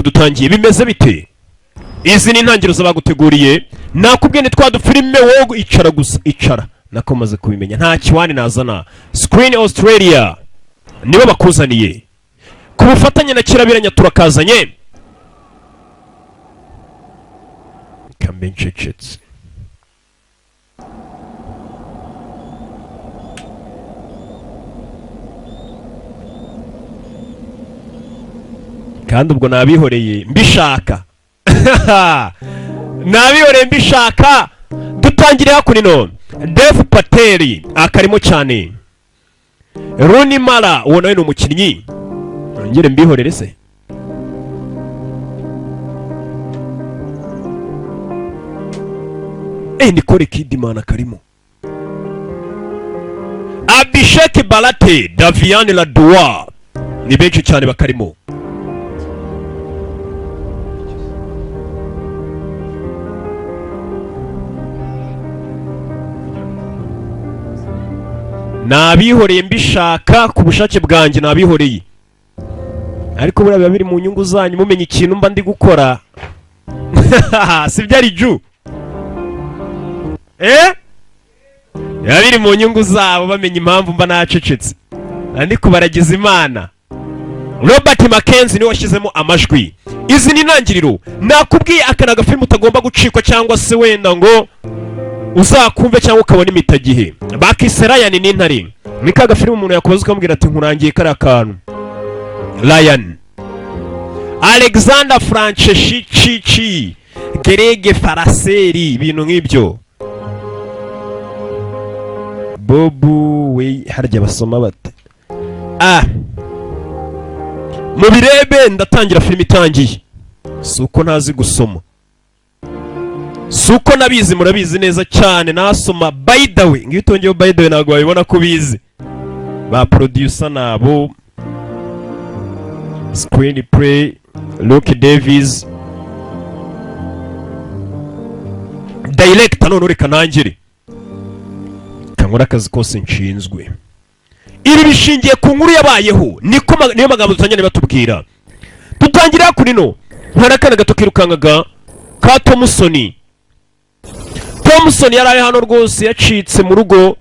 Dutangiye bimeze bite? Izi ni intangiriro z'abaguteguriye. Nakubwiye ni twa dufilime, wowe icara gusa, icara nako maze kubimenya, nta kiwani nazana. Screen Australia nibo bakuzaniye ku bufatanye na Kirabiranya, turakazanye. Kambe ncecetse. Kandi ubwo nabihoreye mbishaka, nabihoreye mbishaka. Dutangire hakuno. Dev Patel akarimo cyane, Rooney Mara uwo nawe ni umukinnyi. Nongere mbihorere se? Nicole Kidman akarimo, Abhishek Barate, Davian Ladua, ni benshi cyane bakarimo. Nabihoreye mbishaka ku bushake bwanjye, nabihoreye, ariko buriya biba biri mu nyungu zanyu mumenya ikintu mba ndi gukora, sibyo? Ari ju biba biri mu nyungu zabo bamenya impamvu mba nacecetse, ndi kubaragiza Imana. Robert Mackenzie niwe washyizemo amajwi. Izi ni intangiriro. Nakubwiye, aka ni agafilmu utagomba gucikwa, cyangwa se wenda ngo uzakumve cyangwa ukabona imitagihe. Bakise Ryan n'intare. Ni ka gafilmu umuntu yakubaza ukamubwira ati nkurangiye kariya kantu. Ryan, Alexander Franceschi, Gerege Faraseri, ibintu nk'ibyo. Bobu we harya basoma bate? Ah, mubirebe. Ndatangira filime itangiye. Si uko ntazi gusoma, si uko nabizi, murabizi neza cyane nasoma. By the way, ngiyo utongeyeho by the way ntabwo wabibona ko ubizi. Ba producer nabo, screenplay Luke Davies, director. None reka ntangire kankora akazi kose nshinzwe. Ibi bishingiye ku nkuru yabayeho, niko niyo magambo dutangira batubwira. Dutangira kuri no hari akana gato kirukangaga ka Thompson. Thompson yari ari hano rwose, yacitse mu rugo.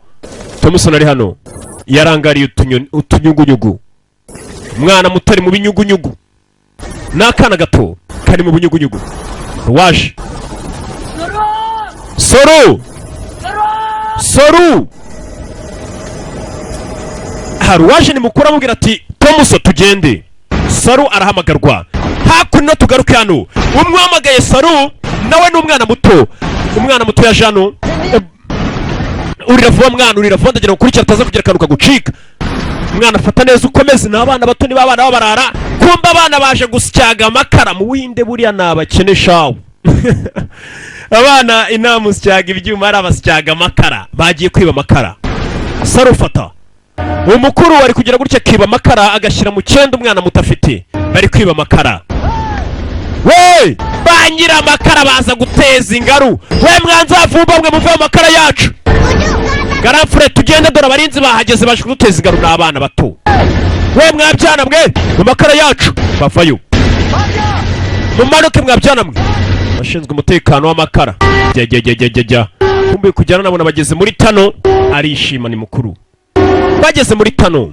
Thompson ari hano yarangariye utunyugunyugu. Umwana muto ari mu binyugunyugu, ni akana gato kari mu bunyugunyugu. Waje Soru, Soru, hari uwaje, ni mukuru, amubwira ati Tomuso tugende. Saru arahamagarwa hakuno. Tugaruke hano, umwe Saru nawe ni umwana muto. Umwana muto yaje hano. Urira vuba mwana, urira vuba, ndagira ngo ukurikire ataza kugira akantu kagucika. Umwana afata neza, ukomeze. Ni abana bato, niba abana babarara kumba abana baje gusyaga amakara mu Buhinde. Buriya ni abakene shawu abana, inama usyaga ibyuma, ari abasyaga amakara, bagiye kwiba amakara. Sarufata umukuru ari kugira gutya akiba amakara agashyira mu cyenda umwana muto afite. Bari kwiba amakara we, ba nyiri amakara baza guteza ingaru. We mwanzavumba mwe, muve mu makara yacu! Garafure, tugende, dore abarinzi bahageze, baje kuduteza ingaru. Ni abana bato. We mwabyana mwe, mu makara yacu! Bavayo, mumanuke mwabyana mwe! Abashinzwe umutekano w'amakara, jya jya jya jya jya jya. Kumbe kujyana nabona bageze muri tano, arishima, ni mukuru. Bageze muri tano,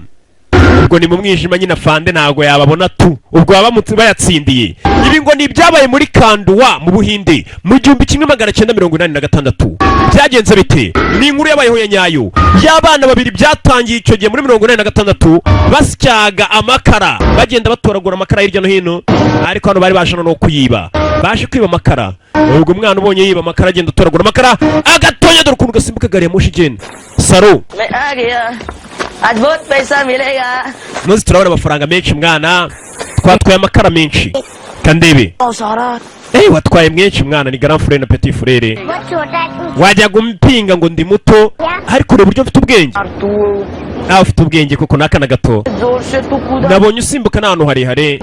ubwo ni mu mwijima nyine, afande ntabwo yababona tu. Ubwo baba bayatsindiye. Ibi ngo ni ibyabaye muri Kanduwa mu Buhinde mu 1986. Byagenze bite? Ni inkuru yabayeho ya nyayo y'abana babiri. Byatangiye icyo gihe muri 86, basyaga amakara, bagenda batoragura amakara hirya no hino, ariko hano bari baje no kuyiba, baje kwiba amakara. Ubwo umwana ubonye yiba amakara, agenda atoragura amakara agatonya, dore ukuntu gasimbuka gari ya moshi igenda. Saro, मैं आ गया, आज बहुत पैसा मिलेगा। muzi turabona amafaranga menshi mwana, twatwaye amakara menshi kandebe. सारा Watwaye menshi mwana. Ni grand frère na petit frère. बहुत छोटा है तू। Wajyaga umpinga ngo ndi muto, ariko ureba uburyo mfite ubwenge. यार तू Nawe ufite ubwenge kuko n'akana gato. जोर से तू कूदा। Nabonye usimbuka n'ahantu harehare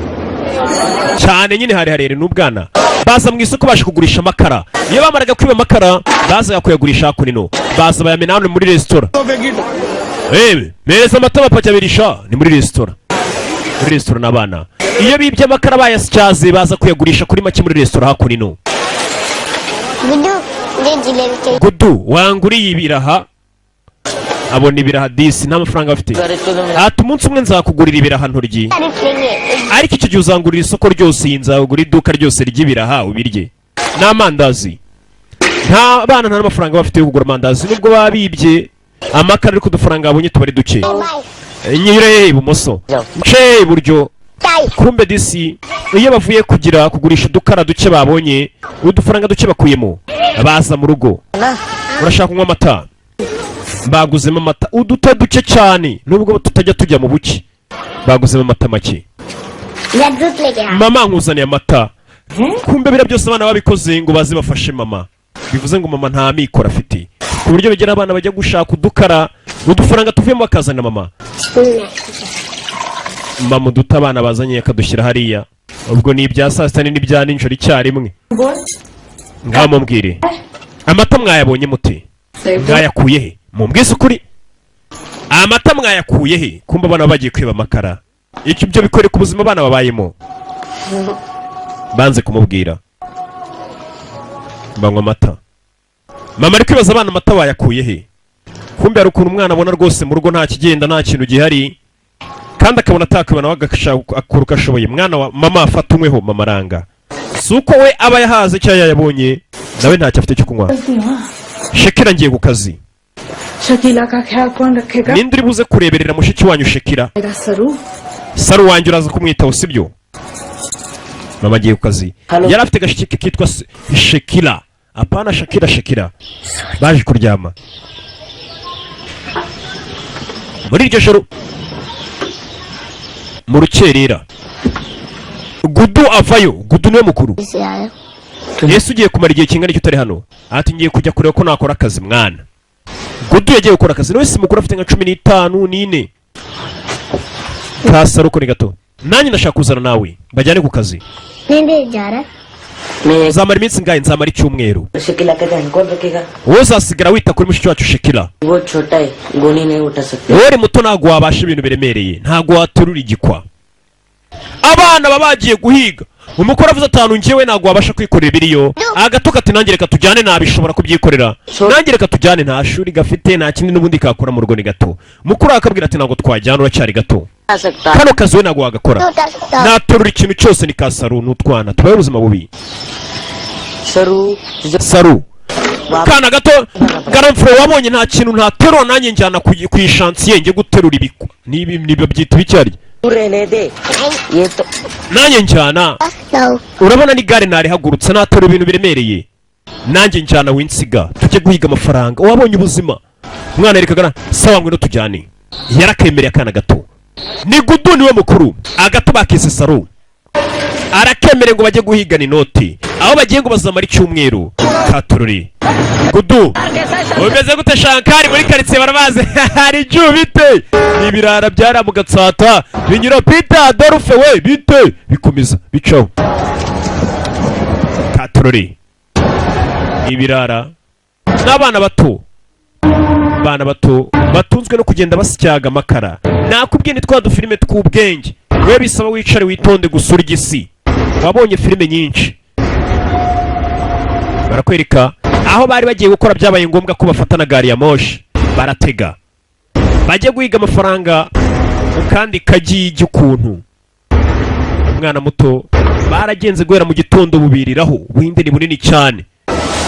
cyane nyine, harehare n'ubwana. Baza mu isoko baje kugurisha amakara. Iyo bamaraga kwiba amakara bazaga kuyagurisha hakuno, baza bayamena hano muri resitora. Mpereza amata amapaki abiri sha. Ni muri resitora, muri resitora n'abana. Iyo bibye amakara bayasyaze, baza kuyagurisha kuri make muri resitora hakuno. Guddu, मुझे जलेबी चाहिए। Gudu, wanguriye ibiraha? Abona ibiraha disi, nta mafaranga afite. अगर इसको तो मेरा Ati umunsi umwe nzakugurira ibiraha nturyi. तारीफ लेंगे। Ariko icyo gihe uzangurira isoko ryose, iyi nzagura iduka ryose ry'ibiraha ubirye n'amandazi. Nta bana, nta n'amafaranga bafite yo kugura amandazi, nubwo baba bibye amakara, ariko udufaranga babonye tuba ari duke. Bye. Nyure ibumoso, nce iburyo. Tie. Kumbe disi iyo bavuye kugira kugurisha udukara duke babonye, udufaranga duke bakuyemo, baza mu rugo. ना। Urashaka kunywa amata? Baguzemo amata uduta duke cyane, nubwo tutajya tujya mu buki, baguzemo amata make. मैं दूध लेके आ। Mama, nkuzaniye amata. Kumbe biriya byose abana babikoze ngo baze bafashe mama, bivuze ngo mama nta mikoro afite, ku buryo bigera abana bajya gushaka udukara, udufaranga tuvuyemo bakazanira mama. Mama uduta abana bazanye akadushyira hariya. Ubwo ni ibya saa sita n'ibya nijoro icyarimwe. Ngaho mumbwire, amata mwayabonye mute? Mwayakuye he? Mumbwize ukuri, amata mwayakuye he? Kumva abana bagiye kwiba amakara, icyo ibyo bikwereka ubuzima abana babayemo. Banze kumubwira, banywa amata. Mama ari kwibaza abana amata bayakuye he. Kumbe hari ukuntu umwana abona rwose mu rugo nta kigenda, nta kintu gihari, kandi akabona atakwiba, nawe agashaka akora uko ashoboye. Mwana wa mama, afata unyweho. Mama aranga, si uko we aba yahaze cyangwa yayabonye, nawe ntacyo afite cyo kunywa. Shekera, ngiye ku kazi. Shakila का ख्याल कौन रखेगा? Ninde uri buze kureberera mushiki wanyu Shekira? मेरा Saru. Saru wanjye uraza kumwitaho, sibyo? Mama agiye ku kazi. Hello. Yari afite agashiki ke kitwa Shekira, apana Shakira, Shekira. Baje kuryama muri iryo joro mu rukerera, Gudu avayo. Gudu niwe mukuru. से आया। Yesu, ugiye kumara igihe kingana icyo utari hano? Ati ngiye kujya kureba ko nakora akazi. Mwana Gudu yagiye gukora akazi, nawe si mukuru, afite nka 15 n'ine. Kasaruko ni gato. Nanjye ndashaka kuzana nawe, bajyane ku kazi. नहीं नहीं जा रहा। मैं Nzamara iminsi ingahe? Nzamara icyumweru. Shakila का ध्यान कौन रखेगा? Wowe uzasigara wita kuri mushiki wacu Shekila. वो छोटा है, गोली नहीं उठा सकते। Wowe uri muto, ntabwo wabasha ibintu biremereye, ntabwo waterura igikwa. Abana baba bagiye guhiga, umukuru avuze atanu, njyewe ntabwo wabasha kwikorera ibiriyo. Agato kati nanjye reka tujyane, nabishobora kubyikorera, nanjye reka tujyane. Nta shuri gafite, nta kindi n'ubundi kakora mu rugo, ni gato. Mukuru akabwira ati ntabwo twajyana, uracyari gato. आ सकता। Kano kazi we ntabwo wagakora. उठा सकता। Naterura ikintu cyose ni kasaru. N'utwana tubaye ubuzima bubi. Saru. Saru, kana gato garamfuro, wabonye nta kintu ntaterura, nanjye njyana ku ishansiye njye guterura ibikwa nibi niba byita ibicyari. रहने दे, ये तो Nanjye njyana. No. Urabona n'igare narihagurutse, naterura ibintu biremereye, nanjye njyana, winsiga tujye guhiga amafaranga. Wabonye ubuzima umwana yerekagana. Sawa, ngwino tujyane. Yarakemereye akana gato. Ni Gudu niwe mukuru, agato bakise Saru, arakemereye ngo bajye guhigana inoti. Aho bagiye ngo bazamara icyumweru. Katururi Gudu, umeze gute Shankari? Muri karitsiye barabazi hari icyuho bite, ni ibirara byara mu Gatsata binyura Peter Adolphe we bite, bikomeza bicaho. Katururi, ibirara n'abana bato, abana bato batunzwe no kugenda basyaga amakara. Nakubwiye ni twa dufilime tw'ubwenge, we bisaba wicare witonde gusura igisi. Wabonye filime nyinshi, barakwereka aho bari bagiye gukora, byabaye ngombwa ko bafata na gari ya moshi baratega, bajye guhiga amafaranga mu kandi kagigi. Ukuntu umwana muto baragenze guhera mu gitondo, bubiriraho. Ubuhinde ni bunini cyane,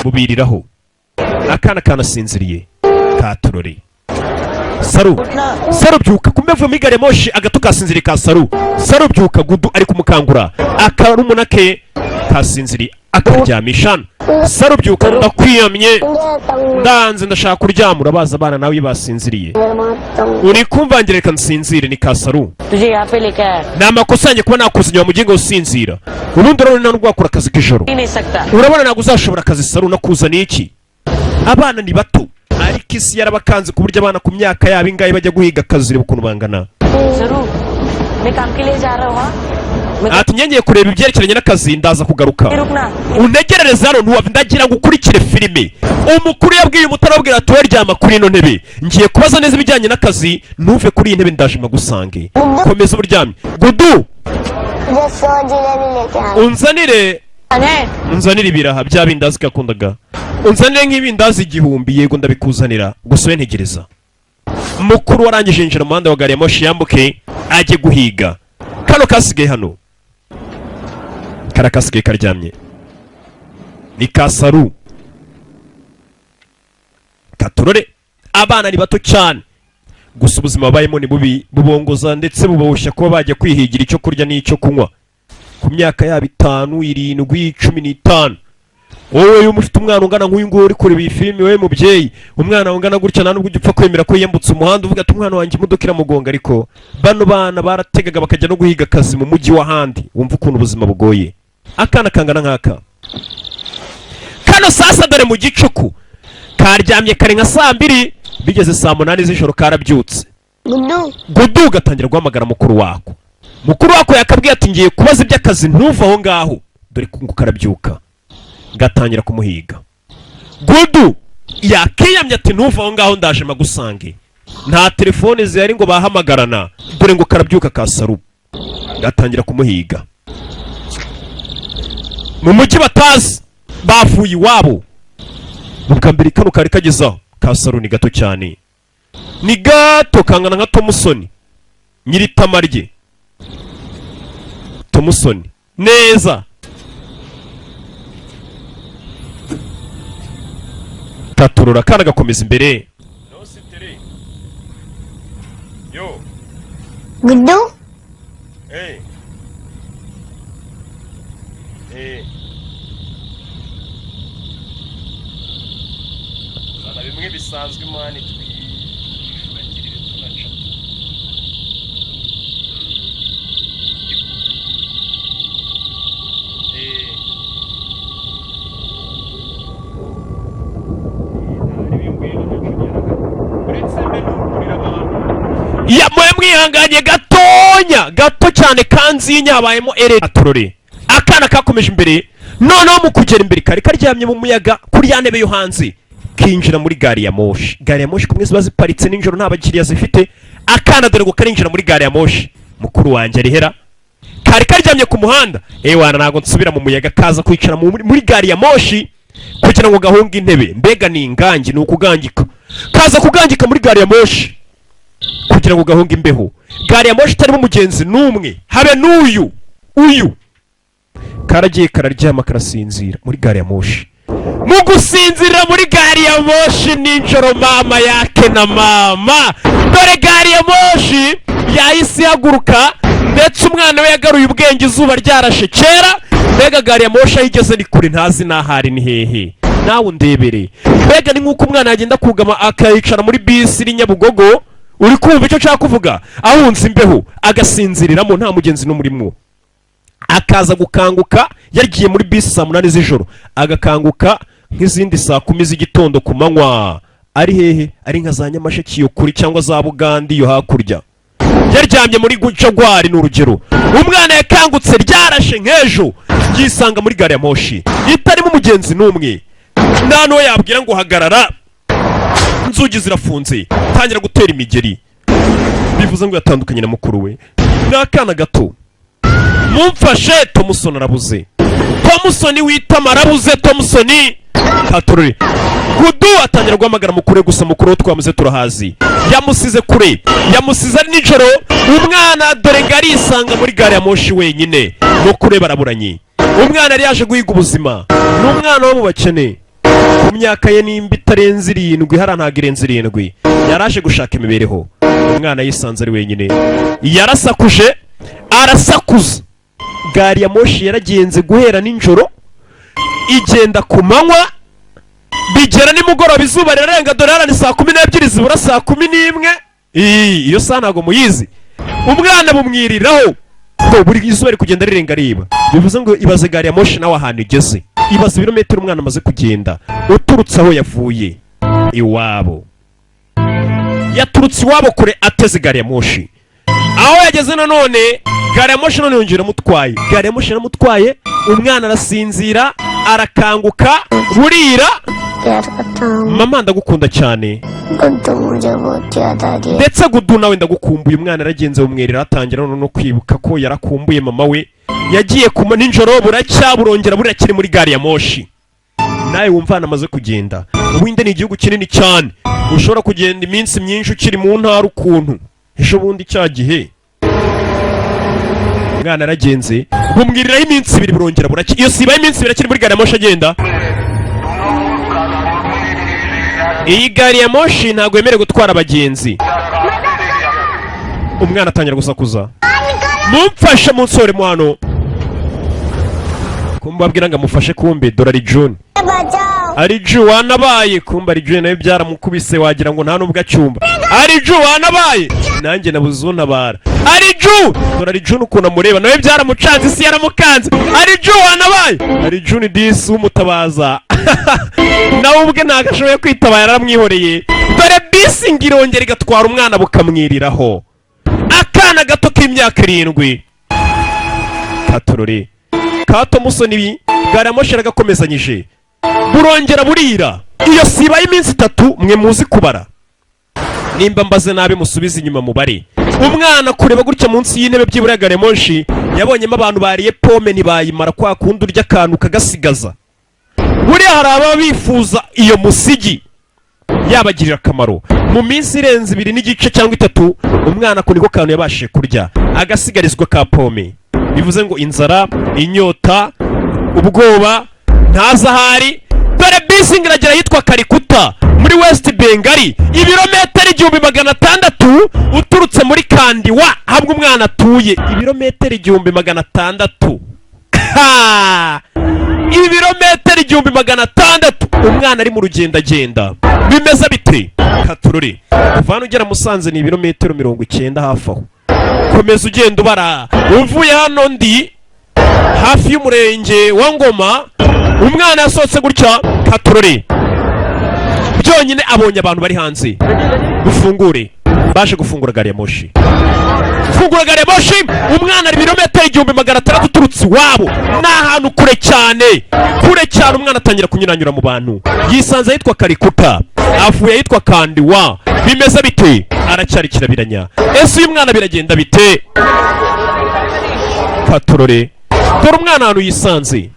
bubiriraho. Akana kanasinziriye katurore. Saru, Saru, byuka! Kumbe avuye muri gari ya moshi, agato kasinziriye ka Saru. Saru, byuka! Gudu ari kumukangura, akarumuna ke kasinziriye akaryamisha hano. Saru, byuka, ndakwiyamye, ndanze, ndashaka kuryama. Urabaza abana nawe iyo basinziriye, uri kumvangira, reka nsinzire. Ni ka Saru. तुझे यहाँ पे लेके आया। Ni amakosa yanjye kuba nakuzanye wa mugingo usinzira. Ubundi urabona nta nubwo wakora akazi k'ijoro. नहीं सकता। Urabona ntabwo uzashobora akazi Saru, nakuzaniye iki? Abana ni bato, ariko isi yarabakanze ku buryo abana ku myaka yabo ingahe bajya guhiga akazi. Reba ukuntu bangana. जरूर, मैं काम के लिए जा रहा हूँ, हाँ? मैं Ati ngiye kureba ibyerekeranye n'akazi, ndaza kugaruka. रुकना। Untegerereze hano, ntiwava, ndagira ngo ukurikire filime. Umukuru yabwiye umutara, abwira ati wowe ryama kuri ino ntebe, ngiye kubaza neza ibijyanye n'akazi, ntuve kuri iyi ntebe, ndaje mpagusange, komeza uburyamye. Gudu मुझे 100 जलेबी लेके आना। Unzanire अने unzanire ibiraha bya bindazi gakundaga, unzanire nk'ibindazi 1000. Yego, ndabikuzanira, gusa we ntegereza. Mukuru warangije yinjira mu muhanda wa gari ya moshi yambuke ajye guhiga. Kano kasigaye hano, kara kasigaye karyamye ni kasaru katurore. Abana ni bato cyane, gusa ubuzima babayemo ni bubi, bubongoza ndetse buboshya kuba bajya kwihigira icyo kurya n'icyo kunywa ku myaka yabo 5, 7, 15. Wowe iyo ufite umwana ungana nk'uyu nguyu uri kureba iyi filimi, wowe mubyeyi, umwana ungana gutya nta nubwo ujya upfa kwemera ko yiyambutse umuhanda uvuga ati umwana wanjye imodoka iramugonga. Ariko bano bana barategaga bakajya no guhiga akazi mu mujyi w'ahandi. Wumva ukuntu ubuzima bugoye. Akana kangana nk'aka kano sasa, dore mu gicuku karyamye kare nka saa 2, bigeze saa 8 z'ijoro karabyutse. Guddu. Gudu, gatangira guhamagara mukuru wako. Mukuru wako yakabwiye ati ngiye kubaza iby'akazi, ntuve aho ngaho. Dore ko ngo karabyuka gatangira kumuhiga. Gudu yakiyamye ati ntuve aho ngaho, ndaje magusange. Nta telefone zihari ngo bahamagarana. Dore ngo karabyuka kasaru gatangira kumuhiga mu mujyi batazi, bavuye iwabo. Ubwa mbere kano kari kagezaho kasaru ni gato cyane, ni gato kangana nka Tomusoni nyiri itama rye, Tomusoni neza. Taturura akana gakomeza imbere. Guddu. Bimwe bisanzwe man, twifuragirire tunaca. Ya mwe mwihanganye gatonya gato cyane kanzinya habayemo ere atorore. Akana kakomeje imbere, noneho mu kugera imbere kari karyamye mu muyaga kuri ya ntebe yo hanze, kinjira muri gari ya moshi. Gari ya moshi kumwe ziba ziparitse nijoro nta bakiriya zifite. Akana dore ngo karinjira muri gari ya moshi. Mukuru wanjye arihera? Kari karyamye ku muhanda, ewana ntabwo nsubira mu muyaga. Kaza kwicara muri gari ya moshi kugira ngo gahunge intebe. Mbega ni ingangi, ni ukugangika. Kaza kugangika muri gari ya moshi kugira ngo gahunge imbeho. Gari ya moshi itarimo umugenzi n'umwe, habe n'uyu uyu. Karagiye kararyama karasinzira muri gari ya moshi. Mu gusinzira muri gari ya moshi nijoro, mama yake na mama, dore gari ya moshi yahise ihaguruka, ndetse umwana we yagaruye ubwenge izuba ryarashe kera. Mbega gari ya moshi aho igeze ni kure, ntazi n'ahari ni hehe. Nawe undebere, mbega ni nk'uko umwana yagenda kugama akayicara muri bisi iri Nyabugogo, uri kumva icyo nshaka kuvuga, ahunze imbeho agasinziriramo nta mugenzi n'umurimo, akaza gukanguka yagiye muri bisi saa 8 z'ijoro, agakanguka nk'izindi saa 10 z'igitondo ku manywa ari hehe? Ari nka za Nyamasheke iyo kuri cyangwa za Bugandi iyo hakurya, yaryamye muri Jagwari ni urugero. Umwana yakangutse ryarashe nk'ejo, yisanga muri gari ya moshi itarimo umugenzi n'umwe, nta n'uwo yabwira ngo hagarara. Inzugi zirafunze, tangira gutera imigeri. Bivuze ngo yatandukanye na mukuru we. Ni akana gato. Mumfashe, Tomusoni arabuze, Tomusoni witama arabuze, Tomusoni katorore. Gudu atangira guhamagara mukuru we, gusa mukuru we twamuze turahazi, yamusize kure, yamusize ari nijoro. Umwana dore ngo arisanga muri gari ya moshi wenyine, mukuru we baraburanye. Umwana yari yaje guhiga ubuzima, ni umwana wo mu bakene. Ku myaka ye nimba itarenze 7, hariya ntabwo irenze 7, yaraje gushaka imibereho. Umwana yisanze ari wenyine, yarasakuje, arasakuza. Gari ya moshi yaragenze guhera nijoro igenda ku manywa, bigera nimugoroba izuba rirarenga. Dore hano ni saa 12 zibura saa 11. Iyo saha ntabwo muyizi. Umwana bumwiriraho ngo buri izuba riri kugenda rirenga riba. Bivuze ngo ibaze gari ya moshi nawe ahantu igeze, ibaze ibirometero umwana amaze kugenda uturutse aho yavuye iwabo. Yaturutse iwabo kure ateze gari ya moshi. Aho yageze nanone gari ya moshi none yongera amutwaye, gari ya moshi yaramutwaye. Umwana arasinzira, arakanguka burira. प्यार करता हूँ। Mama, ndagukunda cyane. Guddu मुझे बहुत याद आ रही है। Ndetse Gudu nawe ndagukumbuye. Umwana yaragenze bumwerera, atangira none no kwibuka ko yarakumbuye mama we. Yagiye kuma nijoro, buracya, burongera burakiri muri gari ya moshi. Nawe wumva ahantu amaze kugenda. Ubuhinde ni igihugu kinini cyane, ushobora kugenda iminsi myinshi ukiri mu ntara. Ukuntu ejo bundi cya gihe umwana yaragenze, bumwiriraho iminsi 2, burongera buracya. Iyo sibaye iminsi 2 akiri muri gari ya moshi agenda. Iyi gari ya moshi ntabwo yemerewe gutwara abagenzi. Umwana atangira gusakuza: "Mumfashe, munsohore hano!" Kumbabwira ngo amufashe, kumbe dore ari John. बचाओ। Ariju wanabaye, kumbe Ariju nawe byaramukubise, wagira ngo nta nubwo acyumva. Ariju wanabaye, nanjye nabuze untabara. Ariju, dore Ariju ukuntu amureba, nawe byaramucanze, isi yaramukanze. Ariju wanabaye, Ariju ni disi w'umutabaza, nawe ubwe ntabwo ashoboye kwitabara, yaramwihoreye. Dore bisi ngo irongera igatwara umwana, bukamwiriraho, akana gato k'imyaka 7. Katorore kato musoni, gari ya moshi yaragakomezanyije, burongera burira. Iyo siba y'iminsi 3, mwe muzi kubara, nimba mbaze nabi musubize inyuma mubare. Umwana kureba gutya munsi y'intebe byibura ya gari ya moshi, yabonyemo abantu bariye pome ntibayimara. Kwa kundi urya akantu kagasigaza, buriya hari ababa bifuza iyo musigi yabagirira akamaro. Mu minsi irenze 2 n'igice cyangwa 3, umwana ako niko kantu yabashije kurya, agasigarizwa ka pome. Bivuze ngo inzara, inyota, ubwoba, ntazi ahari. Dore bisi ngo iragera ahitwa Karikuta muri West Bengal, ibirometero 1600 uturutse muri Kandiwa hamwe umwana atuye. Ibirometero 1600. Ha! Ibirometero 1600, umwana ari mu rugendagenda. Bimeze bite? Katururi kuva hano ugera Musanze ni ibirometero 90 hafi aho. Komeza ugenda ubara uvuye hano ndi hafi y'umurenge wa Ngoma. Umwana yasohotse gutya, katururi byonyine abonye abantu bari hanze. Dufungure. Baje gufungura gari ya moshi, fungura gari ya moshi. Umwana ari ibirometero 1600 uturutse iwabo, ni ahantu kure cyane, kure cyane. Umwana atangira kunyuranyura mu bantu, yisanze ahitwa Karikuta, avuye ahitwa Kandiwa. Bimeze bite? Aracyari kirabiranya. Ese uyu mwana biragenda bite? Katorore, dore umwana ahantu yisanze.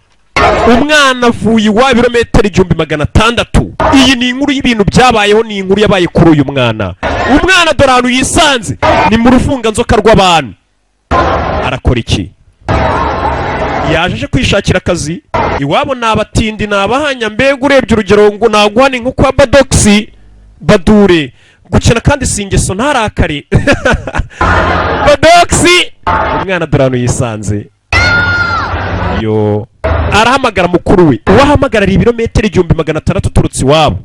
Umwana avuye iwabo ibirometero 1600. Iyi ni inkuru y'ibintu byabayeho, ni inkuru yabaye kuri uyu mwana. Umwana dore ahantu yisanze, ni mu rufunganzoka rw'abantu. Arakora iki? Yaje aje kwishakira akazi. Iwabo ni abatindi, ni abahanya. Mbega urebye urugero ngo naguha ni nko kwa Badogisi Badure gukina, kandi si ingeso, ntarakare Badogisi. Umwana dore ahantu yisanze, yo arahamagara mukuru we. Uwo ahamagarara ibirometero 1600 uturutse iwabo.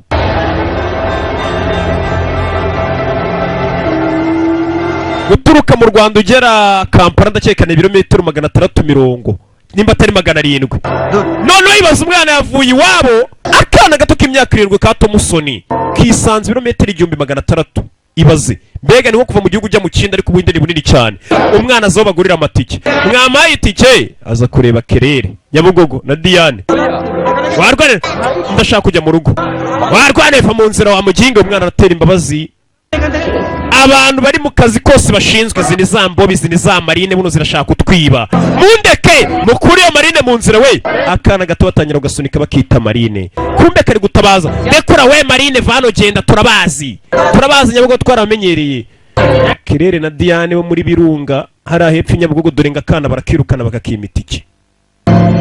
Guturuka mu Rwanda ugera Kampala ndakeka ni ibirometero 660, nimba atari 700. Noneho ibaza, umwana yavuye iwabo, akana gato k'imyaka 7 ka Tomusoni, kisanze ibirometero 1600. Ibaze mbega, ni nko kuva mu gihugu ujya mu kindi, ariko ubundi ni bunini cyane. Umwana aza aho bagurira amatike: "Mwampaye itike?" Aza kureba Kerere Nyabugogo na Diane. "Warwane, ndashaka kujya mu rugo." "Warwane, va mu nzira wa muginga." Umwana aratera imbabazi abantu bari mu kazi kose bashinzwe. "Izi ni za mbobi, izi ni za marine, buno zirashaka kutwiba. Mundeke, mukure iyo marine mu nzira we." Akana gato batangira kugasunika, bakita marine, kumbe kari gutabaza: "Rekura we marine, vano, genda, turabazi, turabazi Nyabugogo twaramenyereye." Kerere na Diane bo muri Birunga hariya hepfo i Nyabugogo, dore ngo akana barakirukana, bakakima itike,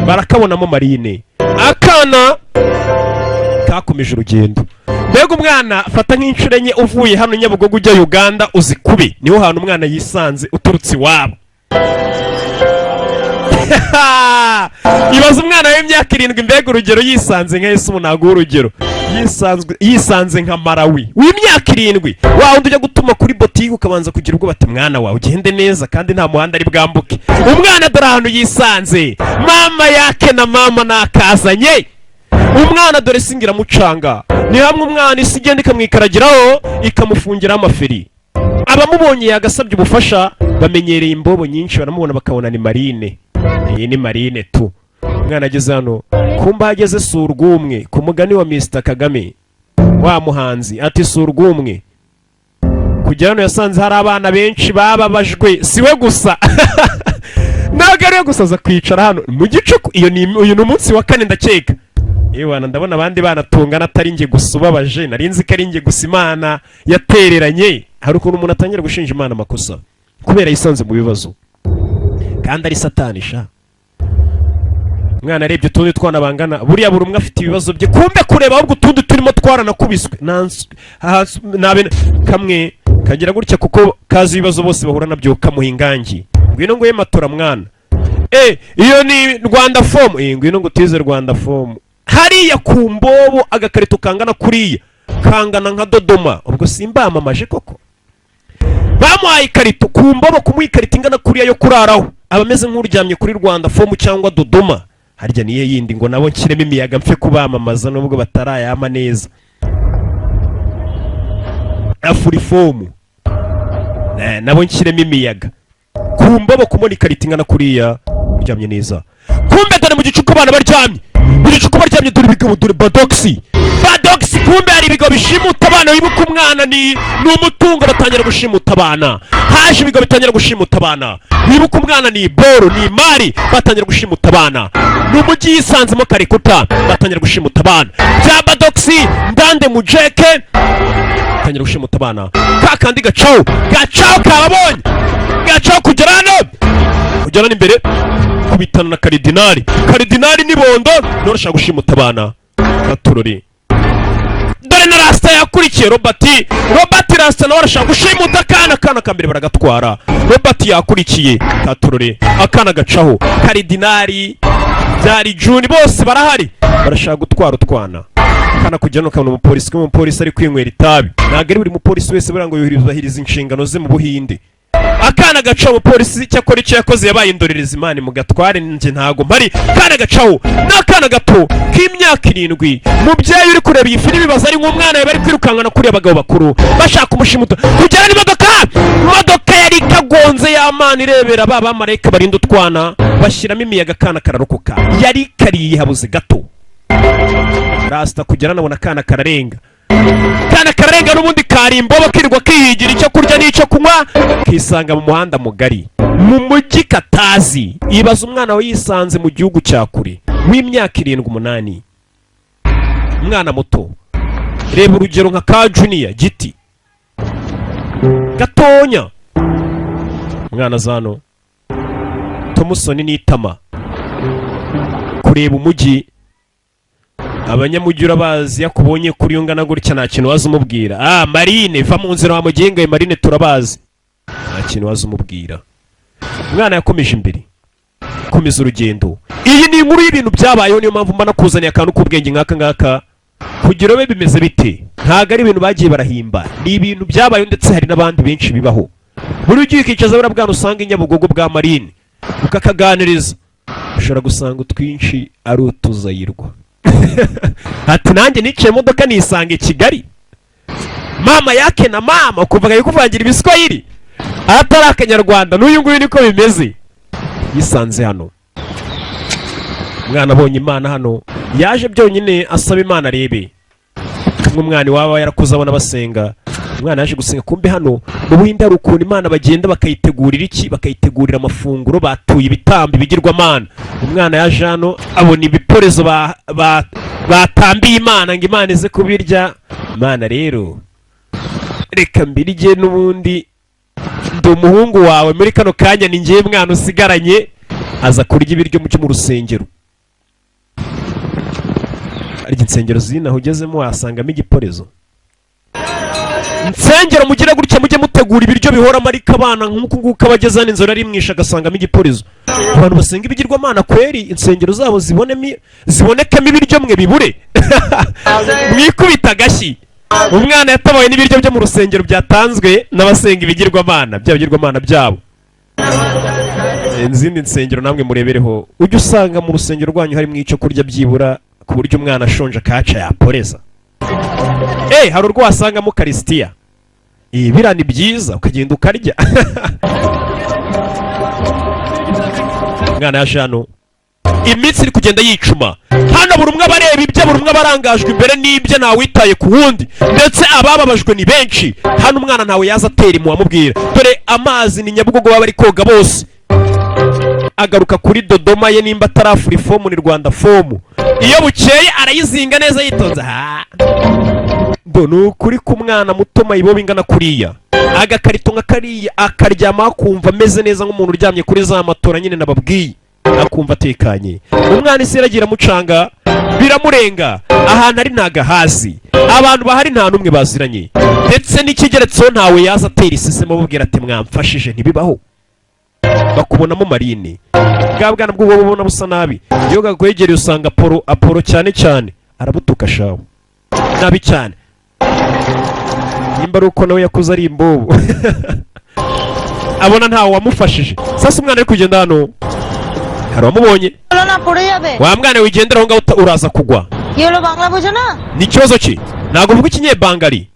barakabonamo marine. Akana kakomeje urugendo. Mbega umwana, fata nk'inshuro enye uvuye hano Nyabugogo ujya Uganda, uzikube. Niho hantu umwana yisanze uturutse iwabo. Ibaza umwana w'imyaka 7, mbega urugero, yisanze nka Yesu. Ntabwo urugero yisanzwe, yisanze nka Marawi w'imyaka 7, wa wundi ujya gutuma kuri botike ukabanza kugira ubwoba, ati: "Mwana wawe ugende neza", kandi nta muhanda ari bwambuke. Umwana dore ahantu yisanze, mama yake na mama nakazanye umwana. Dore singa iramucanga. Ni hamwe umwana isi igenda ikamwikaragiraho, ikamufungiraho amaferi. Abamubonye yagasabye ubufasha, bamenyereye imbobo nyinshi, baramubona bakabona ni marine. Iyi ni marine tu. Umwana ageze hano, kumba ageze si urw'umwe. Ku mugani wa Mr Kagame wa muhanzi, ati: "Si urw'umwe." Kujya hano yasanze hari abana benshi bababajwe, si we gusa. N'abandi. Ntabwo ariyo gusa, aza kwicara hano mu gicuku. Iyo ni uyu ni umunsi wa kane ndakeka. Ewana, ndabona abandi bana tungana atari njye gusa ubabaje. Nari nzi ko ari njye gusa Imana yatereranye. Hari ukuntu umuntu atangira gushinja Imana amakosa kubera yisanze mu bibazo kandi ari Satani sha. Umwana arebye utundi twana bangana, buriya buri umwe afite ibibazo bye. Kumbe kureba ahubwo utundi turimo twaranakubiswe. Nabe kamwe kagira gutya kuko kazi ibibazo bose bahura nabyo, kamuha ingangi: "Ngwino nguhe matora mwana." Iyo ni Rwanda Foam. Ngwino ngo utize Rwanda Foam hariya ku mbobo. Agakarito kangana kuriya, kangana nka Dodoma. Ubwo simbamamaje koko? Bamuhaye ikarito ku mbobo. Kumuha ikarito ingana kuriya yo kuraraho, aba ameze nk'uryamye kuri Rwanda Foam cyangwa Dodoma. Harya niyo yindi ngo nabo nshyiremo imiyaga mpfe kubamamaza nubwo batarayama neza. Afrifoam, nabo nshyiremo imiyaga. Ku mbobo kumubona ikarito ingana kuriya uryamye neza. Kumbe dore mu gicuku abana baryamye, mu gicuku baryamye. Dore ibigabo, dore badogisi, badogisi. Kumbe hari ibigabo bishimuta abana. Wibuka umwana ni umutungo. Batangira gushimuta abana. Haje ibigo bitangira gushimuta abana. Wibuka umwana ni boro, ni imari. Batangira gushimuta abana. Ni umujyi yisanzemo Karikuta. Batangira gushimuta abana bya badogisi ndande mujeke. Batangira gushimuta abana. Ka kandi gacaho, gacaho kababonye, gacaho kugera hano, kugera hano imbere, kubitana na karidinari. Karidinari ni bondo none ushaka gushimuta abana. Katurori, dore na Rasita yakurikiye Robert. Robert Rasita nawe arashaka gushimuta akana. Akana ka mbere baragatwara. Robert yakurikiye. Katurore, akana gacaho. Karidinari byari Juni, bose barahari, barashaka gutwara utwana. Akana kujya no kabona umupolisi. Ko umupolisi ari kwinywera itabi, ntabwo ari buri mupolisi wese buriya ngo yubahiriza inshingano ze mu Buhinde. Akana gacaho. Umupolisi cyakora icyo yakoze yabaye indorerezi. Imana mu gatware, njye ntago mpari. Akana gacaho ni akana gato k'imyaka 7. Mubyeyi uri kureba iyi filimi, bibaza ari nk'umwana bari kwirukankana kuriya abagabo bakuru bashaka umushimuta. Kugera n'imodoka, imodoka yari ikagonze y'amana irebera. Ba bamarayika barinda utwana bashyiramo imiyaga, akana kararokoka. Yari kariye habuze gato. Rasita kugera nabona akana kararenga, kana kararenga. N'ubundi kari imbobo, kirirwa kihigira icyo kurya n'icyo kunywa, kisanga mu muhanda mugari mu mujyi katazi. Ibaza umwana we yisanze mu gihugu cya kure w'imyaka 7, 8, umwana muto. Reba urugero nka ka Junior giti gatonya. Umwana zano Tomusoni n'itama kureba umujyi. Abanyamujyi urabazi, yakubonye kuri ungana gutya nta kintu waza umubwira. Ah, marine, va mu nzira wamugengaye. Marine turabazi, nta kintu waza umubwira. Umwana yakomeje imbere, komeza urugendo. Iyi ni inkuru y'ibintu byabayeho, niyo mpamvu mba nakuzaniye akantu k'ubwenge nk'aka ngaka kugira ube bimeze bite. Ntabwo ari ibintu bagiye barahimba, ni ibintu byabayeho, ndetse hari n'abandi benshi bibaho. Buri ugiye ukicaza buriya bwana usanga i Nyabugogo bwa marine ukakaganiriza, ushobora gusanga utwinshi ari utuzayirwa. Ati: "Nanjye niciye imodoka nisanga i Kigali, mama yake na mama." Ukumva ari kuvangira ibiswahili atari akanyarwanda. N'uyu nguyu niko bimeze, yisanze hano. Umwana abonye Imana hano, yaje byonyine asaba Imana arebe kumwe umwana iwaba yarakuze abona basenga. Umwana yaje gusenga. Kumbe hano mu Buhinde hari ukuntu Imana bagenda bakayitegurira iki, bakayitegurira amafunguro, batuye ibitambo ibigirwamana. Umwana yaje hano abona ibiporezo batambiye Imana ngo Imana ize kubirya. "Imana rero, reka mbirye, n'ubundi ndi umuhungu wawe, muri kano kanya ni ngewe mwana usigaranye." Aza kurya ibiryo byo mu rusengero. Arya insengero zinaho ugezemo wasangamo igiporezo. Insengero mugire gutya, mujye mutegura ibiryo bihoramo. Ariko abana nk'uku nguku abageze hano, inzara arimwisha agasangamo igiporezo. Abantu basenga ibigirwamana kweri, insengero zabo zibonemo, zibonekemo ibiryo, mwe bibure, mwikubita agashyi. Umwana yatabawe n'ibiryo byo mu rusengero byatanzwe n'abasenga ibigirwamana, bya bigirwamana byabo. Izindi nsengero namwe murebereho, ujye usanga mu rusengero rwanyu harimo icyo kurya byibura, ku buryo umwana ashonje akaca yaporeza. Hari urwo wasangamo karisitiya. Biriya ni byiza, ukagenda ukarya. Umwana yaje hano, iminsi iri kugenda yicuma. Hano buri umwe aba areba ibye, buri umwe aba arangajwe imbere n'ibye, ntawitaye ku wundi, ndetse abababajwe ni benshi hano. Umwana ntawe yaza atera impuhwe amubwira. Dore amazi ni Nyabugogo, baba bari koga bose. Agaruka kuri Dodoma ye, nimba atarafura ifomu ni Rwanda fomu. Iyo bukeye arayizinga neza yitonze. Ha, do ni ukuri ku mwana muto mayibobo ingana kuriya, agakarito nka kariya, akaryama akumva ameze neza nk'umuntu uryamye kuri za matora nyine nababwiye, akumva atekanye. Umwana isi yaragira amucanga, biramurenga. Ahantu ari ntagahazi, abantu bahari nta n'umwe baziranye, ndetse n'ikigeretseho ntawe yaza atera isesemo amubwira ati: "Mwamfashije." Ntibibaho, bakubonamo marine. Bwa bwana bw'ubu bubona busa nabi, iyo gakwegereye usanga Apollo, Apollo cyane cyane arabutuka shawe nabi cyane, nimba ari uko nawe yakuze ari imbobo, abona ntawe wamufashije. Sasa umwana ari kugenda hano, hari uwamubonye. বলো না, পড়ে যাবে। Wa mwana wigendera aho ngaho, uraza kugwa. কি হলো, বাংলা বোঝো না? Ni ikibazo ki? Ntabwo uvuga ikinyebangali?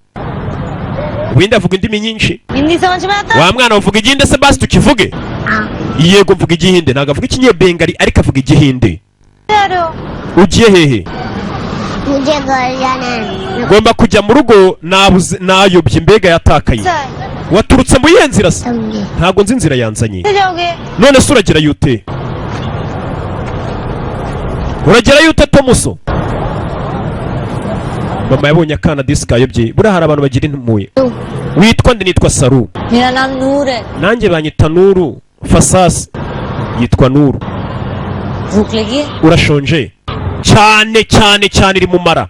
Wenda avuga indimi nyinshi. Hindi समझ में आता? Wa mwana, uvuga igihinde se? Basi tukivuge. Yego, mvuga igihinde. Ntabwo avuga ikinyebengali, ariko avuga igihinde. जा रहे हो? Ugiye hehe? मुझे घर जाना है। Ngomba kujya mu rugo, nabuze, nayobye, mbega yatakaye. Sir. Waturutse mu yihe nzira se? समझे। Ntabwo nzi inzira yanzanye. कैसे जाओगे? None se uragerayo ute? Uragerayo ute, Tomuso? Mama yabonye akana disi kayobye. Buriya hari abantu bagira impuhwe. Witwa nde? Nitwa Saru. मेरा नाम नूर है। Nanjye banyita Nuru Fasasi, yitwa Nuru. भूख लगी है? Urashonje cyane cyane cyane. Iri mu mara,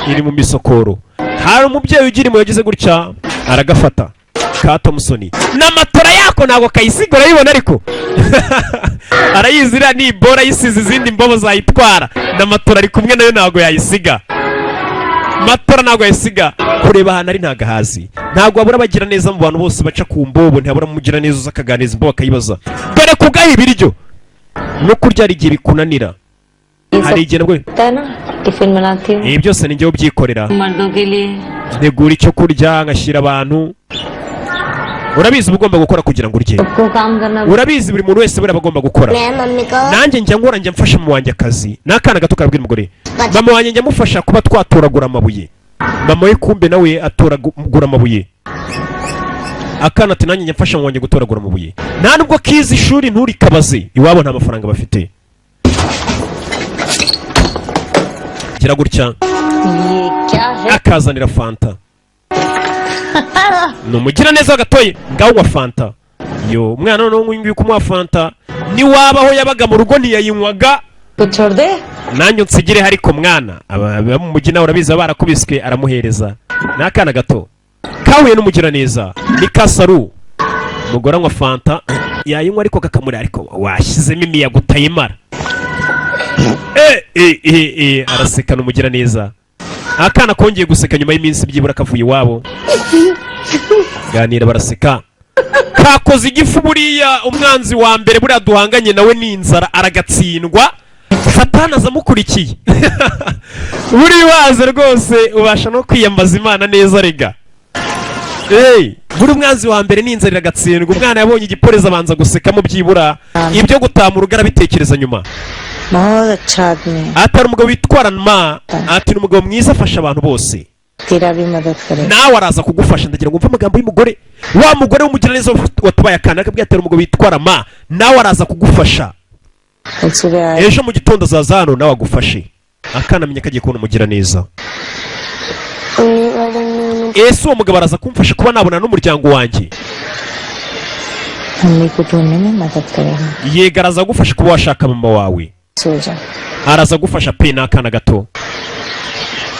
iri mu misokoro. Hari umubyeyi ugira impuhwe, yagize gutya aragafata ka Thompson n'amatora yako, ntabwo kayisiga, urayibona, ariko arayizira ni bora yisize izindi mbobo zayitwara na matora ari kumwe nayo, ntabwo yayisiga matora, ntabwo yayisiga. Kureba ahantu ari ntabwo ahazi. Ntabwo habura abagira neza mu bantu bose baca ku mbobo, ntihabura umugira neza uza akaganiriza imbobo, akayibaza. Dore kugaha ibiryo no kurya hari igihe bikunanira, hari igihe nabwo होता है ना, टिफिन बनाती हूँ Ibi byose ni njyewe ubyikorera. मर्दों के लिए। Ntegura icyo kurya ngashyira abantu. Urabizi, uba ugomba gukora kugira ngo urye. सबको काम करना। Urabizi, buri muntu wese buriya aba agomba gukora. मैं मम्मी को Nanjye njya nkora, njya mfasha mama wanjye akazi. Ni akana gato karabwira umugore: "Mama wanjye njya amufasha kuba twatoragura amabuye." Mama we kumbe nawe atoragura amabuye. Akana ati: "Nanjye njya mfasha mama wanjye gutoragura amabuye." Nta nubwo kizi ishuri, nturikabaze, iwabo nta mafaranga bafite. Gira gutya ये क्या है? akazanira fanta. Ni umugiraneza gatoye. Ngaho unywa fanta. Yo umwana noneho nguyu nguyu kumuha fanta, niwabaho yabaga mu rugo ntiyayinywaga. कुछ छोड़ दे। Nanjye unsigire, ariko mwana aba mu mujyi nawe urabizi, baba barakubiswe. Aramuhereza. Ni akana gato kahuye n'umugiraneza, ni Kasaru. Umugore anywa fanta, yayinywa ariko kakamurira: "Ariko washyizemo imiyaga utayimara." Eh, eh, eh, eh, araseka, ni umugiraneza. Akana kongeye guseka nyuma y'iminsi byibura kavuye iwabo, ganira, baraseka, kakoze igifu. Buriya umwanzi wa mbere buriya duhanganye nawe ni inzara, aragatsindwa. Satani aza amukurikiye. Buriya waza rwose ubasha no kwiyambaza Imana neza rega. Hey, buri umwanzi wa mbere ni inzara, iragatsindwa. Umwana yabonye igipolisi abanza gusekamo, byibura ibyo gutaha mu rugo arabitekereza nyuma. बहुत अच्छा आदमी है। Atari umugabo witwara ma, ati ni umugabo mwiza, afasha abantu bose. तेरा भी मदद करेगा। Nawe araza kugufasha. Ndagira ngo umve amagambo y'umugore, wa mugore w'umugiraneza watabaye akana, akabwira ati: "Umugabo witwara ma, nawe araza kugufasha." कल सुबह आए। Ejo mu gitondo azaza hano nawe agufashe. Akana amenya ko agiye kubona umugiraneza. Ese uwo mugabo araza kumfasha kuba nabona n'umuryango wanjye? Mummy को ढूंढने में मदद करेगा। Yego, araza kugufasha kuba washaka mama wawe. सो जा। Araza gufasha pe. Ni akana gato.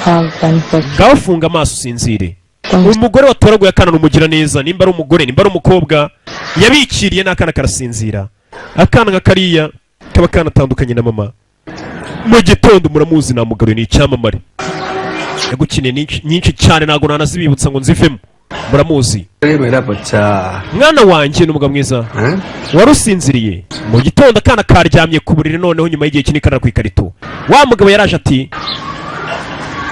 आँख बंद कर। Ngaho funga amaso usinzire. Umugore watoraguye akana ni umugiraneza, nimba ari umugore, nimba ari umukobwa yabikiriye, n'akana karasinzira. Akana nka kariya kaba kanatandukanye na mama. Mu gitondo, muramuzi, namugaruye, ni icyamamare, yagukiniye nyinshi nyinshi cyane, ntabwo nanazibibutsa ngo nzivemo, muramuzi. अरे मेरा बच्चा। Mwana wanjye, ni umugabo mwiza. हैं? Wari usinziriye. Mu gitondo akana karyamye ku buriri, noneho nyuma y'igihe kinini karara ku ikarito. Wa mugabo yaraje ati: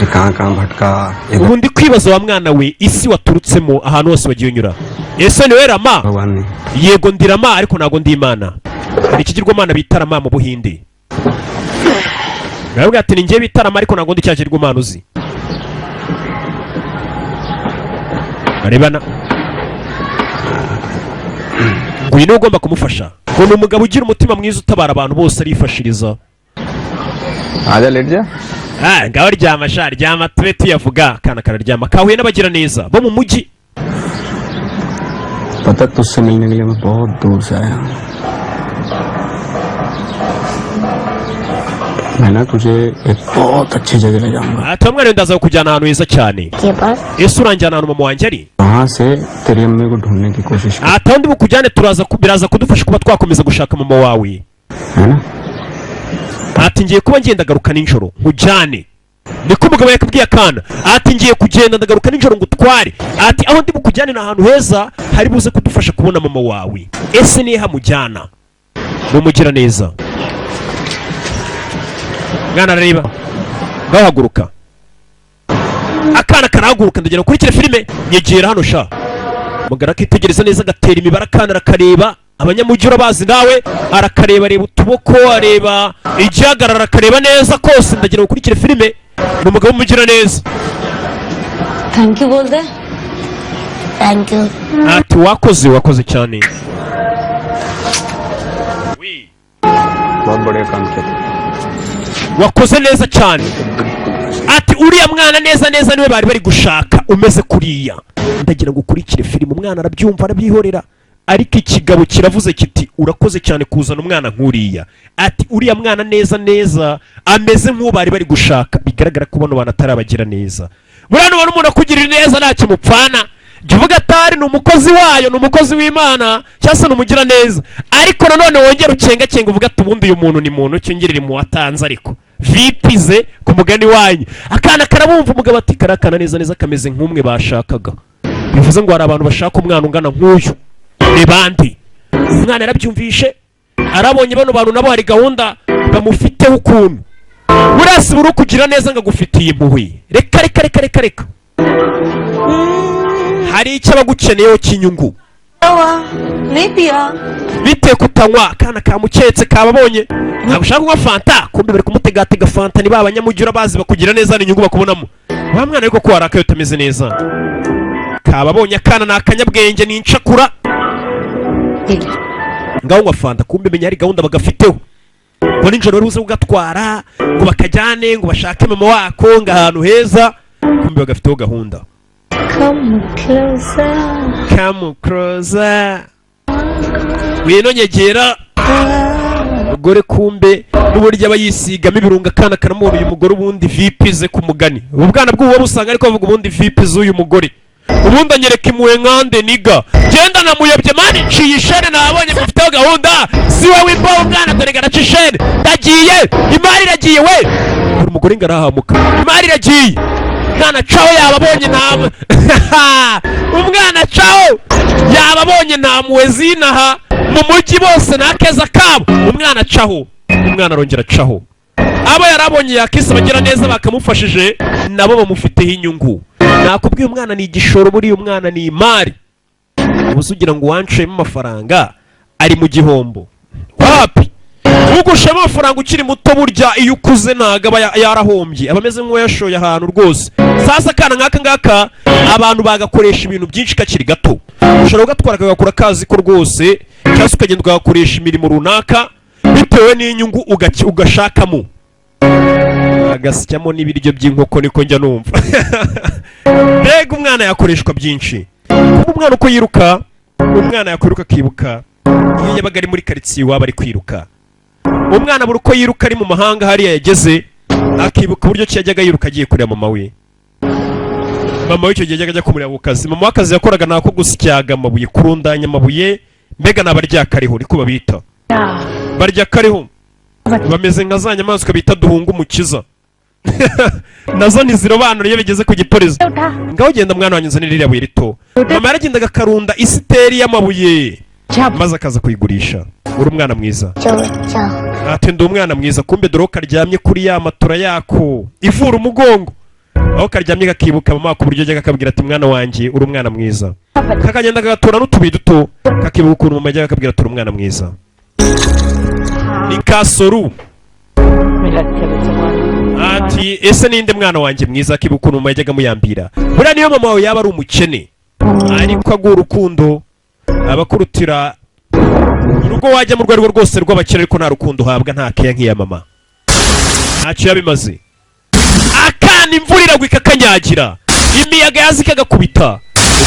ये कहाँ कहाँ भटका ये "Ubu ndi kwibaza, wa mwana we, isi waturutsemo, ahantu hose wagiye unyura. Ese ni wowe Rama?" भगवान ने Yego, ndi Rama, ariko ntabwo ndi Imana. Hari ikigirwamana bita Rama mu Buhinde. Baravuga ati: "Ni njye bita Rama, ariko ntabwo ndi cya kigirwamana uzi." Barebana, nguyu niwe ugomba kumufasha. Ngo ni umugabo ugira umutima mwiza, utabara abantu bose, arifashiriza. आजा, late जा। Ah, ngaho ryama sha, ryama tube tuyavuga. Akana kararyama, kahuye n'abagira neza bo mu mujyi. पता, तुझसे मिलने के लिए मैं बहुत दूर से आया हूँ। मैं ना तुझे एक बहुत अच्छी जगह ले जाऊंगा। Ati mwana, ndaza kukujyana ahantu heza cyane. के पास। Ese uranjyana ahantu mama wanjye ari? वहां से तेरी अम्मी को ढूंढने की कोशिश कर। Ati aho ndi bukujyane turaza biraza kudufasha kuba twakomeza gushaka mama wawe. है ना? Ati ngiye kuba ngenda garuka nijoro nkujyane. Niko umugabo yakabwiye akana. Ati ngiye kugenda, ndagaruka nijoro ngo utware. Ati aho ndi bukujyane ni ahantu heza hari buze kudufasha kubona mama wawe. Ese nihe hamujyana? Mumugira neza. Mwana arareba, ngaho haguruka. Akana karahaguruka. Ndagira ukurikire filime. Nyegera hano sha. Mugara akitegereza neza, agatera imibare. Akana arakareba, abanyamujyi urabazi nawe. Arakareba, areba utuboko, areba igihagarara, akareba neza kose. Ndagira ngo ukurikire filime. Ni umugabo w'umugira neza. Thank you बोल दे। Thank you. Ati wakoze, wakoze cyane. बहुत बढ़िया काम किया। Wakoze neza cyane. Ati uriya mwana neza neza niwe bari bari gushaka, umeze kuriya. Ndagira ngo ukurikire filime. Umwana arabyumva, arabyihorera, ariko ikigabo kiravuze kiti urakoze cyane kuzana umwana nk'uriya. Ati uriya mwana neza neza ameze nk'uwo bari bari gushaka. Bigaragara ko bano bantu atarabagira neza. Buriya nubona umuntu akugirira neza, ntacyo mupfana, jya uvuga atari ni umukozi wayo, ni umukozi w'Imana, cyangwa se ni umugira neza. Ariko nanone wongere ucengacenga, uvuga ati ubundi uyu muntu ni muntu cyongerere mu watanze, ariko vipize ku mugani wanyu. Akana karabumva. Umugabo ati karakana neza neza kameze nk'umwe bashakaga. Bivuze ngo hari abantu bashaka umwana ungana nk'uyu, ni bande? Umwana yarabyumvishe, arabonye bano bantu nabo hari gahunda bamufiteho ukuntu. Buriya si buri ukugira neza ngo agufitiye impuhwe. Reka reka reka reka reka, hari icyo aba agukeneyeho cy'inyungu. हुआ नहीं पिया। Bitewe kutanywa, akana kamuketse, kababonye ntabwo ushaka kunywa fanta. Kumbe bari kumutegatega fanta. Ni ba banyamujyi urabazi, bakugira neza, ni inyungu bakubonamo. Wa mwana, ariko ko warakaye utameze neza? Kababonye. Akana ni akanyabwenge, ni incakura. Ngaho nywa fanta. Kumbe menya hari gahunda bagafiteho, ngo nijoro wari uze kugatwara, ngo bakajyane, ngo bashake mama wako, ngo ahantu heza. Kumbe bagafiteho gahunda. Come closer. Come closer, ngwino nyegera mugore. Kumbe n'uburyo aba yisigamo ibirungo, akana karamubona. Uyu mugore ubundi vipi ze? Ku mugani ubu bwana bw'ubu busanga ariko bavuga ubundi vipi z'uyu mugore? Ubundi anyereka impuhwe nkande niga genda namuyobye man, nciye ishene, nabonye mufiteho gahunda. Si wowe imbaho umwana, dore garaca ishene, ndagiye, imari iragiye we. Buri mugore ngo arahamuka, imari iragiye. Umwana caho yababonye, nta umwana caho yababonye, nta mpuhwe zinaha mu mujyi bose ni akeza kabo. Umwana acaho, umwana arongera acaho. Abo yarabonye yakise abagira neza bakamufashije, nabo bamufiteho inyungu. Nakubwiye, umwana ni igishoro, buriya umwana ni imari. Ubu se ugira ngo uwanshuyemo amafaranga ari mu gihombo? Wapi, ugushemo amafaranga ukiri muto, burya iyo ukuze ntabwo aba yarahombye, aba ameze nk'uwayashoye ahantu rwose. Sasa akana nk'aka ngaka abantu bagakoresha ibintu byinshi kakiri gato. Ushobora kugatwara kagakura kazi ko rwose, cyangwa se ukagenda ukagakoresha imirimo runaka bitewe n'inyungu ugashakamo, agasyamo n'ibiryo by'inkoko. Niko njya numva. Mbega umwana yakoreshwa byinshi. Kuba umwana uko yiruka, umwana yakwiruka akibuka iyo yabaga ari muri karitsiye iwabo ari kwiruka. Umwana buri uko yiruka ari mu mahanga hariya yageze, akibuka uburyo ki yajyaga yiruka agiye kureba mama we. Mama we icyo gihe yajyaga ajya kumureba ku kazi. Mama w'akazi yakoraga ni ako gusyaga amabuye, kurundanya amabuye. Mbega ni abaryakariho, niko babita, barya kariho. Bameze nka za nyamaswa bita duhunga umukiza, nazo ntizirobanura iyo bigeze ku gipolisi. Ngaho genda mwana wanjye, unzanire ririya buye rito. Mama yaragendaga akarunda isiteri y'amabuye, maze akaza kuyigurisha. Uri umwana mwiza. चो। Ati ndi umwana mwiza. Kumbe dore ko karyamye kuri ya matora yako ivura umugongo, aho karyamye kakibuka mama ku buryo ajyaga akabwira ati mwana wanjye, uri umwana mwiza. Kakagenda kagatora n'utubuye duto, kakibuka ukuntu mama yajyaga akabwira ati uri umwana mwiza. Ni kasoru. मेरा अच्छा बच्चा। Ati ese ninde mwana wanjye mwiza? Akibuka ukuntu mama yajyaga amuyambira. Buriya niyo mama wawe yaba ari umukene, ariko aguha urukundo, aba akurutira Urugo wajya mu rwego rwose rw'abakire, ariko nta rukundo uhabwa, nta keya nk'iya mama, ntacyo yabimaze. Akana imvura iragwa ikakanyagira, imiyaga yaza ikagakubita,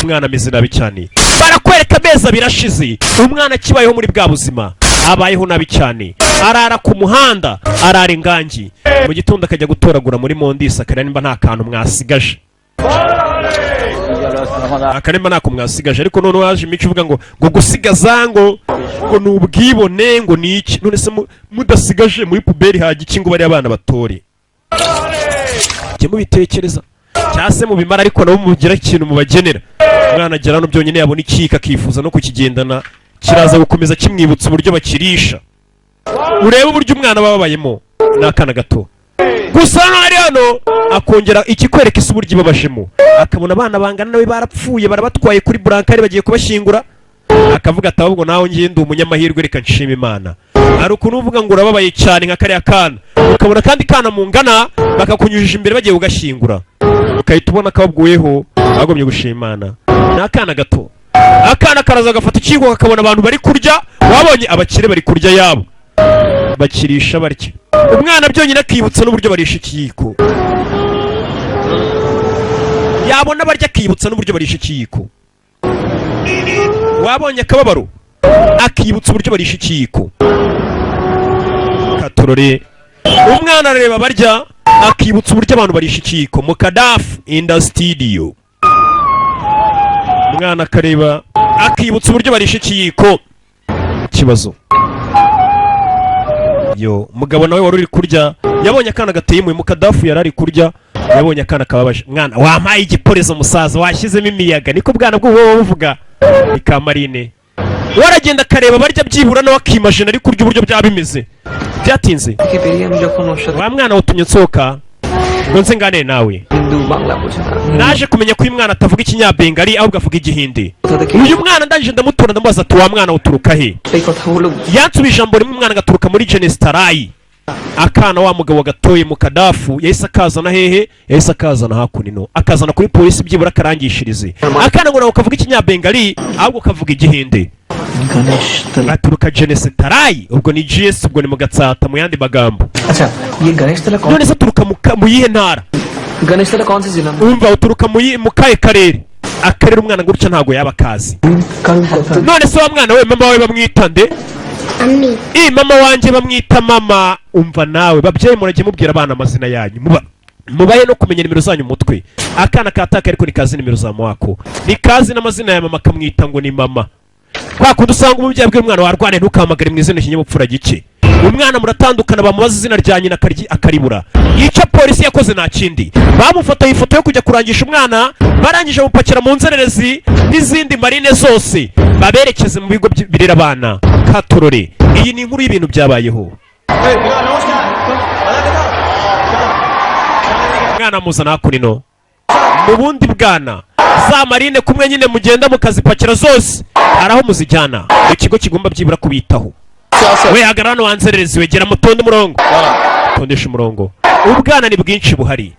umwana ameze nabi cyane. Barakwereka amezi 2 ashize, umwana akibayeho muri bwa buzima, abayeho nabi cyane, arara ku muhanda, arara ingangi, mu gitondo akajya gutoragura muri mondisi, akareba nimba nta kantu mwasigaje, akarema ntako mwasigaje. Ariko noneho haje imico ivuga ngo gusigaza ngo ni ubwibone, ngo ni iki. None se mudasigaje muri poubelle hajya iki ngo bariya abana batore? Jye mubitekereza cyangwa se mubimara, ariko nabo mugira ikintu mubagenera. Umwana agera hano byonyine yabona ikiyiko akifuza no kukigendana, kiraza gukomeza kimwibutsa uburyo bakirisha. Urebe uburyo umwana aba ababayemo, ni akana gato gusa. Hano ari hano akongera ikikwereka isi uburyo ibabajemo, akabona abana bangana nawe barapfuye, barabatwaye kuri brancard, bagiye kubashyingura, akavuga ati: "Ahubwo nawe ngiye ndi umunyamahirwe, reka nshima Imana." Hari ukuntu uvuga ngo urababaye cyane nka kariya kana, ukabona kandi kana mungana bakakunyujije imbere bagiye kugashyingura, ukahita ubona kababwiyeho bagomye gushima Imana. Ni akana gato. Akana karaza gafata ikiyiko, kakabona abantu bari kurya, wabonye abakire bari kurya yabo bakirisha barya. Umwana byonyine akibutsa n'uburyo barisha ikiyiko, yabona barya akibutsa n'uburyo barisha ikiyiko. Wabonye akababaro, akibutsa uburyo barisha ikiyiko. Katorore, umwana arareba barya, akibutsa uburyo abantu barisha ikiyiko. Mu kadafu in the studio, umwana akareba akibutsa uburyo barisha ikiyiko. Ikibazo yo mugabo nawe wari uri kurya yabonye akana gateye impuhwe. Mu kadafu yari ari kurya, yabonye akana kababaje. "Mwana, wampaye igiporezo musaza, washyizemo imiyaga." Niko bwana bw'ubu buba buvuga. Ni ka marine waragenda akareba barya, byibura nawe akimajina ari kurya uburyo byaba bimeze. Byatinze. থেকে বেরিয়ে আমি যখন ওর সাথে Wa mwana utumye nsohoka ngo nze nganire nawe. Hindu Bangla বোঝে না। Naje kumenya ko uyu mwana atavuga ikinyabengali, ahubwo avuga igihindi. কোথা থেকে Uyu mwana ndangije ndamutora, ndamubaza ati: "Wa mwana, uturuka he?" এই কথাগুলো Yansubije ijambo rimwe, umwana agaturuka muri Jenesitarayi. Akana wa mugabo gatoye mu kadafu yahise akazana hehe? Yahise akazana hakuno, akazana kuri polisi, byibura akarangishirize akana ngo ntabwo kavuga ikinyabengali, ahubwo kavuga igihinde. Ganesh Aturuka Jenesitarayi, ubwo ni GS, ubwo ni mu Gatsata mu yandi magambo. আচ্ছা ये गणेश तला कौन None se aturuka mu yihe ntara? Ganesh तला कौन से जिला में? Umva, uturuka mu kahe karere? Akarere umwana gutya ntabwo yaba akazi. কারণ কথা None se wa mwana we, mama wawe bamwita nde? Ammi. I mama wanjye bamwita mama. Umva nawe, babyeyi, murajye mubwira abana amazina yanyu, muba mubahe no kumenya nimero zanyu mu mutwe. Akana kataka ariko nikazi nimero za mwako, nikazi n'amazina ya mama, akamwita ngo ni mama. Kwa kundi usanga umubyeyi abwira umwana warwane: "Ntukamagare mu izina ikinyabupfura gike." Umwana muratandukana, bamubaza izina rya nyina akaribura. Icyo polisi yakoze nta kindi, bamufataye ifoto yo kujya kurangisha umwana, barangije bamupakira mu nzererezi n'izindi marine zose, baberekeze mu bigo birera abana. Katorore, iyi ni inkuru y'ibintu byabayeho. Umwana amuzana hakuno mu bundi bwana, za marine kumwe nyine mugenda mukazipakira zose, hari aho muzijyana mu kigo kigomba byibura kubitaho. We hagarara hano wanzererezi, wegera mutonde umurongo, tondesha umurongo. Ubwana ni bwinshi buhari,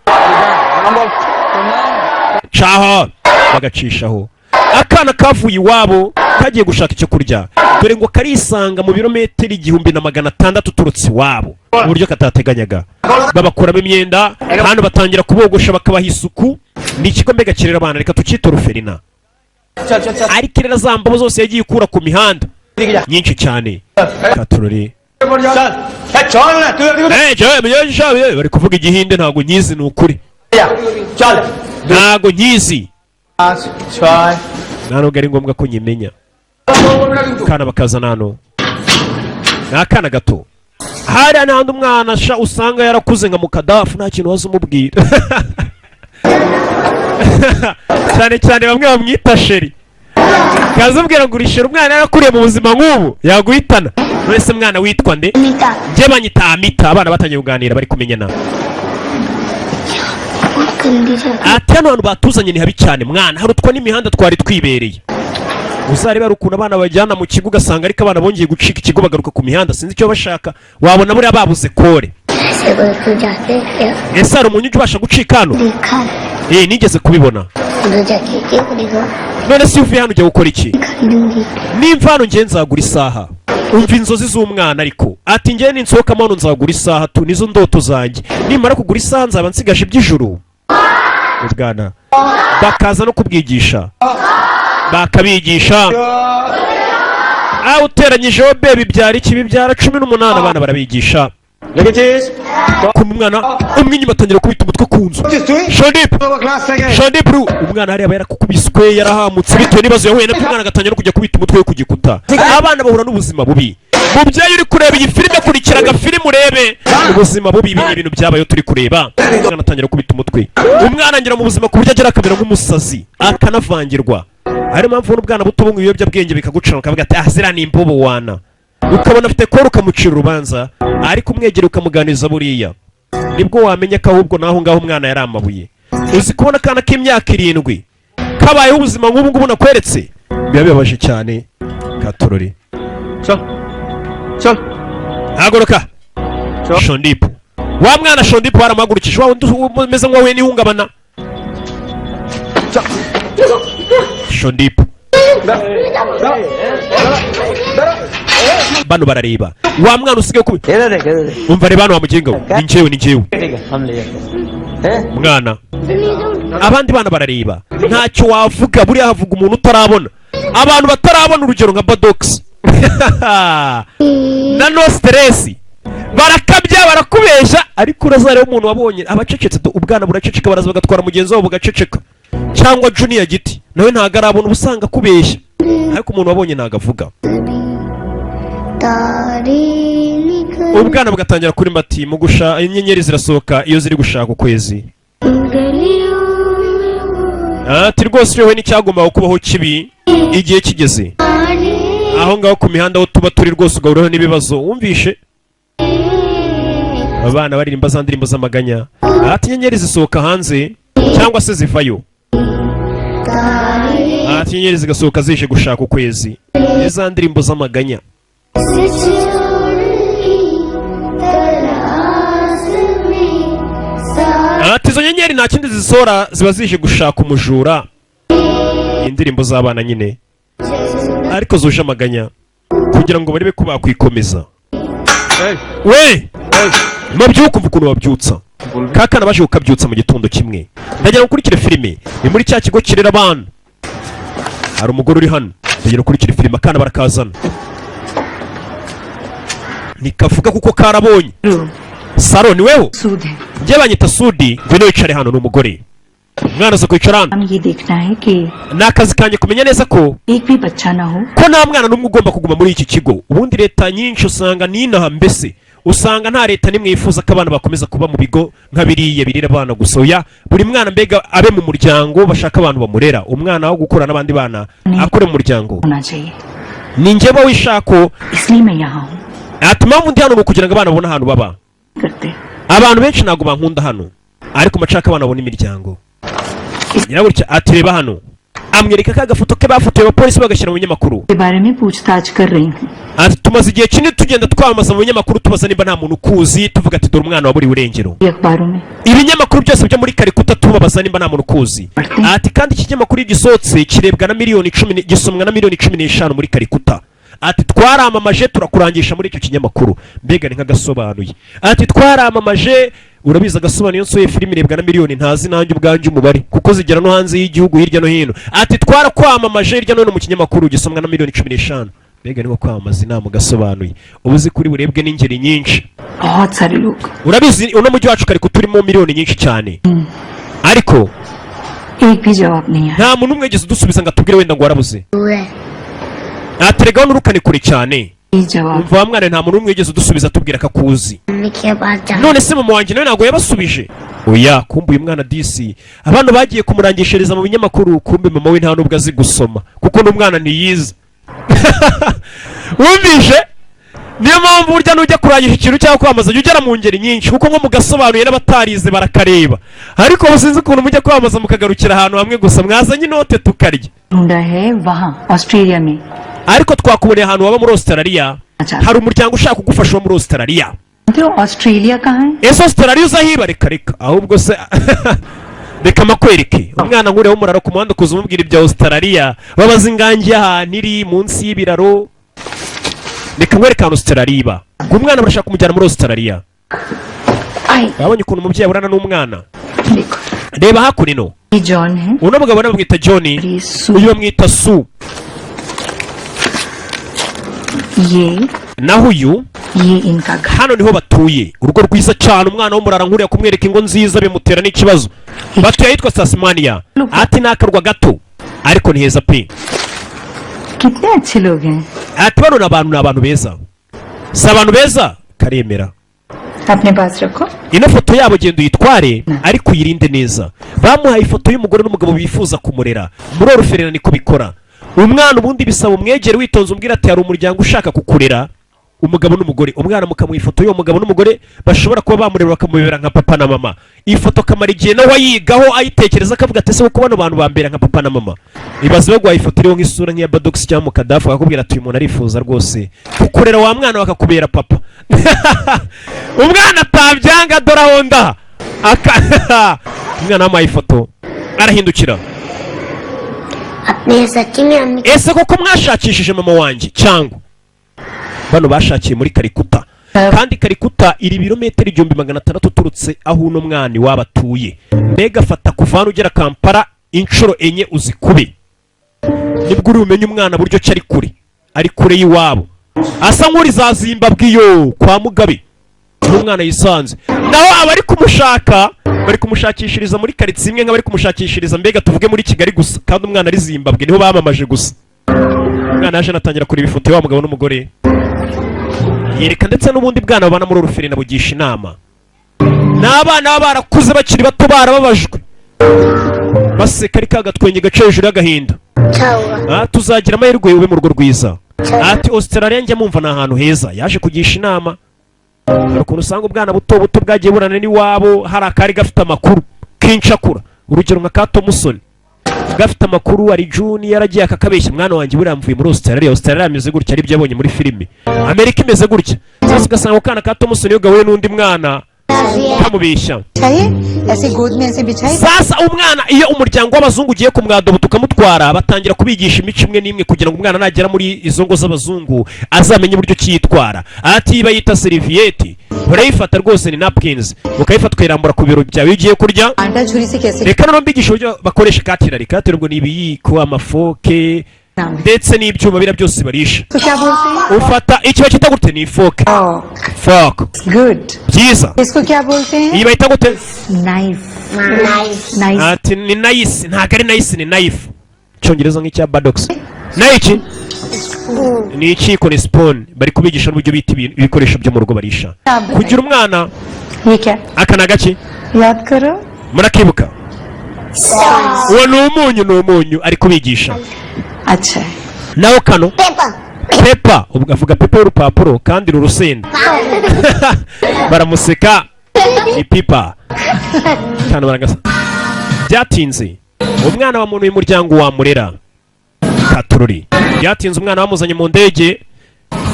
caho bagacishaho. Akana kavuye iwabo kagiye gushaka icyo kurya, dore ngo karisanga mu birometero 1600 uturutse iwabo mu buryo katateganyaga. Babakuramo imyenda hano, batangira kubogosha, bakabaha isuku. Ni ikigo mbega kirera abana, reka tukite orphelinat, ariko irera za mbobo zose yagiye ikura ku mihanda nyinshi cyane. Katurori. Eh, bari kuvuga igihinde, ntabwo nkizi, ni ukuri ntabwo nkizi, nta nubwo ari ngombwa ko nyimenya. Akana bakazana hano ni akana gato. Hariya n'ahandi umwana sha usanga yarakuze nka mukadafu, nta kintu waza umubwira, cyane cyane bamwe bamwita chéri, kaza ubwira ngo urishira umwana yarakuriye mu buzima nk'ubu yaguhitana. None se mwana, witwa nde? Amita. Njye banyita Amita. Abana batangiye kuganira, bari kumenyana. बहुत गंदी जगह। Ati: "Hano hantu batuzanye ni habi cyane mwana, harutwa n'imihanda twari twibereye." Uzarebe hari ukuntu abana bajyana mu kigo ugasanga ariko abana bongeye gucika ikigo bagaruka ku mihanda, sinzi icyo bashaka, wabona buriya babuze kore. ऐसे कोई कोई जाते हैं क्या? Ese hari umuntu ujya ubasha gucika hano? देखा है। Eh, nigeze kubibona. उधर जाके क्या करेगा? None se iyo uvuye hano ujya gukora iki? खरीदूंगी। Nimva hano ngiye nzagura isaha. Umva inzozi z'umwana, ariko ati njyewe ninsohokamo hano nzagura isaha tu, nizo ndoto zanjye. Nimara kugura isaha nzaba nsigaje iby'ijuru. Ubwana bakaza no kubwigisha, bakabigisha aho uteranyijeho be bibyara iki? Bibyara 18. Abana barabigisha. Ku mwana umwe inyuma atangira kubita umutwe ku nzu. Shandip, Shandip ru umwana hariya aba yarakukubiswe, yarahamutse bitewe n'ibibazo yahuye nabyo. Umwana agatangira no kujya kubita umutwe we ku gikuta. Abana bahura n'ubuzima bubi. Mubyeyi uri kureba iyi filime, kurikira agafilime urebe ubuzima bubi. Ibi ni ibintu byabayeho turi kureba. Umwana atangira kubita umutwe, umwana agera mu buzima ku buryo agera akamera nk'umusazi, akanavangirwa. Ariyo mpamvu ubona ubwana buto bunywa ibiyobyabwenge bikagucana, ukavuga ati: "Ah, ziriya ni imbobo." Wana ukabona afite koro, ukamucira urubanza, ariko umwegera ukamuganiriza, buriya nibwo wamenya ko ahubwo naho ngaho umwana yari amabuye. Uzi kubona akana k'imyaka 7 kabayeho ubuzima nk'ubu ngubu nakweretse? Biba bibabaje cyane. Katorori. चल चल. Haguruka Shondipu. Wa mwana Shondipu baramuhagurukije, wa wundi umeze nk'uwahuye n'ihungabana. Shondipu, bano barareba wa mwana usigaye kubi. इधर देख, इधर देख. Umva, reba hano wa muginga we, ni njyewe, ni njyewe. ठीक है, हम ले जाते हैं. Mwana, abandi bana barareba, ntacyo wavuga. Buriya havuga umuntu utarabona, abantu batarabona, urugero nka Badogisi na No Stress, barakabya, barakubeshya, ariko urazareba umuntu wabonye abacecetse. Ubwana buraceceka, baraza bagatwara mugenzi wabo bugaceceka, cyangwa Junior Giti nawe ntabwo arabona, uba usanga akubeshya, ariko umuntu wabonye ntabwo avuga. तारे निकल Ubwana bugatangira kuri mati mu gusha inyenyeri zirasohoka iyo ziri gushaka ukwezi. गलियों में Ati rwose wowe n'icyagombaga kubaho kibi igihe kigeze aho ngaho ku mihanda aho tuba turi rwose ugahuraho n'ibibazo. Wumvishe abana baririmba za ndirimbo z'amaganya, ati inyenyeri zisohoka hanze cyangwa se zivayo, ati inyenyeri zigasohoka zije gushaka ukwezi, ni za ndirimbo z'amaganya. से छोड़ तलाश में Ati izo nyenyeri nta kindi zisohora, ziba zije gushaka umujura. Indirimbo z'abana nyine ariko zuje amaganya kugira ngo barebe ko bakwikomeza. We mabyuka, umva ukuntu babyutsa ka kana, baje kukabyutsa mu gitondo kimwe. Ndagira ngo ukurikire filime, ni muri cya kigo kirera abana. Hari umugore uri hano. Ndagira ngo ukurikire filime. Akana barakazana, ntikavuga kuko karabonye. Saro, ni weho? सूद है. Njye banyita Sudi, ngwino wicare hano. Ni umugore, umwana aza kwicara hano. हम ये देखना है कि Ni akazi kanjye kumenya neza ko एक भी बच्चा ना हो. ko nta mwana n'umwe ugomba kuguma muri iki kigo. Ubundi leta nyinshi usanga n'inaha, mbese usanga nta leta n'imwe yifuza ko abana bakomeza kuba mu bigo nka biriya birira abana gusa. Oya, buri mwana mbega abe mu muryango, bashaka abantu bamurera, umwana wo gukura n'abandi bana akure mu muryango. होना चाहिए. Ni njyewe wishako. इसलिए मैं यहाँ हूँ. Ati impamvu ndi hano ni ukugira ngo abana babone ahantu baba. करते Abantu benshi ntabwo bankunda hano, ariko mashaka abana babona imiryango. Nyiragutya ati reba hano, amwereka ka gafoto ke bafotoye abapolisi bagashyira mu binyamakuru. के बारे में पूछताछ कर रही हूँ. Ati tumaze igihe kinini tugenda twamamaza mu binyamakuru, tubaza niba nta muntu ukuzi, tuvuga ati dore umwana waburiwe irengero. ये अखबारों में Ibinyamakuru byose byo muri Karikuta tubabaza nimba nta muntu ukuzi. Ati kandi iki kinyamakuru iyo gisohotse kirebwa na miliyoni 10, gisomwa na miliyoni 15 muri Karikuta. Ati twaramamaje, turakurangisha muri icyo kinyamakuru. Mbega ni nk'agasobanuye. Ati twaramamaje, urabizi agasobanuye, iyo nsohoye filime irebwa na miliyoni ntazi nanjye ubwanjye umubare, kuko zigera no hanze y'igihugu hirya no hino. Ati twarakwamamaje hirya no hino mu kinyamakuru gisomwa na miliyoni 15. Mbega ni nko kwamamaza inama ugasobanuye, uba uzi kuri burebwe n'ingeri nyinshi. बहुत सारे लोग. Urabizi uno mujyi wacu Karikuta urimo miliyoni nyinshi cyane, ariko एक भी जवाब नहीं आया. nta muntu umwe wigeze udusubiza ngo atubwire wenda ngo warabuze. हुए Ateregaho n'urukane kure cyane. ये जवाब Umva wa mwana, nta muntu n'umwe wigeze udusubiza atubwira ko akuzi. Mummy के पास जा. None se mama wanjye nawe ntabwo yabasubije? Oya. Kumbe uyu mwana disi abantu bagiye kumurangishiriza mu binyamakuru, kumbe mama we nta nubwo azi gusoma, kuko n'umwana ntiyize. Wumvishe? Niyo mpamvu burya nujya kurangisha ikintu cyangwa kwamamaza jya ugera mu ngeri nyinshi, kuko nko mugasobanuye n'abatarize barakareba, ariko ubu sinzi ukuntu mujya kwamamaza mukagarukira ahantu hamwe gusa. Mwazanye inote tukarya. ढूंढा है वहाँ Australia में. Ariko twakuboneye ahantu waba muri Australia. अच्छा. Hari umuryango ushaka kugufasha wo muri Australia. तो Australia कहाँ है? Ese Australia uzahiba? Reka reka, ahubwo se reka makwereke. Umwana nkuriya w'umuraro ku muhanda kuza umubwira ibya Australia, babaza ingangi y'ahantu iri munsi y'ibiraro. Reka nkwereke ahantu Australia iba. Ngo umwana barashaka kumujyana muri Australia. आई। Wabonye ukuntu umubyeyi aburana n'umwana? देखो। Reba hakuno. ये John है। Uno mugabo nawe bamwita John. ये सू। Uyu bamwita Su. ये Naho uyu ये इनका घर। Hano niho batuye, urugo rwiza cyane. Umwana w'umurara nkuriya kumwereka ingo nziza bimutera n'ikibazo. Batuye ahitwa Tasmania. Ati ni akarwa gato ariko ni heza pe. कितने अच्छे लोग हैं। Ati bano ni abantu beza, si abantu beza? Karemera. अपने पास रखो। Ino foto yabo genda uyitware ariko uyirinde neza. Bamuhaye ifoto y'umugore n'umugabo bifuza kumurera muri orphelinat. Niko bikora. Umwana ubundi bisaba umwegere witonze, umbwira ati hari umuryango ushaka kukurera, umugabo n'umugore. Umwana mukamuha ifoto y'uwo mugabo n'umugore bashobora kuba bamurera bakamubera nka papa na mama. Iyi foto akamara igihe nawe ayigaho, ayitekereza, akavuga ati ese kuko bano bantu bambera nka papa na mama? Ibaze baguhaye ifoto iriho nk'isura nk'iya Badogisi cyangwa Mukadafu, bakakubwira ati uyu muntu arifuza rwose kukurera wa mwana, bakakubera papa. Umwana atabyanga. Dore aho ndaha. Umwana wamuhaye ifoto arahindukira. आपने सच्ची में अम्मी Ese koko mwashakishije mama wanjye? Cyangwa bano bashakiye muri Karikuta, kandi Karikuta iri ibirometero 1600 uturutse aho uno mwana iwabo atuye. Mbega fata kuva hano ugera Kampala inshuro enye uzikube, nibwo uri bumenye umwana buryo ki ari kure, ari kure y'iwabo, asa nk'uri za Zimbabwe iyo kwa Mugabe n'umwana yisanze. Naho abari kumushaka bari kumushakishiriza muri karitsiye imwe nk'abari kumushakishiriza mbega tuvuge muri Kigali gusa, kandi umwana ari Zimbabwe, niho bamamaje gusa. Umwana yaje anatangira kureba ifoto y'wa mugabo n'umugore, yereka ndetse n'ubundi bwana babana muri orphelinat, bugisha inama. Ni abana baba barakuze bakiri bato, barababajwe, baseka ari ka gatwenge gaca hejuru y'agahinda. अच्छा हुआ। Ah, tuzagira amahirwe ube mu rugo rwiza. Ati Australia njya mumva ni ahantu heza. Yaje kugisha inama. Hari ukuntu usanga ubwana buto buto bwagiye burana n'iwabo, hari akari gafite amakuru k'incakura, urugero nka ka Tomusoni gafite amakuru ari Juni yaragiye akakabeshya: mwana wanjye, buriya mvuye muri Australia, Australia imeze gutya, aribyo yabonye muri filime, Amerika imeze gutya. Sasa ugasanga akana ka Tomusoni iyo gahuye n'undi mwana kamubeshya. चाहिए ऐसे गोद में ऐसे बिछाई। Sasa umwana iyo umuryango w'abazungu ugiye kumwadoba tukamutwara, batangira kubigisha imico imwe n'imwe kugira ngo umwana nagera muri izo ngo z'abazungu azamenye uburyo ki yitwara. Ati bayita serviette, urayifata rwose, ni napkins, ukayifata ukayirambura ku biro byawe iyo ugiye kurya. आटा छुरी से कैसे Reka noneho mbigisha uburyo bakoresha cutlery. Cutlery ubwo ni ibiyiko, amafork नाम है ndetse n'ibyuma biriya byose barisha. तो क्या बोलते हैं? Ufata iki bakita gute? Ni fork, fork. Good. Byiza. इसको क्या बोलते हैं? Iyi bayita gute? Knife. Knife. Knife. Ati ni nice, ntabwo ari nice, ni knife. Icyongereza nk'icya Badox. Nayo iki ni ikiko, ni spoon. Bari kubigisha n'uburyo bita ibikoresho byo mu rugo barisha kugira umwana. ये क्या? Aka ni agaki? याद करो। Murakibuka? Uwo ni umunyu, ni umunyu ari kubigisha. अच्छा है। Naho kano? Paper. Paper. Ubwo avuga paper y'urupapuro kandi ni urusenda, baramuseka. Ni pepper kano baragasa. Byatinze umwana wa muntu w'umuryango wamurera katururi. Byatinze umwana bamuzanye mu ndege.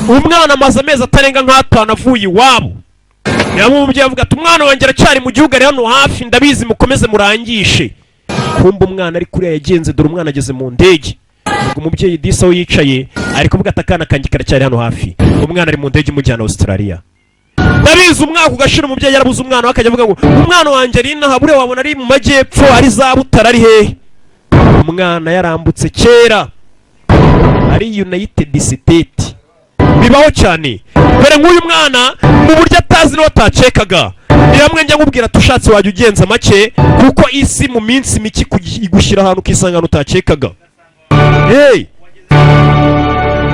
Umwana amaze amezi atarenga nk'atanu avuye iwabo. Niba umubyeyi avuga ati umwana wanjye aracyari mu gihugu, ari hano hafi, ndabizi, mukomeze murangishe. Kumva umwana ari kuriya yagenze. Dore umwana ageze mu ndege. Ubwo umubyeyi disi aho yicaye ari kuvuga ati akana kanjye karacyari hano hafi. Umwana ari mu ndege imujyana Australia. Ndabizi umwaka ugashira umubyeyi yarabuze umwana we, akajya avuga ngo umwana wanjye ari inaha, buriya wabona ari mu majyepfo, ari za Butare, ari hehe. Umwana yarambutse kera, ari United State. Bibaho cyane. Dore nk'uyu mwana mu buryo atazi n'uwo atacekaga. Ni hamwe njya nkubwira ati ushatse wajya ugenza make, kuko isi mu minsi mike igushyira ahantu ukisanga ahantu utakekaga. Hey!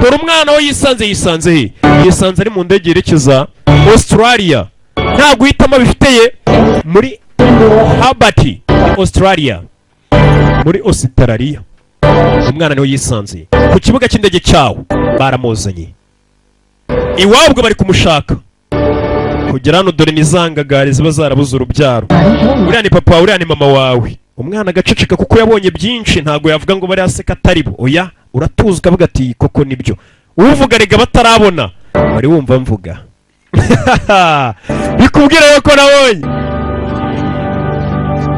Dore umwana we yisanze, yisanze he? Yisanze ari mu ndege yerekeza Australia, nta guhitamo bifiteye, muri Hobart, Australia, muri Australia. Umwana niwe yisanze ku kibuga cy'indege cyawo, baramuzanye iwabo ubwo bari kumushaka kugera hano. Dore ni za ngagari ziba zarabuze urubyaro. Uriya ni papa wawe, uriya ni mama wawe. Umwana agaceceka kuko yabonye byinshi, ntabwo yavuga ngo bariya seka atari bo. Oya, uratuza ukavuga ati koko nibyo uvuga. Rega batarabona wari wumva mvuga bikubwira yuko nabonye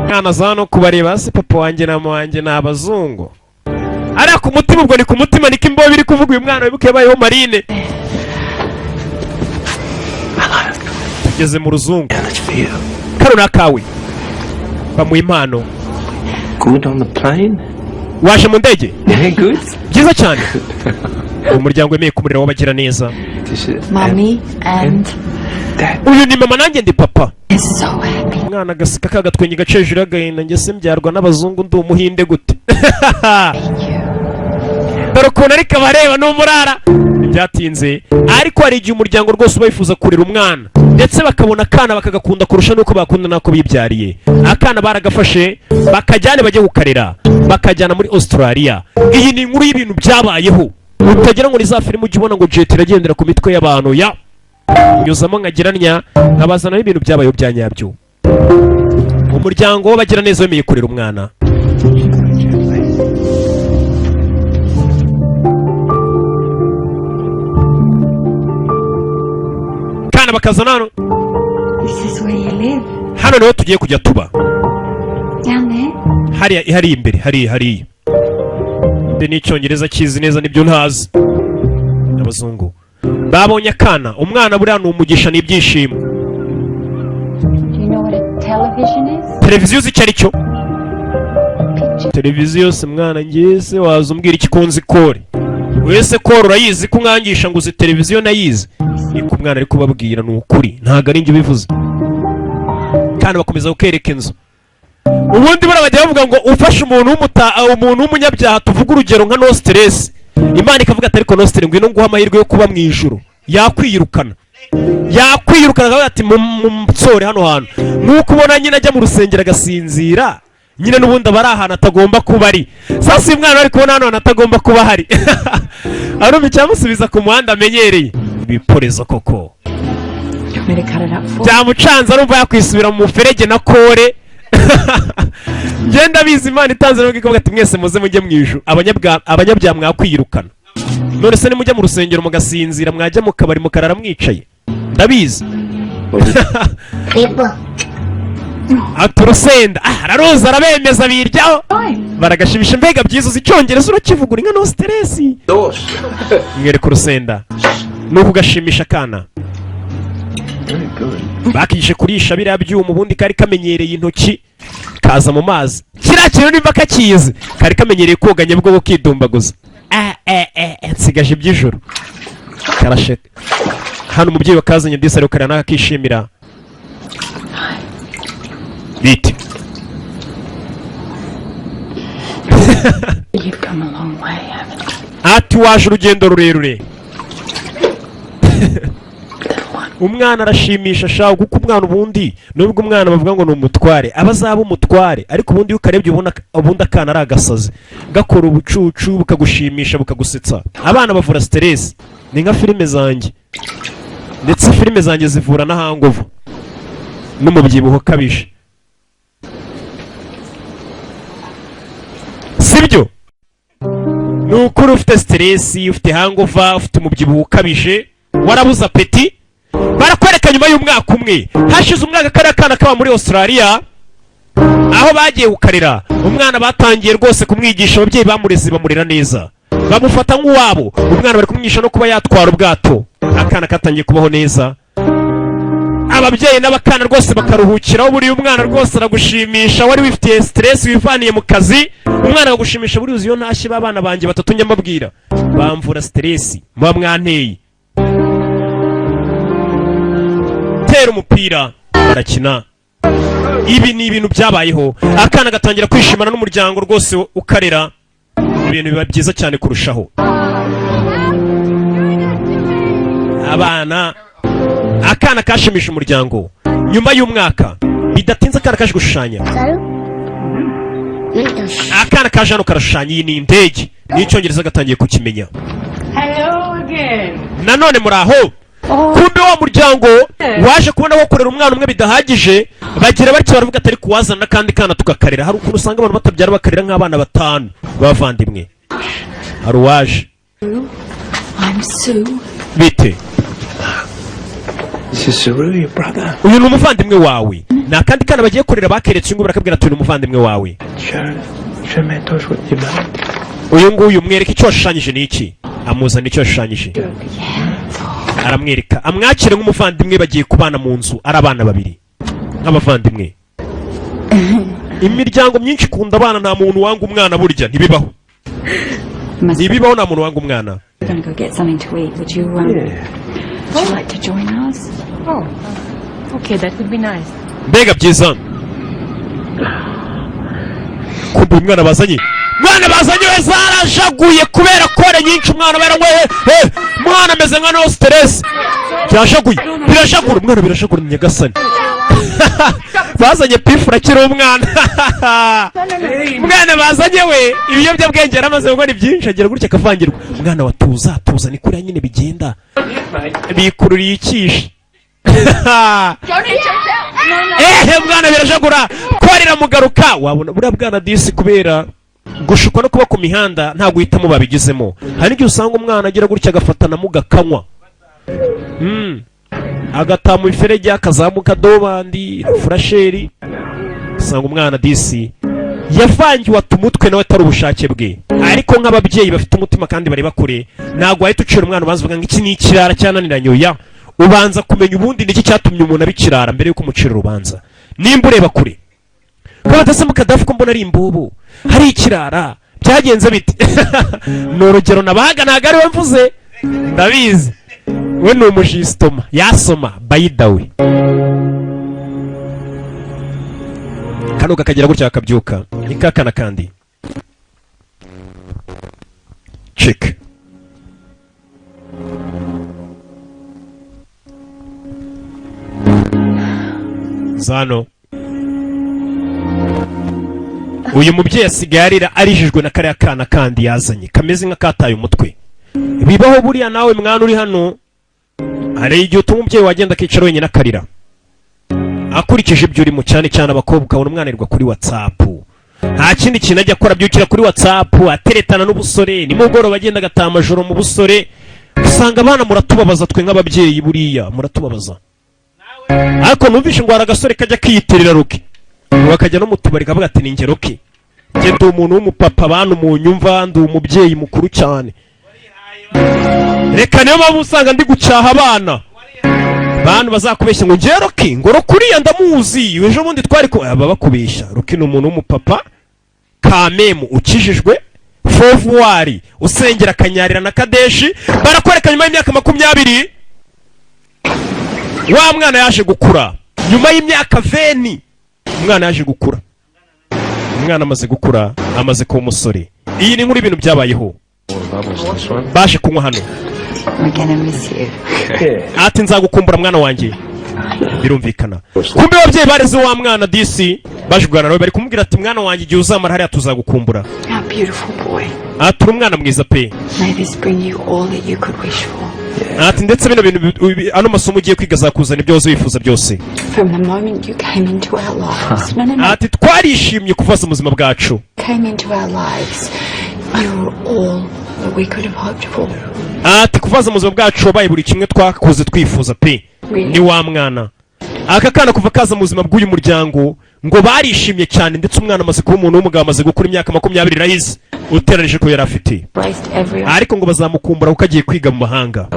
mwana aza hano kubareba se papa wanjye na mama wanjye ni abazungu. Ariya ku mutima, ubwo ni ku mutima niko imbobo iri kuvuga. Uyu mwana wibuke yabayeho marine. Tugeze mu ruzungu. That's for you. Kano ni akawe, bamuha impano. Good on the plane? Waje mu ndege? Yeah, good. Byiza cyane. Umuryango wemeye kumurira w'abagira neza. This is Mommy and Dad. Uyu ni mama, nanjye ndi papa. Is so happy. Umwana agaseka kagatwenge gace hejuru y'agahinda. Njye se mbyarwa n'abazungu, ndi umuhinde gute? Dore ukuntu ariko abareba ni umurara. Ntibyatinze ariko, hari igihe umuryango rwose uba wifuza kurera umwana, ndetse bakabona akana bakagakunda kurusha n'uko bakunda n'ako bibyariye. Akana baragafashe, bakajyane bajye kukarera, bakajyana muri Australia. Iyi ni inkuru y'ibintu byabayeho, utagira ngo ni za filime ujya ubona ngo jet iragendera ku mitwe y'abantu. Ya nyuzamo nkageranya nkabazanaho ibintu byabayeho bya nyabyo. Umuryango w'abagiraneza wemeye kurera umwana. Kana bakazana hano. This is where you live. Hano niho tugiye kujya tuba. Down there. Hariya, hariya imbere, hariya, hariya. Mbe n'icyongereza kizi neza nibyo ntazi. Abazungu babonye akana. Umwana buriya ni umugisha, ni ibyishimo. Do you know what a television is? Televiziyo uzi icyo ari cyo? Picture. Televiziyo se mwana, ngeze waza umbwira iki kunzi kore wese kore urayizi ko umwangisha ngo uzi televiziyo nayizi. Niko umwana ari kubabwira, ni ukuri ntabwo ari njye ubivuze. Kandi bakomeza kukereka inzu. Ubundi buriya bajya bavuga ngo ufashe umuntu umuntu w'umunyabyaha, tuvuge urugero nka no stress, Imana ikavuga ati: "Ariko no stress, ngwino nguhe amahirwe yo kuba mu ijuru." Yakwiyirukana, yakwiyirukana akavuga ati: "Munsore hano hantu." Nk'uko ubona nyine ajya mu rusengero agasinzira nyine, n'ubundi aba ari ahantu atagomba kuba ari. Sasa uyu mwana ari kubona hano hantu atagomba kuba ahari, arumva icyamusubiza ku muhanda amenyereye. Ibiporezo koko. You want me to cut it up for Byamucanze, arumva yakwisubira mu muferege na kore. Ngenda bizi Imana itanze nubwo ikavuga ati: "Mwese muze mujye mu ijuru." Abanyabyaha mwakwiyirukana. None se nimujya mu rusengero mugasinzira, mwajya mu kabari mukarara mwicaye? Ndabizi. People. Ati urusenda. Ah, araruza, arabemeza, biryaho, baragashimisha. Mbega byiza! Uzi icyongereza, urakivugura inka, no stress. Dos. Mwereka urusenda nuko ugashimisha akana. Very good. Bakigishe kurisha biriya byuma. Ubundi kari kamenyereye intoki, kaza mu mazi kiriya kintu nimba kakizi, kari kamenyereye koga Nyabugogo kidumbaguza. Ah, eh, eh, eh, nsigaje iby'ijoro karasheka. Hano umubyeyi wakazanye disi ariko karana akishimira bite. You've come a long way, haven't you? Ati waje urugendo rurerure. Little one. Umwana arashimisha shawe, kuko umwana ubundi, nubwo umwana bavuga ngo ni umutware, aba azaba umutware, ariko ubundi iyo ukarebye ubona ubundi akana ari agasazi gakora ubucucu, bukagushimisha, bukagusetsa. Abana bavura stress, ni nka filime zanjye, ndetse filime zanjye zivura na hangover n'umubyibuho ukabije, sibyo? Ni ukuri, ufite stress, ufite hangover, ufite umubyibuho ukabije, warabuze appétit. Barakwereka nyuma y'umwaka umwe. Hashize umwaka kariya kana kaba muri Australia aho bagiye kukarera. Umwana batangiye rwose kumwigisha, ababyeyi bamureze bamurera neza, bamufata nk'uwabo. Umwana bari kumwigisha no kuba yatwara ubwato. Akana katangiye kubaho neza, ababyeyi n'abakana rwose bakaruhukiraho. Buriya umwana rwose aragushimisha, wari wifitiye stress wivaniye mu kazi, umwana akagushimisha. Buriya uzi iyo ntashye, b'abana banjye batatu njya mbabwira bamvura stress muba mwanteye. Tera umupira, barakina. Ibi ni ibintu byabayeho. Akana gatangira kwishimana n'umuryango rwose ukarera, ibintu biba byiza cyane kurushaho. Abana, akana kashimisha umuryango. Nyuma y'umwaka, bidatinze, akana kaje gushushanya. Salut. Mentos. Akana kaje hano karashushanya. Iyi ni indege, n'icyongereza gatangiye kukimenya. Hello again. Nanone muri aho. Kumbe wa muryango waje kubona ko kurera umwana umwe bidahagije, bagira batyo baravuga atari kuwazana n'akandi kana tukakarera. Hari ukuntu usanga abantu batabyara bakarera nk'abana batanu b'abavandimwe. Hari uwaje. I'm Sue. Bite? This is Saru, your brother. Uyu ni umuvandimwe wawe. Ni akandi kana bagiye kurera, bakeretse uyu nguyu, barakabwira ati: "Uyu ni umuvandimwe wawe." Show Mentos what you made. Uyu nguyu mwereke icyo washushanyije. Ni iki? Amuzana icyo yashushanyije. Aramwereka amwakire nk'umuvandimwe, bagiye kubana mu nzu ari abana babiri nk'abavandimwe. Imiryango myinshi ikunda abana, nta muntu wanga umwana, burya ntibibaho. Must Ntibibaho, nta muntu wanga umwana. We're gonna go get something to eat. Would you like to join us? Oh, okay, that would be nice. Mbega byiza! Kumva uyu mwana bazanye, mwana bazanye we zarajaguye kubera kore nyinshi. Umwana baranyweye, umwana ameze nka no stress, byashaguye, birashagura umwana, birashagura. Nyagasani, bazanye pifura akiri umwana. Umwana bazanye we ibiyobyabwenge yaramaze gukora byinshi, agira gutya akavangirwa. Umwana wa tuza tuza, ni kuriya nyine bigenda, bikururiye ikishi. Ehe, mwana birajagura, korera mugaruka. Wabona buriya bwana disi kubera gushukwa no kuba ku mihanda, ntabwo uhitamo babigizemo. Hari n'igihe usanga umwana agira gutya agafata na mugakanywa, agataha mu iferege, akazamuka dobandi furasheri, usanga umwana disi yavangiwe, ata umutwe nawe atari ubushake bwe. Ariko nk'ababyeyi bafite umutima kandi bareba kure, ntabwo wahita ucira umwana ubanza uvuga ngo iki ni ikirara cyananiranye. Oya, ubanza kumenya ubundi niki cyatumye umuntu aba ikirara mbere yuko umucira urubanza. Nimba ureba kure ko badasema Kadafi, ko mbona ari imbubu, hari ikirara, byagenze bite? Ni urugero nabahaga, ntabwo ari we mvuze, ndabizi we ni umujisitoma yasoma bayidawe. Kano kakagira gutya kakabyuka, ni kakana kandi cik zano. Uyu mubyeyi asigaye arira arijijwe na kariya kana kandi yazanye kameze nk'akataye umutwe. Bibaho buriya, nawe mwana uri hano, hari igihe utuma umubyeyi wagenda akicara wenyine akarira akurikije ibyo urimo, cyane cyane abakobwa. Ukabona umwana arirwa kuri WhatsApp, nta kindi kintu ajya akora, abyukira kuri WhatsApp ateretana n'ubusore, nimugoroba agenda agataha amajoro mu busore. Usanga abana muratubabaza, twe nk'ababyeyi buriya muratubabaza. Ariko numvishe ngo hari agasore kajya kiyitirira Rocky, ngo akajya no mu tubari kavuga ati ni njye Rocky, njye ndi umuntu w'umupapa, bantu munyumva, ndi umubyeyi mukuru cyane. Reka niyo mpamvu usanga ndi gucyaha abana, bantu bazakubeshya ngo njye Rocky, ngo Rocky uriya ndamuzi, ejo bundi twari ku aba bakubeshya. Rocky ni umuntu w'umupapa kamemu ukijijwe fovuwari, usengera akanyarira na Kadeshi. Barakwereka nyuma y'imyaka 20 wa mwana yaje gukura. Nyuma y'imyaka 20 umwana yaje gukura. Umwana amaze gukura, amaze kuba umusore. Iyi ni inkuru y'ibintu byabayeho. Baje kunywa hano. We're gonna miss you. Ati nzagukumbura mwana wanjye. Birumvikana, kumbe ababyeyi bareze wa mwana disi baje kuganira nawe, bari kumubwira ati mwana wanjye, igihe uzamara hariya tuzagukumbura. Our beautiful boy. Ati uri umwana mwiza pe. May this bring you all that you could wish for. Ati ndetse bino bintu ano masomo ugiye kwiga azakuzana ibyo wahoze wifuza byose. From the moment you came into our lives. No, no, no. Ati twarishimye kuvaza ubuzima bwacu. Came into our lives. You were all that we could have hoped for. Ati kuvaza mu buzima bwacu wabaye buri kimwe twakoze twifuza pe. Ni wa mwana, aka kana kuva kaza mu buzima bw'uyu muryango ngo barishimye cyane, ndetse umwana amaze kuba umuntu w'umugabo, amaze gukura, imyaka 20 irahize uteranije ko yari afite. Braced every Ariko ngo bazamukumbura kuko agiye kwiga mu mahanga.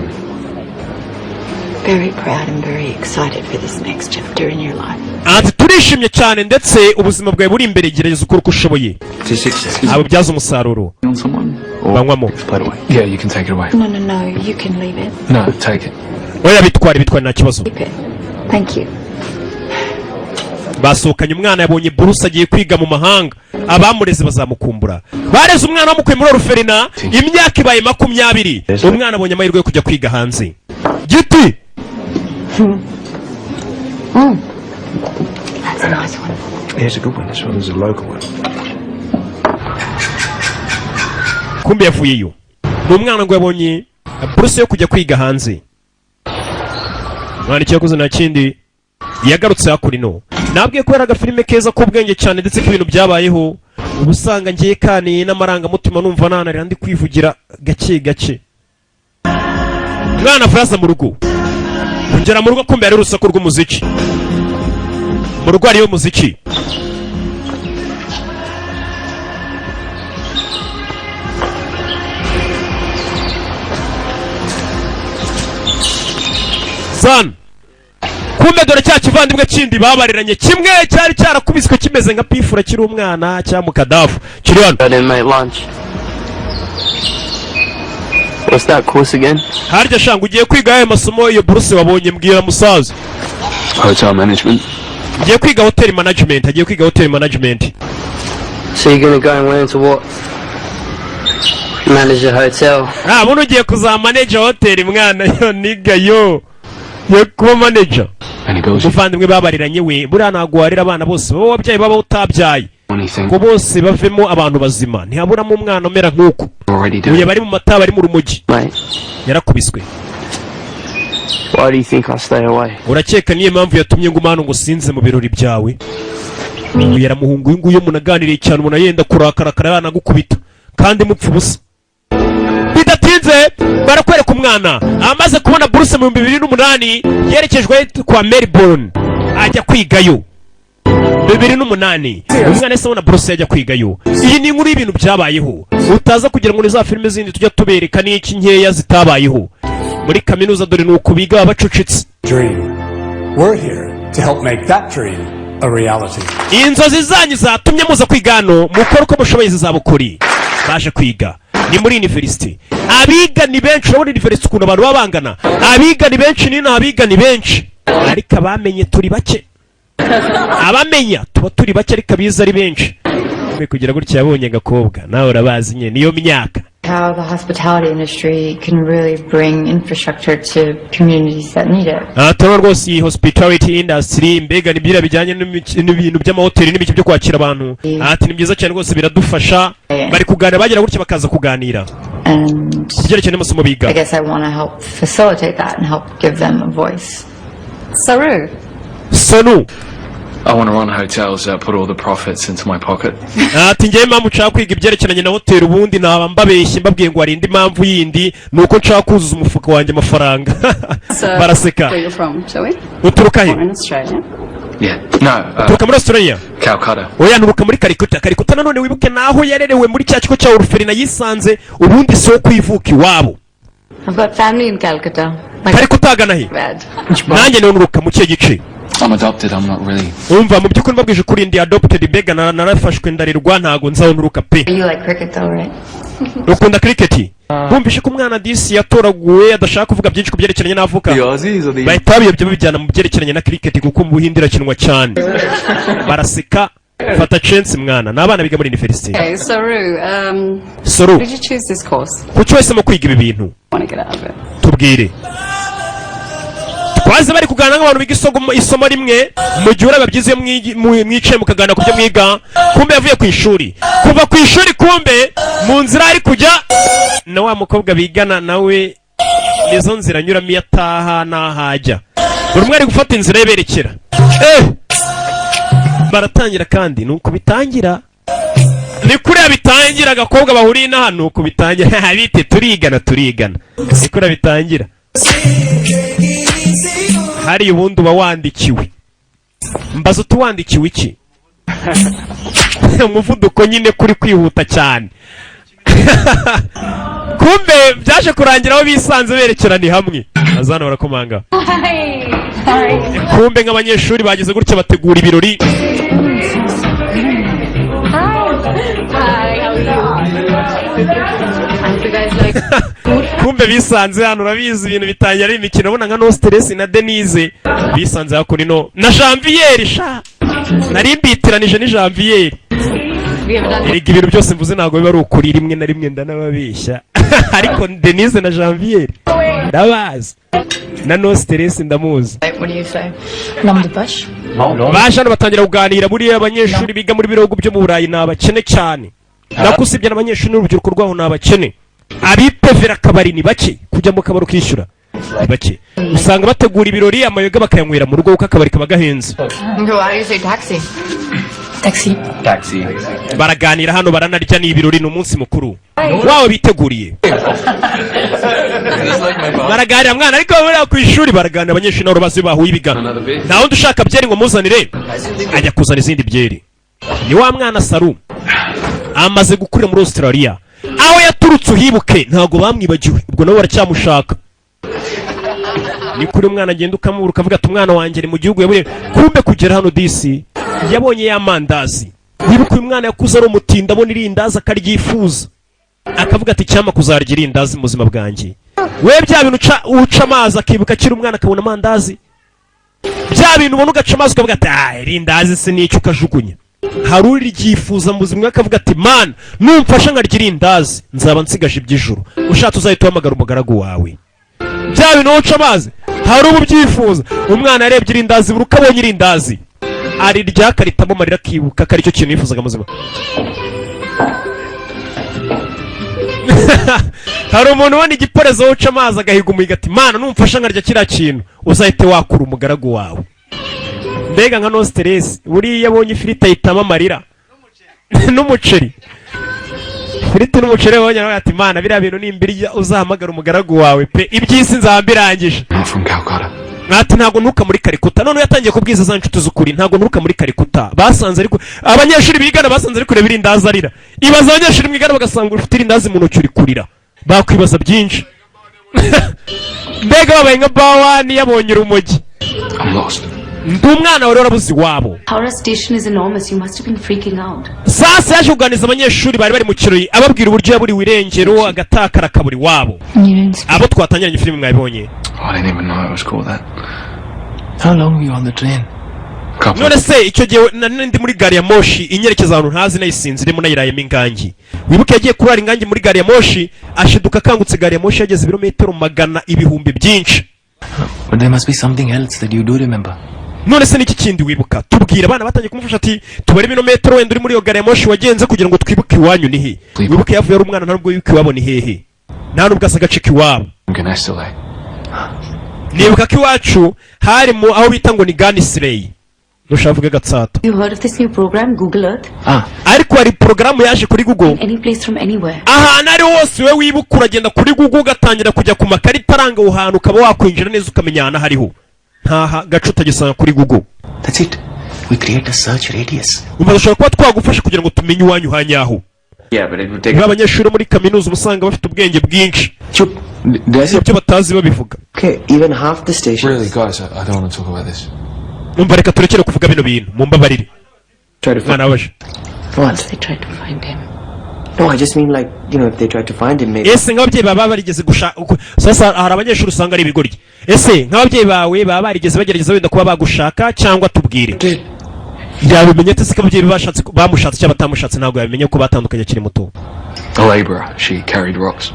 Very proud and very excited for this next chapter in your life. Ati turishimye cyane, ndetse ubuzima bwawe buri imbere, gerageza ukora uko ushoboye abubyaza umusaruro. On someone? Or Banywamo. play it away. Yeah, you can take it away. No, no, no. You can leave it. No, take it. Oya, bitware, bitware, nta kibazo. Keep it. Thank you. Basohokanye umwana, yabonye buruse, agiye kwiga mu mahanga. Abamureze bazamukumbura, bareze umwana bamukuye muri orphelinat, imyaka ibaye 20, umwana abonye amahirwe yo kujya kwiga hanze. Giti. That's a nice one. Here's a good one. This one's a local one. Kumbe yavuyeyo ni umwana ngo yabonye buruse yo kujya kwiga hanze. Umwana icyo yakoze nta kindi, yagarutse hakurino. Nabwiye ko yari agafilime keza k'ubwenge cyane, ndetse k'ibintu byabayeho. Uba usanga ngiye kaniye n'amarangamutima, numva nanarira ndi kwivugira gake gake. Umwana avuye aza mu rugo, kugera mu rugo kumbe hari urusaku rw'umuziki mu rugo, hariyo umuziki. Zan kumbe dore cya kivandimwe kindi babariranye kimwe cyari cyarakubiswe kimeze nka pifura kiri umwana cyangwa mu kadafu kiri hano. I didn't make lunch. What's that course again? Harya shanga ugiye kwiga aya masomo, iyo buruse wabonye? Mbwira musaza. Hotel management. Ngiye kwiga hotel management, agiye kwiga hotel management. So you're gonna go and learn to what? Manage a hotel. Ah, buno ugiye kuzaba manager hotel mwana. Yo niga yo yo kuba manager. Any bills? Umuvandimwe babariranye we, buriya ntabwo warera abana bose wowe wabyaye, baba utabyaye Anything? ngo bose bavemo abantu bazima, ntihaburamo umwana umera nk'uku. Already Uyu doing. bari mu mata, bari mu rumogi. Mate, Yarakubiswe. why do you think I stay away? Urakeka niyo mpamvu yatumye nguma hano ngo sinze mu birori byawe? Uyu yaramuhungu, uyu nguyu umuntu aganiriye cyane umuntu yenda kurakara yanagukubita kandi mupfa ubusa. Bidatinze barakwereka umwana amaze kubona buruse mu 2008, yerekejwe kwa Melbourne ajya kwigayo. 2008 umwana yahise abona buruse yajya kwigayo. Iyi ni inkuru y'ibintu byabayeho, utaza kugira ngo ni za filime zindi tujya tubereka n'iki nkeya zitabayeho. Muri kaminuza dore ni uku biga, baba bacucitse. Dream. We're here to help make that dream a reality. Inzozi zanyu zatumye muza kwiga hano, mukore uko mushoboye zizaba ukuri. Baje kwiga ni muri university, abiga ni benshi. Urabona university ukuntu abantu baba bangana, abiga ni benshi, nino abiga ni benshi, ariko abamenye turi bake. Abamenya tuba turi bake, ariko abize ari benshi. Mwe kugira gutya yabonye agakobwa, nawe urabazi nyine niyo myaka. How the hospitality industry can really bring infrastructure to communities that need it. Aha turabona rwose iyi hospitality industry, mbega ni biriya bijyanye n'ibintu by'amahoteli n'ibiki byo kwakira abantu. Ati ni byiza cyane rwose, biradufasha. Bari kuganira, bagira gutya bakaza kuganira And ku byerekeye n'amasomo biga. I guess I want to help facilitate that and help give them a voice. Saru. Sonu. I want to run hotels that put all the profits into my pocket. Ati ngewe impamvu nshaka kwiga ibyerekeranye na hoteli, ubundi naba mbabeshye mbabwiye ngo hari indi mpamvu yindi, ni uko nshaka kuzuza umufuka wanjye amafaranga. Baraseka. Where you're from, shall we? Uturuka he? Born in Australia. Yeah. No. Uturuka muri Australia? Calcutta. Oya, nturuka muri Karikuta. Karikuta nanone wibuke naho yarerewe, muri cya kigo cya orphelinat yisanze, ubundi si wo kwivuka iwabo. I've got family in Calcutta. My Karikuta agana he? bad. Nanjye niho nturuka. Mu kihe gice? I'm adopted. I'm not really. Umva, mu by'ukuri mbabwije ukuri ndi adopted, mbega narafashwe ndarirwa, ntago nzaho nturuka pe. You like cricket though, right? Ukunda cricket? Bumvishe ko umwana disi yatoraguwe adashaka kuvuga byinshi ku byerekeranye n'avuka, Aussies or the bahita babiyobya babijyana mu byerekeranye na cricket, kuko mu Buhinde irakinwa cyane. Baraseka. Fata chance mwana, ni abana biga muri university. Okay, Saru, Soru. did you choose this course? Kuki wahisemo kwiga ibi bintu? Want to get out of it? Tubwire. Twaze bari kuganira nk'abantu biga isomo rimwe. Mu gihe uraba byiza iyo mwicaye mukaganira ku byo mwiga. Kumbe yavuye ku ishuri, kuva ku ishuri kumbe mu nzira ari kujya na wa mukobwa bigana nawe, nizo nzira anyuramo iyo ataha n'aho ajya. Buri umwe ari gufata inzira ye berekera. Baratangira kandi ni uko bitangira, ni kuriya bitangira. Agakobwa bahuriye n'aha ni uko bitangira. Bite, turigana, turigana, ni kuriya bitangira. Hariya ubundi uba wandikiwe, mbaza utuwandikiwe iki? Umuvuduko nyine kuri kwihuta cyane. Kumbe byaje kurangira aho bisanze berekeranye hamwe. Azana barakomanga. Kumbe nk'abanyeshuri bagize gutya bategura ibirori. Hi, how are you? I hope you guys like Kumbe bisanze hano, urabizi ibintu bitangira ari imikino. Ubona nka No Stress na Denise bisanze hakuno ino na Janvier. Sha, nari mbitiranije ni Janvier. We have done Erega ibintu byose mvuze ntabwo biba ari ukuri, rimwe na rimwe ndanababeshya, ariko Denise na Janvier ndabazi, na No Stress ndamuzi. What do you say? L'homme de poche? Baje hano batangira kuganira. Buriya abanyeshuri biga muri bihugu byo mu Burayi ni abakene cyane, nako usibye n'abanyeshuri n'urubyiruko rwaho ni abakene. Abipevera akabari ni bake, kujya mu kabari ukishyura ni bake. Usanga bategura ibirori, amayoga bakayanywera mu rugo kuko akabari kaba gahenze. Okay, how do you say taxi? Taxi. Taxi. Baraganira hano, baranarya, ni ibirori, ni umunsi mukuru wabo biteguriye. Baraganira mwana, ariko buriya ku ishuri baraganira, abanyeshuri nabo bazi bahuye ibigano. Nta wundi ushaka byeri ngo muzanire? Ajya kuzana izindi byeri. Ni wa mwana Saru amaze gukurira muri Australia, aho yaturutse uhibuke, ntabwo bamwibagiwe, ubwo nabo baracyamushaka. Ni kuri umwana agenda ukamubura, ukavuga ati: "Umwana wanjye ari mu gihugu yaburiye." Kumbe kugera hano disi yabonye ya mandazi. Wibuka uyu mwana yakuze ari umutindi, abona irindazi akaryifuza, akavuga ati: "Icyampa kuzarya irindazi mu buzima bwanjye." We bya bintu uca amazi, akibuka akiri umwana akabona amandazi, bya bintu ubona ugaca amazi ukavuga ati: "Ah, irindazi se n'icyo?" Ukajugunya. Hari uriryifuza mu buzima bwe, akavuga ati: "Mana, numfasha nkarya irindazi nzaba nsigaje iby'ijuru, ushatse uzahita uhamagara umugaragu wawe." Bya bintu uca amazi hari ubu ubyifuza. Umwana yarebye irindazi, buri uko abonye irindazi arirya akaritamo amarira, akibuka ko aricyo kintu yifuzaga mu buzima. Hari umuntu ubona igiporezo uca amazi agahiga umuhigo ati: "Mana, numfasha nkarya kiriya kintu uzahite wakura umugaragu wawe." Mbega nka no stress, buriya abonye ifiriti ahitamo amarira n'umuceri, ifiriti n'umuceri abonye aravuga ati: "Mana, biriya bintu nimbirya uzahamagara umugaragu wawe pe, iby'isi nzaba mbirangije." Not from Calcutta. Ati: "Ntabwo nturuka muri Karikuta." None yatangiye kubwiza za nshuti z'ukuri: "Ntabwo nturuka muri Karikuta." Basanze ariko abanyeshuri bigana basanze ari kureba irindazi arira. Ibaza abanyeshuri mwigana bagasanga ufite irindazi mu ntoki uri kurira, bakwibaza byinshi. Mbega babaye nka bawani yabonye urumogi. I'm lost. Ndi umwana wari warabuze iwabo. Howrah station is enormous. You must have been freaking out. Sasa yaje kuganiriza abanyeshuri bari bari mu kirori, ababwira uburyo yaburiwe irengero, agatakara akabura iwabo. You didn't speak. Abo twatangiranye filime mwabibonye. I didn't even know it was called that. How long were you on the train? Couple. None se icyo gihe nari ndi muri gari ya moshi inyerekeza ahantu ntazi, nayisinziremo, nayirayemo ingangi. Wibuke yagiye kurara ingangi muri gari ya moshi, ashiduka akangutse gari ya moshi yageze ibirometero magana ibihumbi byinshi. But there must be something else that you do remember. None se niki kindi wibuka? Tubwira. Abana batangiye kumufasha ati: "Tubare ibirometero wenda uri muri iyo gari ya moshi wagenze kugira ngo twibuke iwanyu ni he." Wibuke yavuye ari umwana, nta nubwo wibuka iwabo ni hehe, nta nubwo asa agace k'iwabo. Ganestile. Nibuka ko iwacu hari mu aho bita ngo ni Ganisireyi, ntushaka uvuge Gatsata. You heard of this new program, Google Earth? Ah, Ariko hari porogaramu yaje kuri Google. Any place from anywhere. Ahantu ari hose we wibuka, uragenda kuri Google ugatangira kujya ku makarita aranga aho hantu, ukaba wakwinjira neza ukamenya ahantu hariho ntaha gace utagisanga kuri Google. That's it. We create a search radius. Umva, dushobora kuba twagufasha kugira ngo tumenye iwanyu hanyaho. Yeah, but it would take. Niba abanyeshuri bo muri kaminuza uba usanga bafite ubwenge bwinshi, Does ibyo batazi babivuga. Okay, even half the stations. Really, guys, I don't want to talk about this. Umva, reka turekere kuvuga bino bintu, mumbabarire. Try to find Mwana wabaje. What? They tried to find him. No, I just mean like, if they tried to find him, maybe. Ese nk'ababyeyi baba barigeze gushaka? Sasa hari abanyeshuri usanga ari ibigoryi. Ese nk'ababyeyi bawe baba barigeze bagerageza wenda kuba bagushaka cyangwa tubwire? Yabimenye ate se ko ababyeyi be bashatse, bamushatse cyangwa batamushatse? Ntabwo yabimenye ko batandukanye akiri muto. A labourer. She carried rocks.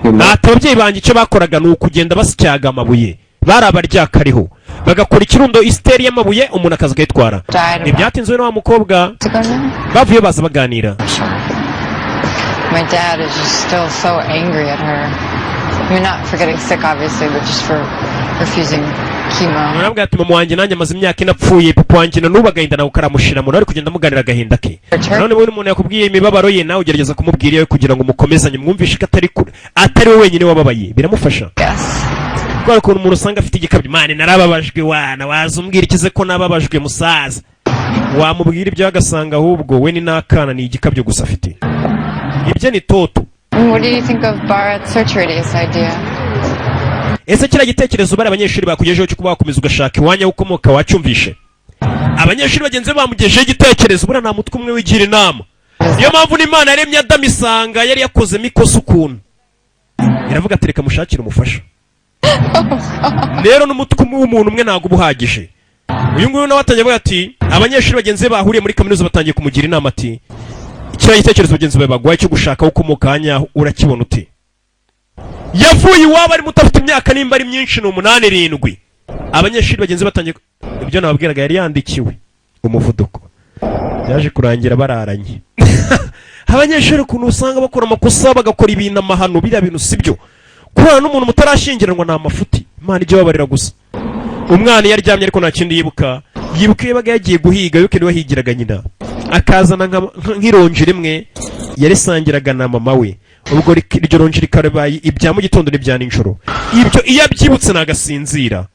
Ati: "Ababyeyi banjye icyo bakoraga ni ukugenda basyaga amabuye, bari abaryakariho, bagakora ikirundo isiteri y'amabuye, umuntu akaza akayitwara." Ntibyatinzwe na wa mukobwa bavuye baza baganira. My dad is just still so angry at her. I mean, not for getting sick, obviously, but just for refusing chemo. Arambwira ati: "Mama wanjye nanjye amaze imyaka 4 apfuye, papa wanjye na n'ubu agahinda nawe karamushira." Umuntu ari kugenda amuganira agahinda ke. None buri umuntu yakubwiye imibabaro ye, nawe ugerageza kumubwira iyawe kugira ngo mukomezanye, mwumvishe ko atari kure, atari we wenyine wababaye, biramufasha. Kubera ukuntu umuntu usanga afite igikabyo: "Mane narababajwe wana, waza umbwira ikize ko nababajwe musaza?" Wamubwira ibyo agasanga ahubwo we ni n'akana, ni igikabyo gusa afite, ibyo ni toto. What do you think of Bharat's search radius idea? Ese kiriya gitekerezo bari abanyeshuri bakugejeho cyo kuba wakomeza ugashaka iwanya aho ukomoka wacyumvishe? Abanyeshuri bagenzi be bamugejeho igitekerezo. Buriya nta mutwe umwe wigira inama, niyo mpamvu n'Imana yaremye Adamu isanga yari yakozemo ikosa ukuntu, iravuga ati: "Reka mushakire umufasha." Rero n'umutwe umwe w'umuntu umwe ntabwo uba uhagije. Uyu nguyu nawe atangiye avuga ati abanyeshuri bagenzi be bahuriye muri kaminuza batangiye kumugira inama ati: "Kiriya gitekerezo bagenzi bawe baguhaye cyo gushaka aho ukomoka hanyaho urakibona ute?" Yavuye iwabo ari muto, afite imyaka nimba ari myinshi ni 8, 7. Abanyeshuri bagenzi be batangiye ibyo nababwiraga, yari yandikiwe umuvuduko, byaje kurangira bararanye. Abanyeshuri ukuntu usanga bakora amakosa, bagakora ibintu amahano, biriya bintu si byo. Kurana n'umuntu mutarashyingiranwa ni amafuti, Imana ijya ibabarira gusa. Umwana iyo aryamye ariko nta kindi yibuka, yibuka iyo yabaga yagiye guhiga, yuko niwe wahigiraga nyina akazana nk'ironji rimwe yarisangiraga na mama we. Ubwo iryo ronji rikabaye ibya mu gitondo n'ibya nijoro. Ibyo iyo abyibutse nagasinzira,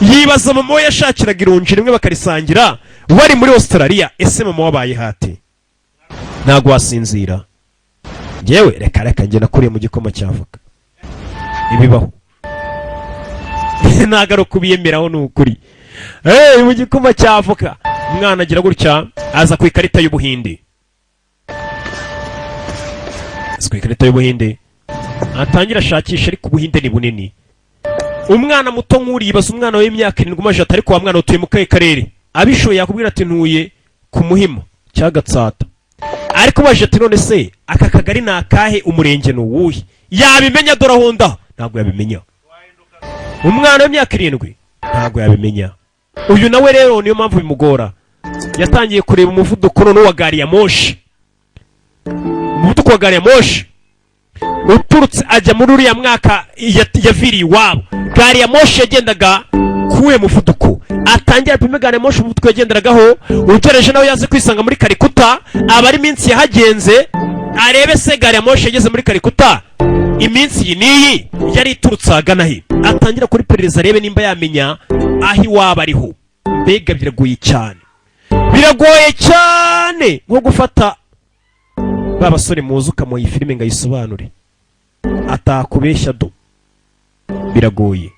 yibaza mama we yashakiraga ironji rimwe bakarisangira wari muri Australia. Ese mama wabaye hati? Ntabwo wasinzira. Njyewe reka reka, njye nakuriye mu gikoma cy'avoka, ibibaho. Ntabwo ari ukubiyemeraho, ni ukuri. Hey, mu gikuma cya avoka. Umwana agira gutya aza ku ikarita y'Ubuhinde, aza ku ikarita y'Ubuhinde, atangira ashakisha, ariko Ubuhinde ni bunini. Umwana muto nk'uriyibaza, umwana w'imyaka 7 umaje ati: "Ariko wa mwana, utuye mu kahe karere?" Abishoboye yakubwira ati: "Ntuye ku Muhima cya Gatsata." Ariko baje ati: "None se aka kagari ni akahe? Umurenge ni uwuhe?" Yabimenya? Dore aho ndaho ntabwo yabimenya. Umwana w'imyaka 7 ntabwo yabimenya. Uyu nawe rero niyo mpamvu bimugora. Yatangiye kureba umuvuduko noneho wa gari ya moshi, umuvuduko wa gari ya moshi uturutse ajya muri uriya mwaka yaviriye iwabo. Gari ya moshi yagendaga kuwuhe muvuduko? Atangira apime gari ya moshi umuvuduko yagenderagaho, ugereje nawe yaze kwisanga muri Karikuta, aba ari iminsi yahagenze, arebe se gari ya moshi yageze muri Karikuta iminsi iyi n'iyi yari iturutse ahagana he. Atangira kuri perereza, arebe nimba yamenya aho iwabo ariho. Mbega biragoye cyane, biragoye cyane, nko gufata ba basore muzi ukamuha iyi filime ngo ayisobanure atakubeshya. Do, biragoye.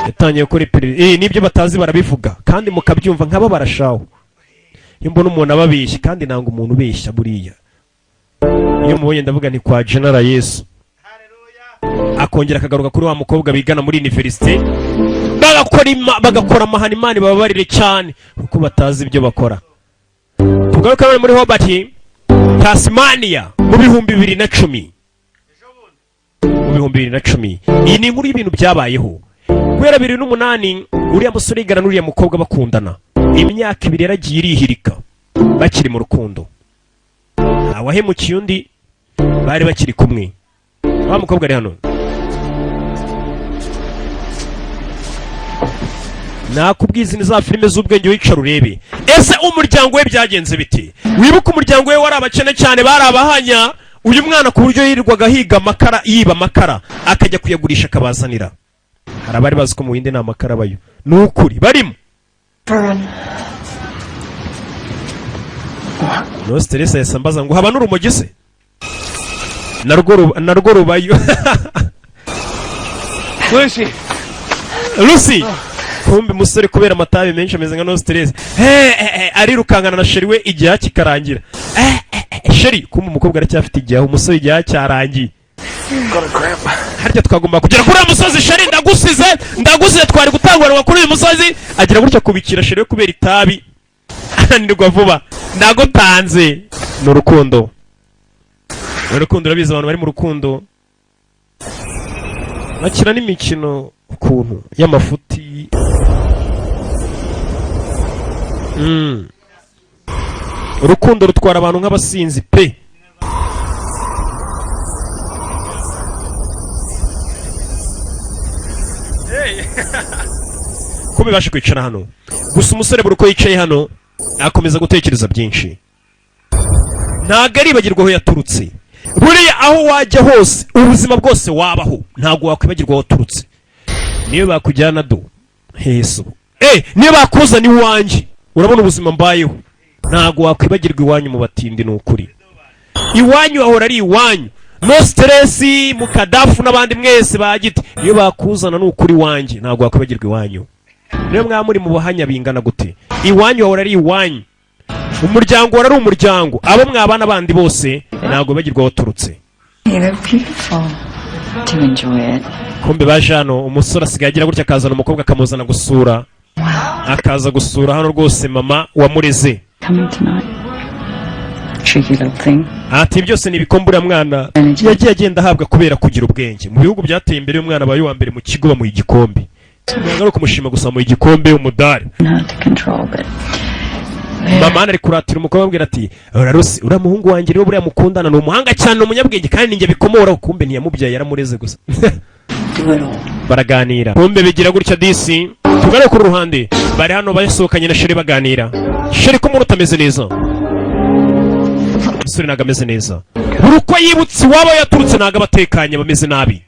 Yatangiye gukora iperereza, n'ibyo batazi barabivuga kandi mukabyumva nk'abo barashaho. Iyo mbona umuntu ababeshya, kandi nanga umuntu ubeshya buriya, iyo mubonye ndavuga ni kwa General Yesu. Akongera akagaruka kuri wa mukobwa bigana muri université, bagakora amahano. Imana ibababarire cyane kuko batazi ibyo bakora. Tugaruke none muri Hobart, Tasmania, mu 2010. Mu 2010, iyi ni inkuru y'ibintu byabayeho guhera 2008. Uriya musore yigana n'uriya mukobwa bakundana imyaka 2, yaragiye irihirika bakiri mu rukundo, ntawahemukiye undi, bari bakiri kumwe. Wa mukobwa ari hano, nakubwiza ni za filime z'ubwenge, wicara urebe ese umuryango we byagenze bite. Wibuke umuryango we wari abakene cyane, bari abahanya. Uyu mwana ku buryo yirirwaga ahiga amakara, yiba amakara akajya kuyagurisha akabazanira. Hari abari bazi ko mu bindi nta makara abayo, ni ukuri barimo. Fern. No stress. Yahise ambaza ngo haba n'urumogi se? Narwo narwo rubayo. Lucy! Lucy! Kumbe umusore kubera amatabi menshi ameze nka no stress. He arirukankana na chéri we, igihaha kikarangira. Chéri, kumbe umukobwa aracyafite igihaha, umusore igihaha cyarangiye. Got a cramp. Harya twagomba kugera kuri uriya musozi. Chéri, ndagusize, ndagusize, twari gutanguranwa kuri uyu musozi. Agira gutya kubikira chéri we kubera itabi ananirwa vuba. Ndagutanze. Ni urukundo, ni urukundo. Urabizi, abantu bari mu rukundo bakina n'imikino ukuntu y'amafuti. Urukundo rutwara abantu nk'abasinzi pe. Ko bibasha kwicara hano gusa, umusore buri uko yicaye hano akomeza gutekereza byinshi, ntabwo aribagirwa aho yaturutse. Buriya aho wajya hose, ubuzima bwose wabaho, ntabwo wakwibagirwa aho waturutse. Niyo bakujyana do heso, niyo bakuzana iwanjye, urabona ubuzima mbayeho, ntabwo wakwibagirwa iwanyu mu batindi. Ni ukuri, iwanyu hahora ari iwanyu. No stress mu kadafu n'abandi mwese ba giti, niyo bakuzana, ni ukuri iwanjye ntabwo wakwibagirwa iwanyu. Niyo mwaba muri mu buhanya bingana gute, iwanyu hahora ari iwanyu. Umuryango uhora ari umuryango. Abo mwabana bandi bose, ntabwo bibagirwa aho waturutse. Hey, they're beautiful. Do enjoy it. Kumbe baje hano, umusore asigaye agira gutya akazana umukobwa, akamuzana gusura, akaza gusura hano rwose mama wamureze. Coming tonight. Tricky little thing. Ati byose ni ibikombe uriya mwana yagiye agenda ahabwa kubera kugira ubwenge. Mu bihugu byateye imbere, iyo umwana abaye uwa mbere mu kigo bamuha igikombe. Ntabwo ari ukumushima gusa, bamuha igikombe, umudari. Hard to control, but Mama hano ari kuratira umukobwa, amubwira ati: "Urarusi uriya muhungu wanjye rero, buriya mukundana ni umuhanga cyane, ni umunyabwenge, kandi ninjye bikomora." Kumbe ntiyamubyaye, yaramureze gusa. do it all. Baraganira, kumbe bigira gutya disi. Tugare ku ruhande, bari hano basohokanye na chéri, baganira. Chéri, ko umuntu utameze neza? Umusore ntabwo ameze neza. Buri uko yibutse iwabo yaturutse ntabwo aba atekanye, bameze nabi.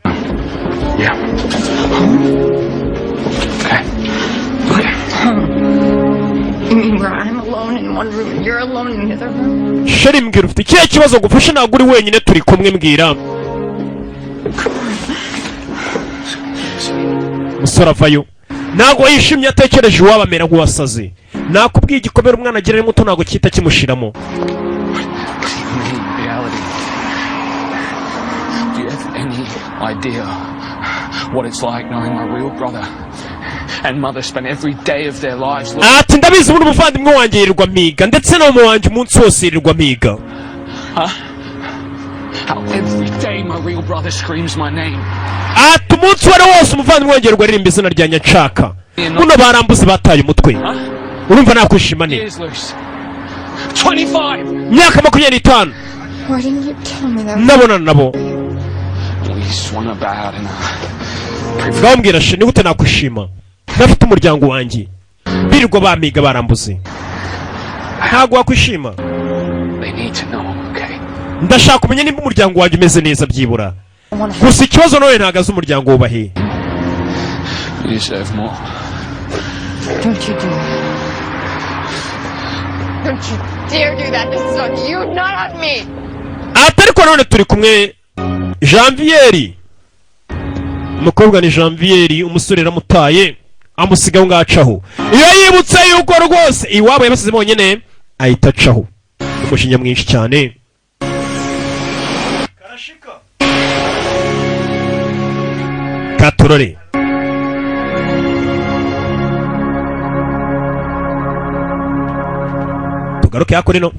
Yeah. Okay. You mean where I'm alone in one room and you're alone in the other room? Chéri, mbwira, ufite ikihe kibazo? Ngufashe? Ntabwo uri wenyine, turi kumwe. Mbwira. Umusore avayo. Ntabwo yishimye, atekereje iwabo amera nk'uwasaze. Nakubwiye, igikomere umwana agira ari muto ntabwo cyita kimushiramo. What do you mean, reality? Do you have any idea what it's like knowing my real brother and mother spent every day of their lives looking? Ati ndabizi, ubundi umuvandimwe wanjye yirirwa mpiga, ndetse na mama wanjye umunsi wose yirirwa mpiga. Huh? How every day my real brother screams my name. Ati umunsi uwo ari wo wose umuvandimwe wanjye yirirwa aririmba izina rya nyacaka. Buno barambuze, bataye umutwe. Urumva nakwishima ne? Years, Luce. 25! Imyaka 25. Why didn't you tell me that? Nabonana nabo. We swung about in a Ngambwira she, ni gute nakwishima ntafite umuryango wanjye, birirwa bamiga, barambuze? Ntabwo wakwishima. They need to know, okay? Ndashaka kumenya nimba umuryango wanjye umeze neza byibura gusa. Ikibazo none ntabwo azi umuryango wubahe. You deserve more. Don't you do that. Don't you dare do that. This is on you, not on me. Ati ariko none turi kumwe Janvieri. Umukobwa ni Janvieri. Umusore yaramutaye, amusiga aho ngaho acaho. Iyo yibutse yuko rwose iwabo yabasize bonyine, ahita acaho umujinya mwinshi cyane. Katorore tugaruke hakurino.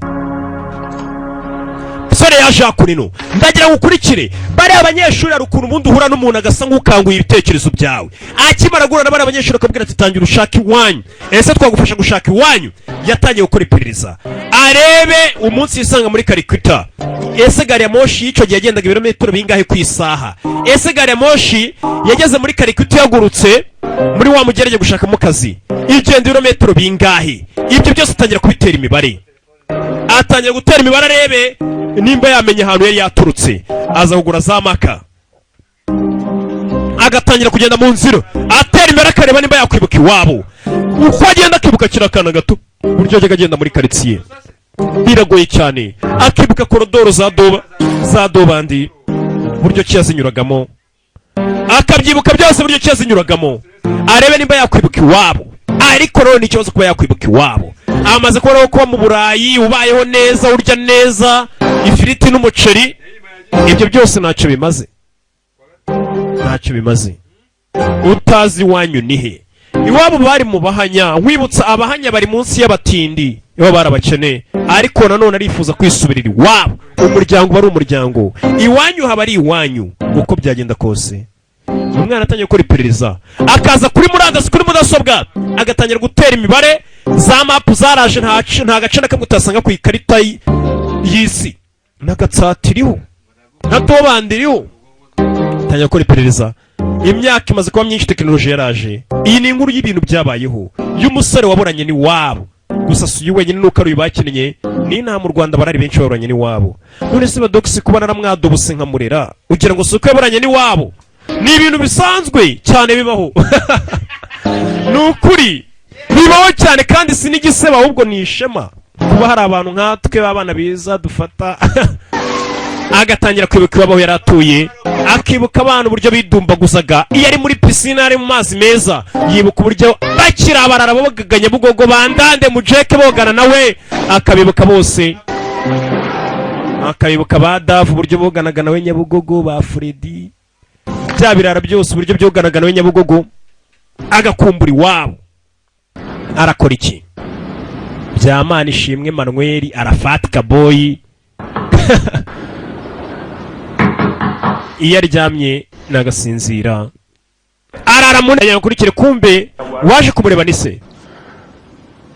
Musore yaje hakurino, ndagira ngo ukurikire bariya abanyeshuri. Hari ukuntu ubundi uhura n'umuntu agasa nk'ukanguye ibitekerezo byawe. Akimara guhura na bariya abanyeshuri akabwira ati tangira ushaka iwanyu. Ese twagufasha gushaka iwanyu? Yatangiye gukora iperereza arebe umunsi yisanga muri Karikita. Ese gari ya moshi y'icyo gihe yagendaga ibirometero bingahe ku isaha? Ese gari ya moshi yageze muri Karikita yagurutse muri wa mujyi yagiye gushakamo akazi igenda ibirometero bingahe? Ibyo byose atangira kubitera imibare, atangira gutera imibare arebe nimba yamenya ahantu yari yaturutse. Aza kugura za maka, agatangira kugenda mu nzira atera imbere, akareba nimba yakwibuka iwabo. Uko agenda akibuka kiriya akana gato, uburyo yajyaga agenda muri karitsiye biragoye cyane, akibuka korodoro za doba za dobandi, uburyo ki yazinyuragamo, akabyibuka byose, uburyo ki yazinyuragamo, arebe nimba yakwibuka iwabo. Ariko rero ni ikibazo kuba yakwibuka iwabo. Amaze kubona ko mu Burayi ubayeho neza, urya neza ifiriti n'umuceri, ibyo byose ntacyo bimaze, ntacyo bimaze utazi iwanyu ni he. Iwabo bari mu Bahanya. Wibutsa Abahanya bari munsi y'abatindi, iwabo bari abakene. Ariko nanone arifuza kwisubirira iwabo. Umuryango uba ari umuryango, iwanyu haba ari iwanyu uko byagenda kose. Umwana atangiye gukora iperereza, akaza kuri murandasi, kuri mudasobwa, agatangira gutera imibare. Za mapu zaraje, nta gace na kamwe utasanga ku ikarita y'isi, n'agatsatiriho na tobandiriho. Atangira gukora iperereza. Imyaka imaze kuba myinshi, tekinoloji yaraje. Iyi ni inkuru y'ibintu byabayeho y'umusore waburanye n'iwabo. Gusa si uyu wenyine, nuko ari uyu bakinnye. N'inaha mu Rwanda barari benshi baburanye n'iwabo. None se badogisi kuba naramwadobose nkamurera, ugira ngo si uko yaburanye n'iwabo? Ni ibintu bisanzwe cyane, bibaho, ni ukuri bibaho cyane, kandi si n'igisebo, ahubwo ni ishema kuba hari abantu nkatwe b'abana beza dufata. Agatangira kwibuka iwabo aho yari atuye, akibuka abana uburyo bidumbaguzaga iyo ari muri pisine, ari mu mazi meza, yibuka uburyo bakiri abarara bogaga Nyabugogo, bandande mujeke bogana nawe, akabibuka bose, akabibuka ba Davu uburyo boganaga nawe Nyabugogo, ba Fredi, bya birara byose uburyo byoganaga nawe Nyabugogo, agakumbura iwabo. Arakora iki? Byamana Ishimwe Manuel Arafat Kaboyi iyo aryamye nagasinzira, arara mu ntebe nkurikire. Kumbe waje kumureba ni se,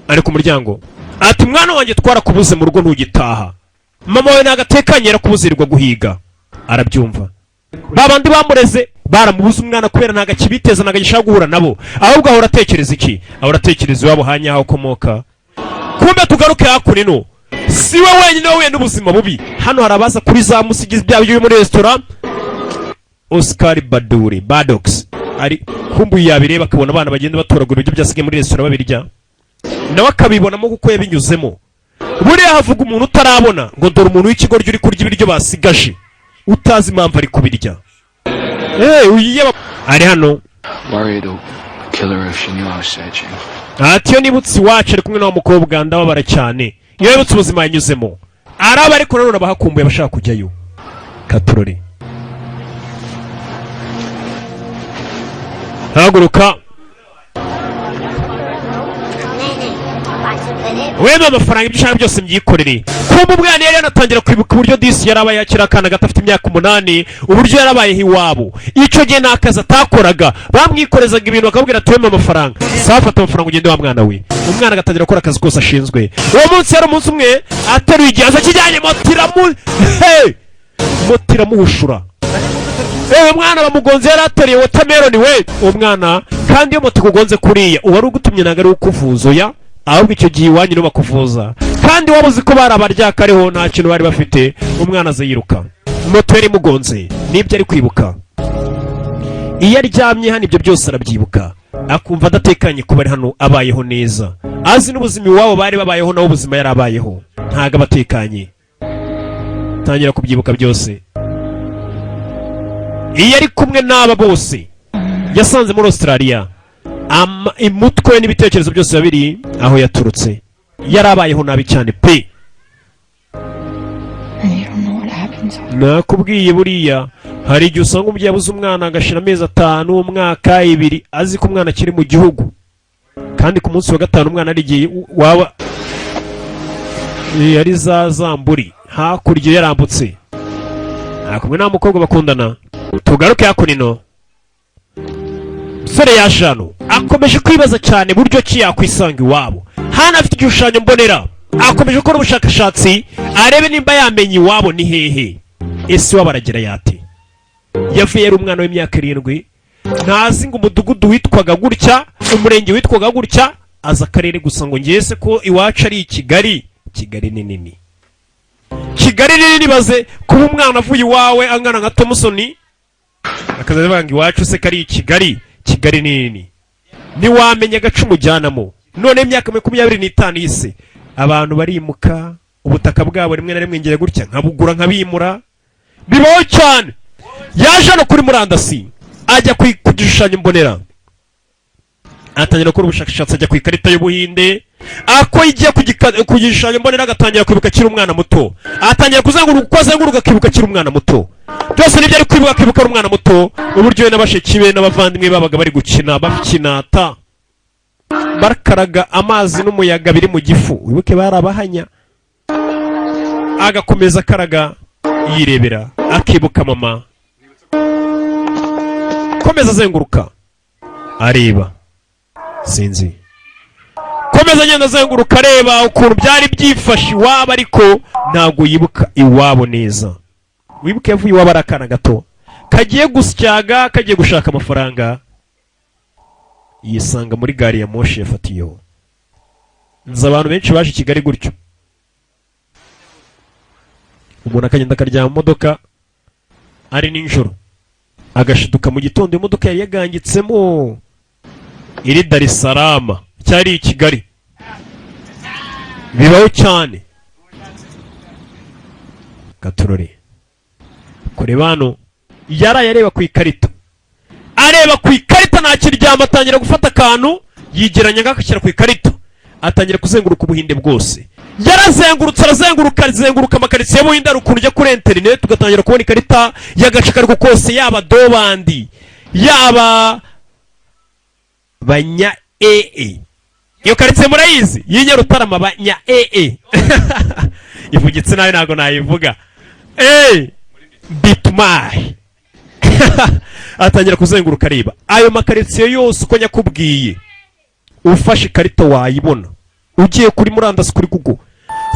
ari ku muryango. Ati mwana wanjye, twarakubuze mu rugo, ntugitaha. Mama wawe nagatekanye, yarakubuze, guhiga. Arabyumva. Ba bandi bamureze baramubuze umwana kubera ntabwo akibiteza, ntabwo agishaka guhura nabo, ahubwo ahora atekereza iki? Ahora atekereza iwabo hanya aho akomoka. Kumbe tugaruke hakuno, si we wenyine wahuye n'ubuzima bubi. Hano hari abaza kuri za musigizi byaba byo muri resitora. Oscar Baduri Badox ari kumbuye, yabireba akabona abana bagenda batoragura ibiryo byasigaye muri resitora babirya, nawe akabibonamo kuko yabinyuzemo. Buriya havuga umuntu utarabona ngo dore umuntu w'ikigoryi uri kurya ibiryo basigaje, utazi impamvu ari kubirya. Uyu ari hano. Worried or kill her if she knew I was searching. Ati iyo nibutse iwacu ari kumwe n'uwo mukobwa, ndababara cyane. Iyo yibutse ubuzima yanyuzemo araba, ariko nanone abahakumbuye abashaka kujyayo. Katurore, haguruka. नहीं नहीं, 500 दे। Wemeye amafaranga, ibyo ushaka byose mbyikorere. Kumva umwana yari yanatangira kwibuka uburyo disi yarabaye akiri akana gato, afite imyaka 8, uburyo yarabayeho iwabo. Icyo gihe nta kazi atakoraga, bamwikorezaga ibintu bakabwira ati: "Wemeye amafaranga, sawa, fata amafaranga ugende wa mwana we." Umwana agatangira gukora akazi kose ashinzwe. Uwo munsi yari umunsi umwe ateruye igihaza kijyanye, moto iramu, hey! Moto iramuhushura. Ewe mwana, bamugonze, yari ateruye watermelon we. Uwo mwana kandi, iyo moto ikugonze kuriya, uwari ugutumye ntabwo ari ukuvuza, oya, ahubwo icyo gihe iwanyu nibo bakuvuza. Kandi waba uzi ko bari abaryakariho, nta kintu bari bafite. Umwana aza yiruka, moto yari imugonze, nibyo ari kwibuka. Iyo aryamye hano ibyo byose arabyibuka, akumva adatekanye kuba ari hano abayeho neza, azi n'ubuzima iwabo bari babayeho, nawe ubuzima yari abayeho ntabwo aba atekanye. Tangira kubyibuka byose iyo ari kumwe n'aba bose yasanze muri Australia. Umutwe n'ibitekerezo byose biba biri aho yaturutse. Yari abayeho nabi cyane pe. And you don't know what happens. Nakubwiye, buriya hari igihe usanga umubyeyi abuze umwana agashira amezi 5, umwaka, 2, azi ko umwana akiri mu gihugu, kandi ku munsi wa gatanu umwana ari igihe waba ari za zamburi hakurya yarambutse, nta kumwe nta mukobwa bakundana. Tugaruke hakuno, musore yaje hano akomeje kwibaza cyane buryo ki yakwisanga iwabo. Hano afite igishushanyo mbonera, akomeje gukora ubushakashatsi arebe nimba yamenya iwabo ni hehe. Ese iwabo aragira yate? Yavuye yari umwana w'imyaka 7, ntazi ngo umudugudu witwaga gutya, umurenge witwaga gutya, azi akarere gusa. Ngo ngiye se ko iwacu ari i Kigali? Kigali ni nini, Kigali ni nini. Baze kuba umwana avuye iwawe angana nka Tomusoni, akazaza avuga ngo iwacu se kari i Kigali? Kigali ni nini, ntiwamenya agace umujyanamo. None imyaka 25 y'isi, abantu barimuka, ubutaka bwabo rimwe na rimwe ngira gutya nkabugura nkabimura, bibaho cyane. Yaje hano kuri murandasi, ajya ku gishushanyo mbonera, atangira gukora ubushakashatsi, ajya ku ikarita y'Ubuhinde. Ako igiye ku gishushanyo mbonera, agatangira kwibuka akiri umwana muto, atangira kuzenguruka, uko azenguruka akibuka akiri umwana muto. Byose nibyo ari kwibuka, akibuka ari umwana muto, uburyo we na bashiki be n'abavandimwe babaga bari gukina, bakinata, bakaraga amazi n'umuyaga biri mu gifu. Wibuke bari abahanya. Agakomeza akaraga yirebera, akibuka mama. Komeza azenguruka areba, sinzi, komeza agenda azenguruka areba ukuntu byari byifashe iwabo, ariko ntabwo yibuka iwabo neza. Wibuke yavuye iwabo ari akana gato kagiye gusyaga, kagiye gushaka amafaranga, yisanga muri gari ya moshi yafatiyeho. Nzi abantu benshi baje i Kigali gutyo, umuntu akagenda akaryama mu modoka ari nijoro, agashiduka mu gitondo imodoka yari yagangitsemo iri Dar es Salaam cyari i Kigali. Bibaho cyane. Gaturore kureba hano, yaraye areba ku ikarita, areba ku ikarita, ntakiryama. Atangira gufata akantu yigeranya, agashyira ku ikarita, atangira kuzenguruka Ubuhinde bwose. Yarazengurutse, arazenguruka, azenguruka amakaritsiye y'Ubuhinde. Hari ukuntu ujya kuri interineti ugatangira kubona ikarita y'agace ako ariko kose, yaba Dobandi, yaba banya ee. Iyo karitsiye murayizi y'Inyarutarama, banya ee, ivugitse nabi ntabwo nayivuga. Eee, bitumayi. Atangira kuzenguruka areba ayo makaritsiye yose uko nyakubwiye. Ufashe ikarita wayibona ugiye kuri murandasi, kuri Google.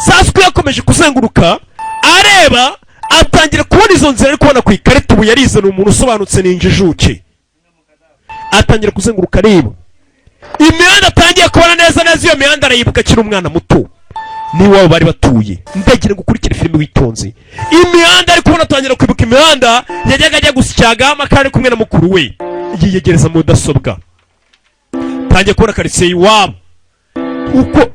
Sasa uko yakomeje kuzenguruka areba, atangira kubona izo nzira ari kubona ku ikarita. Ubu yarize, ni umuntu usobanutse, ni injijuke. Atangira kuzenguruka areba imihanda, atangiye kubona neza neza iyo mihanda, arayibuka akiri umwana muto n'iwabo bari batuye. Ndagira ngo ukurikire filime witonze. Imihanda ari kubona, atangira kwibuka imihanda yajyaga ajya gusyaga amakara ari kumwe na mukuru we. Yiyegereza mudasobwa, tangiye kubona karitsiye iwabo. Uko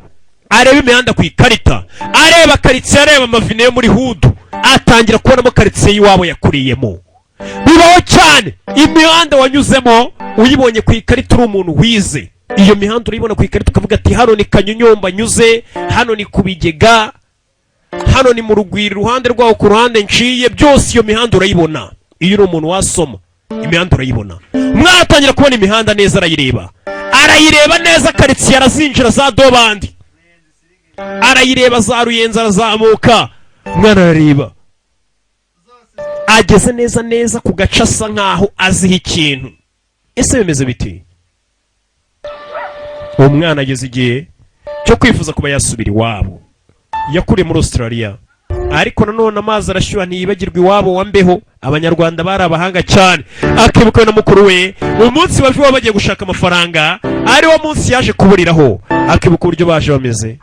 areba imihanda ku ikarita, areba karitsiye, areba amavine yo muri hood, atangira kubonamo karitsiye y'iwabo yakuriyemo. Bibaho cyane. Imihanda wanyuzemo uyibonye ku ikarita, uri umuntu wize, iyo mihanda urayibona ku ikarita ukavuga ati: "Hano ni Kanyonyomba nyuze, hano ni ku Bigega, hano ni mu Rugwiro, iruhande rwaho ku ruhande nciye." Byose iyo mihanda urayibona. Iyo uri umuntu wasoma, imihanda urayibona. Umwana atangira kubona imihanda neza, arayireba, arayireba neza. Karitsiye arazinjira, za Dobandi arayireba, za Ruyenzi arazamuka. Umwana arareba, ageze neza neza ku gace asa nkaho aziho ikintu. Ese bimeze biti? Uwo mwana ageze igihe cyo kwifuza kuba yasubira iwabo. Yakuriye muri Australia, ariko nanone amazi arashyuha ntiyibagirwa iwabo wa mbeho. Abanyarwanda bari abahanga cyane. Akibuka we na mukuru we umunsi bava iwabo bagiye gushaka amafaranga, ari wo munsi yaje kuburiraho. Akibuka uburyo baje bameze,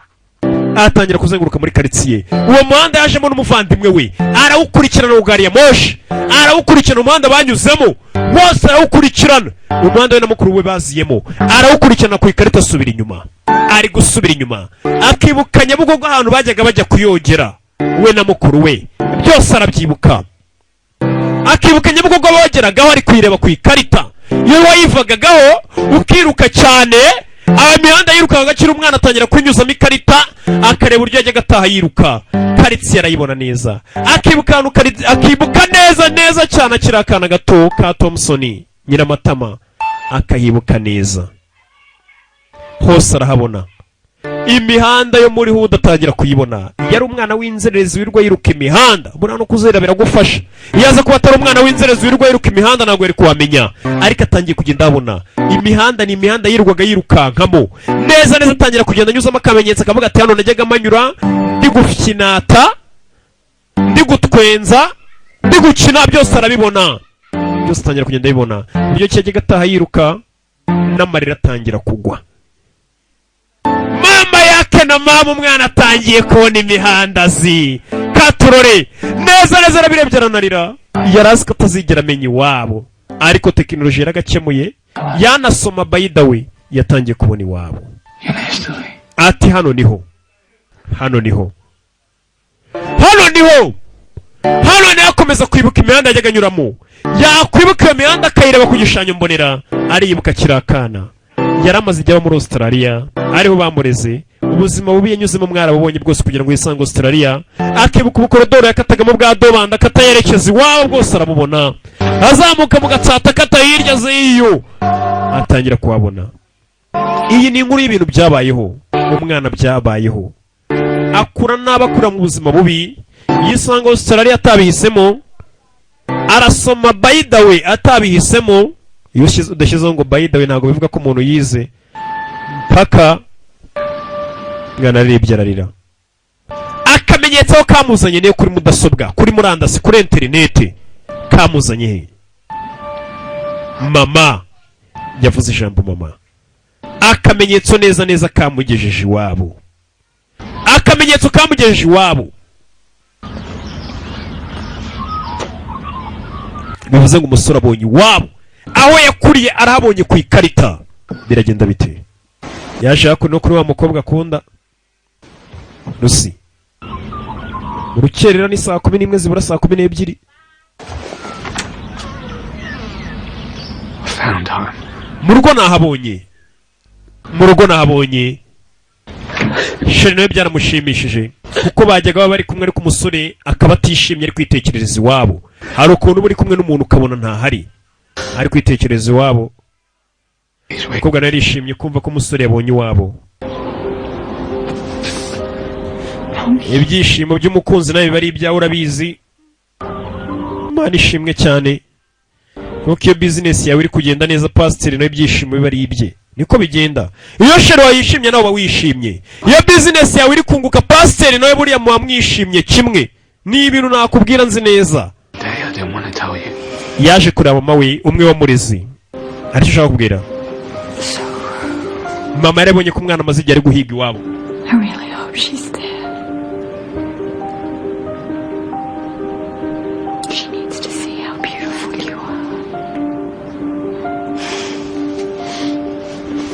atangira kuzenguruka muri karitsiye. Uwo muhanda yajemo n'umuvandimwe we arawukurikirana, gari ya moshi arawukurikirana, umuhanda banyuzemo wose arawukurikirana, umuhanda we na mukuru we baziyemo arawukurikirana ku ikarita. Asubira inyuma, ari gusubira inyuma akibuka Nyabugogo, ahantu bajyaga bajya kuyogera we na mukuru we. Byose arabyibuka, akibuka Nyabugogo bogeragaho. Ari kuyireba ku ikarita, iyo wayivagagaho ukiruka cyane. Aba mihanda yirukanka akiri umwana, atangira kunyuzamo ikarita, akareba uburyo yajyaga ataha yiruka. Karitsiye arayibona neza, akibuka ahantu akibuka neza neza cyane akiri akana gato ka Thompson Nyiramatama, akahibuka neza hose arahabona. Imihanda yo muri hood atangira kuyibona. Yari umwana w'inzererezi wirirwa yiruka imihanda. Buriya no kuzerera biragufasha. Iyo aza kuba atari umwana w'inzererezi wirirwa yiruka imihanda, ntabwo yari kuhamenya. Ariko atangiye kugenda abona imihanda, ni imihanda yirirwaga yirukankamo neza neza. Atangira kugenda anyuzamo akamenyetso, akavuga ati: "Hano najyaga manyura ndi gufinata, ndi gutwenza, ndi gukina." Byose arabibona, byose atangira kugenda abibona. Uburyo ki yajyaga ataha yiruka, n'amarira atangira kugwa. Mama yake na mama, umwana atangiye kubona imihanda azi katurore neza neza. Arabirebye aranarira. Yari azi ko atazigera amenya iwabo, ariko tekinoloji yaragakemuye, yanasoma. By the way, yatangiye kubona iwabo, ati: "Hano niho, hano niho, hano niho, hano niho." Akomeza kwibuka imihanda yajyaga anyuramo. Yakwibuka iyo mihanda akayireba ku gishushanyo mbonera, ariyibuka akiri akana. Yari amaze igihe aba muri Australia, ariho bamureze. Ubuzima bubi yanyuzemo mwarabubonye bwose kugira ngo yisange Australia. Akibuka ubukorodoro yakatagamo bwa Dobanda, akata yerekeza iwabo, bwose arabubona. Azamuka mu Gatsata, akata hirya z'iyo, atangira kuhabona. Iyi ni inkuru y'ibintu byabayeho umwana, byabayeho akura nabi, akura mu buzima bubi, yisanga Australia atabihisemo. Arasoma, by the way, atabihisemo. Iyo udashyizeho ngo "by the way", ntabwo bivuga ko umuntu yize mpaka. Mwana ararebye ararira. Akamenyetso aho kamuzanye niyo kuri mudasobwa, kuri murandasi, kuri interineti kamuzanye he? Mama, yavuze ijambo mama. Akamenyetso neza neza kamugejeje iwabo, akamenyetso kamugejeje iwabo. Bivuze ngo umusore abonye iwabo aho yakuriye, arahabonye ku ikarita. Biragenda bite? Yaje hakuno kuri wa mukobwa akunda, Rusi. Mu rukerera ni 11:00 zibura 12:00. Found home. Mu rugo nahabonye, mu rugo nahabonye. Chéri nawe byaramushimishije, kuko bajyaga baba bari kumwe, ariko umusore akaba atishimye, ari kwitekerereza iwabo. Hari ukuntu uba uri kumwe n'umuntu ukabona ntahari, ari kwitekerereza iwabo. Umukobwa nawe yarishimye kumva ko umusore yabonye iwabo. Ibyishimo by'umukunzi nawe biba ari ibyawe, urabizi. Imana ishimwe cyane, kuko iyo bizinesi yawe iri kugenda neza, pasiteri nawe ibyishimo biba ari ibye. Niko bigenda. Iyo chéri wawe yishimye, nawe uba wishimye. Iyo bizinesi yawe iri kunguka, pasiteri nawe buriya muba mwishimye kimwe. Ni ibintu nakubwira nzi neza. Day I didn't want to tell you. Yaje kureba mama we umwe wamurezi. Aricyo ushaka kubwira mama. Yarabonye ko umwana amaze igihe ari guhiga iwabo. I really hope she's there. She needs to see how beautiful you are.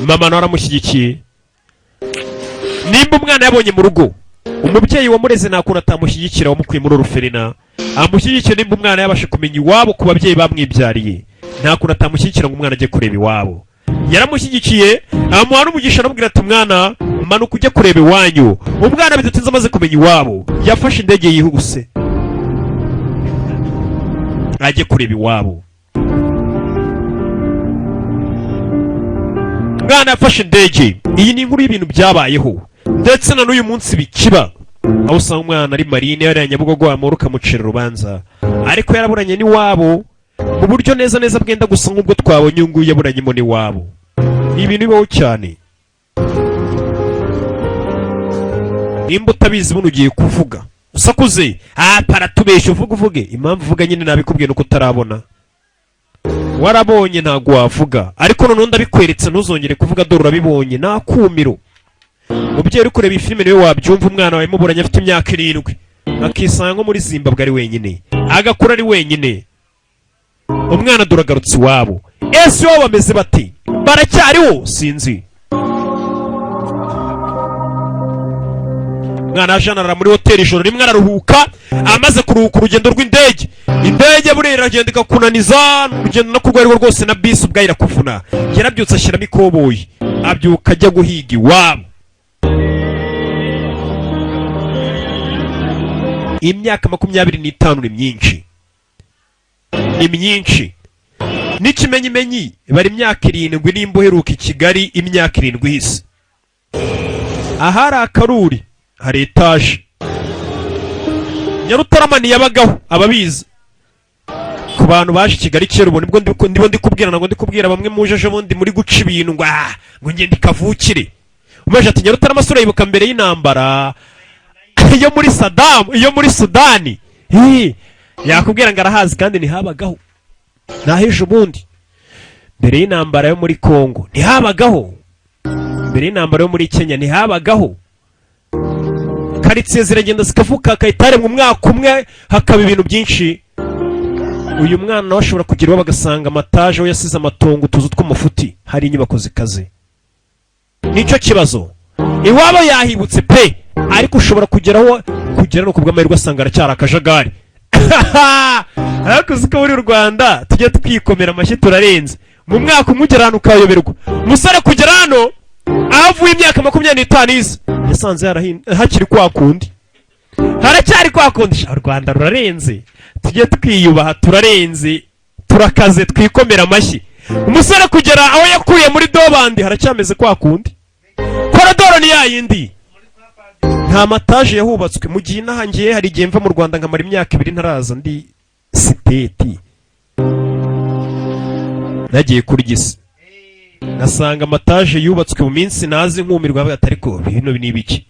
Mama nawe aramushyigikiye. Nimba umwana yabonye mu rugo, Umubyeyi wamureze nta kuntu atamushyigikira, wamukuye muri orphelinat amushyigikira. Nimba umwana yabasha kumenya iwabo ku babyeyi bamwibyariye, nta kuntu atamushyigikira ngo umwana ajye kureba iwabo. Yaramushyigikiye, amuha n'umugisha, aramubwira ati: "Mwana, manuka ujye kureba iwanyu." Umwana bidatinze amaze kumenya iwabo, yafashe indege yihuse ajye kureba iwabo. Umwana yafashe indege. Iyi ni inkuru y'ibintu byabayeho ndetse na n'uyu munsi bikiba, aho usanga umwana ari marine yariya Nyabugogo, wamura ukamucira urubanza, ariko yaraburanye n'iwabo mu buryo neza neza bwenda gusa nk'ubwo twabonye uyu nguyu yaburanyemo n'iwabo. Ni ibintu bibaho cyane. Nimba utabizi, buno ugiye kuvuga usakuze. Ah, paratubeshya, uvuge, uvuge impamvu uvuga nyine. Nabikubwiye nuko utarabona. Warabonye ntabwo wavuga, ariko noneho ndabikweretse, ntuzongere kuvuga. Dore urabibonye, nta kumiro. Umubyeyi uri kureba iyi filime niwe wabyumva. Umwana wawe muburanye afite imyaka 7, akisanga nko muri Zimbabwe ari wenyine, agakura ari wenyine. Umwana dore agarutse iwabo. Ese iwabo bameze bati? Baracyariho? Sinzi. Umwana aje arara muri hoteli ijoro rimwe, araruhuka. Amaze kuruhuka urugendo rw'indege, indege buriya iragenda ikakunaniza, urugendo no ku rwego rwose, na bisi ubwayo irakuvuna. Yarabyutse ashyiramo ikoboyi, abyuka ajya guhiga iwabo. Imyaka 25 ni myinshi, ni myinshi. N'ikimenyimenyi bari imyaka 7. Nimba uheruka i Kigali imyaka 7 ihise, ahari akaruri hari etaje. Nyarutarama ntiyabagaho, ababizi ku bantu baje i Kigali kera. Ubu nibwo ndimo ndikubwira, ntabwo ndikubwira bamwe muje ejo bundi muri guca ibintu ngo ah, ngo ngende kavukire. Umeje ati Nyarutarama sura, yibuka mbere y'intambara iyo muri Sadamu, iyo muri Sudani. Hi, yakubwira ngo arahazi kandi ntihabagaho. Naho ubundi mbere y'intambara yo muri Kongo ntihabagaho, mbere y'intambara yo muri Kenya ntihabagaho. Karitsiye ziragenda zikavuka, hakahita haremwa umwaka umwe hakaba ibintu byinshi. Uyu mwana nawe ashobora kugira iwabo agasanga amataje aho yasize amatongo, utuzu tw'umufuti, hari inyubako zikaze. Nicyo kibazo. Iwabo yahibutse pe, ariko ushobora kugeraho, kugera no kubw'amahirwe asanga aracyari akajagari. Ariko uzi ko muri u Rwanda tujya twikomera amashyi, turarenze. Mu mwaka umwe ugera hano ukayoberwa. Umusore kugera hano aho avuye imyaka 25 ize, yasanze hakiri kwa kundi, haracyari kwa kundi. Sha, u Rwanda rurarenze, tujye twiyubaha, turarenze, turakaze, twikomera amashyi. Umusore kugera aho yakuye muri dobandi haracyameze kwa kundi, korodoro ni yayindi, nta mataje yahubatswe. Mu gihe inaha ngiye, hari igihe mva mu Rwanda nkamara imyaka 2 ntaraza. Ndi States nagiye kurya isi, nasanga amataje yubatswe mu minsi nazi, nkumirwa bavuga ati: "Ariko bino ni ibiki?"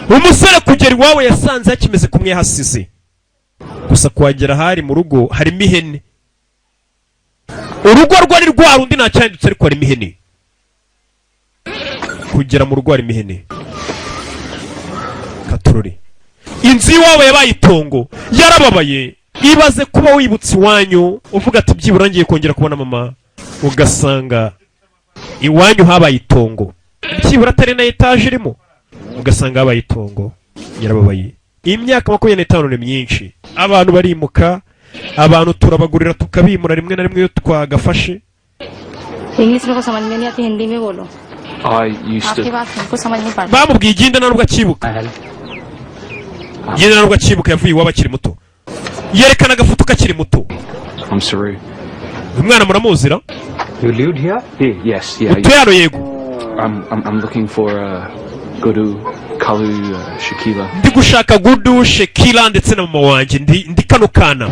Umusore kugera iwawe yasanze hakimeze kumwe hasize gusa. Kuhagera hari mu rugo harimo ihene. Urugo rwo ni rwa rundi, nta cyahindutse, ariko harimo ihene. Kugera mu rugo harimo ihene. Katurori, inzu y'iwabo yabaye itongo. Yarababaye. Ibaze kuba wibutse iwanyu uvuga ati: "Byibura ngiye kongera kubona mama," ugasanga iwanyu habaye itongo, byibura atari na etaje irimo, ugasanga habaye itongo. Yarababaye. Imyaka 25 ni myinshi. Abantu barimuka, abantu turabagurira tukabimura rimwe na rimwe iyo twagafashe. English मेरे को समझ में नहीं आती, हिंदी में बोलो। I used आपकी to. बात हमको समझ नहीं पाती। Bamubwiye igenda, nta nubwo akibuka igenda, nta nubwo akibuka. Yavuye iwabo akiri muto, yerekana agafoto kakiri muto. I'm Saru. Uyu mwana muramuzira? You lived here? Here, yes, yeah. Utuye hano? Yego. I'm looking for Gudu, Kalu, Shakila. Ndi gushaka Gudu, Shekila ndetse na mama wanjye. Ndi kano kana.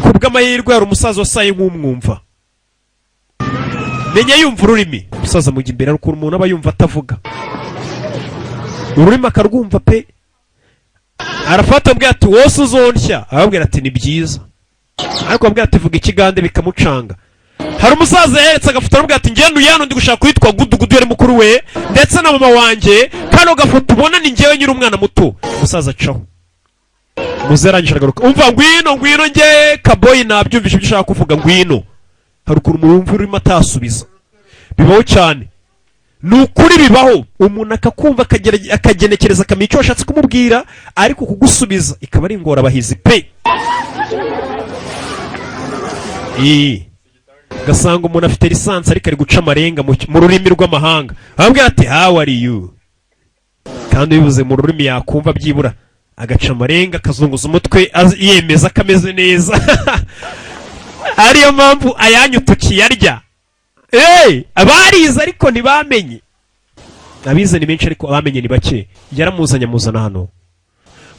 Ku bw'amahirwe hari umusaza wasaye nk'umwumva, menya yumva ururimi. Umusaza mujya imbere. Hari ukuntu umuntu aba yumva atavuga ururimi akarwumva pe. Arafata ambwira ati: "Wose uzonsya." Arababwira ati: "Ni byiza," ariko ababwira ati: "Vuga ikigande," bikamucanga. Hari umusaza yeretse agafoto, aramubwira ati: "Ngende uyano, ndi gushaka uwitwa Gudu." Gudu yari mukuru we ndetse na mama wanjye. Kano gafoto ubona ni njyewe nyiri umwana muto. Umusaza acaho muze, arangije aragaruka: "Umva, ngwino, ngwino." Nge kaboyi nabyumvishe ibyo ushaka kuvuga, ngwino. Hari ukuntu umuntu wumva urimo atasubiza, bibaho cyane. Ni ukuri bibaho, umuntu akakumva, akagenekereza, akamenya icyo washatse kumubwira, ariko kugusubiza ikaba ari ingorabahizi pe. Ugasanga umuntu afite licence ariko ari guca amarenga mu rurimi rw'amahanga, ababwira ati: "How are you?" Kandi bivuze mu rurimi yakumva byibura, agaca amarenga, akazunguza umutwe, yemeza ko ameze neza. Ariyo mpamvu ayanyu tukiyarya. Hey, abarize ariko ntibamenye. Abize ni benshi ariko abamenye ni bake. Yaramuzanye, amuzana hano.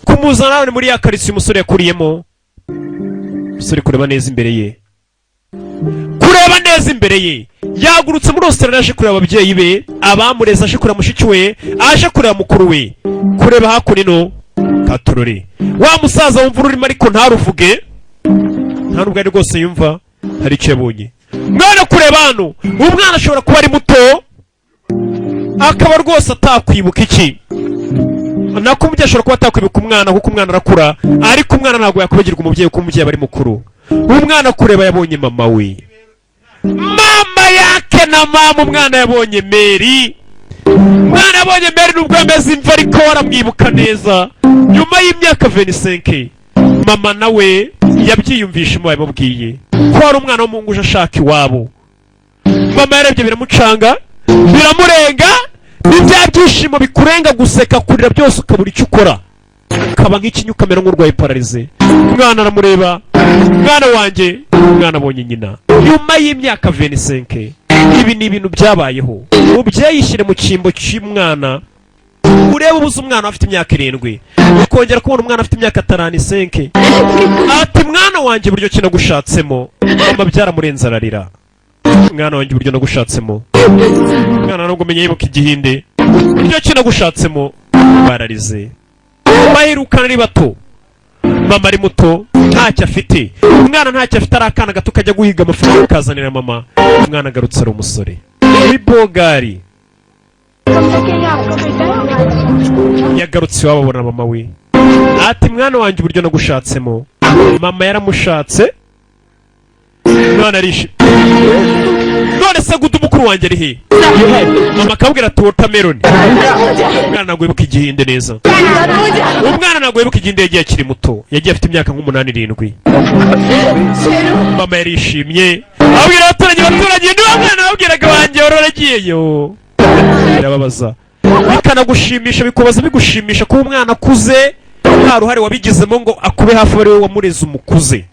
Kumuzana hano ni muri ya karitsiye umusore yakuriyemo. Umusore kureba neza imbere ye, kureba neza imbere ye, yagurutse muri Australia aje kureba ababyeyi be abamureze, aje kureba mushiki we, aje kureba mukuru we. Kureba hakuno katorore, wa musaza wumva ururimi ariko ntaruvuge, nta nubwo ari rwose yumva, hari icyo yabonye. Mwana, kureba hano, umwana ashobora kuba ari muto, akaba rwose atakwibuka iki nako umubyeyi ashobora kuba atakwibuka umwana, kuko umwana arakura, ariko umwana ntabwo yakwibagirwa umubyeyi, kuko umubyeyi aba ari mukuru. Umwana kureba, yabonye mama we, mama yake na mama. Umwana yabonye Mary, umwana yabonye Mary nubwo yameze imva, ariko aramwibuka neza nyuma y'imyaka 25. Mama nawe yabyiyumvishe, babimubwiye ko hari umwana w'umuhungu uje ashaka iwabo. Mama yarebye biramucanga, biramurenga. Ni bya byishimo bikurenga, guseka, kurira, byose ukabura icyo ukora, ukaba nk'ikinya, ukamera nk'urwaye paralysé. Umwana aramureba: "Mwana wanjye." Umwana abonye nyina nyuma y'imyaka 25. Ibi ni ibintu byabayeho. Mubyeyi, ishyire mu cyimbo cy'umwana, urebe ubuze umwana afite imyaka 7, ukongera kubona umwana afite imyaka 35, ati: "Mwana wanjye, uburyo ki nagushatsemo." Mama byaramurenze, ararira: "Mwana wanjye, uburyo nagushatsemo." Umwana nubwo umenya yibuka igihinde, uburyo ki nagushatsemo. Bararize, baherukana ari bato. Mama ari muto, ntacyo afite, umwana ntacyo afite, ari akana gato kajya guhiga amafaranga kazanira mama. Umwana agarutse ari umusore w'ibogari. Yagarutse iwabo, abona mama we, ati: "Mwana wanjye, uburyo nagushatsemo." Mama yaramushatse, mwana arishimye. "None se Gudu mukuru wanjye ari he?" Mama akabwira ati: "Watermelon." Umwana ntabwo yibuka igihinde neza, umwana ntabwo yibuka igihinde. Yagiye akiri muto, yagiye afite imyaka nk'umunani, 7. Mama yarishimye, abwira abaturanyi: "Abaturanyi, niba mwana wabwiraga wanjye wari waragiyeyo." Birababaza bikanagushimisha, bikubaza bigushimisha kuba umwana akuze nta ruhare wabigizemo ngo akube hafi, ari wowe wamureze umukuze,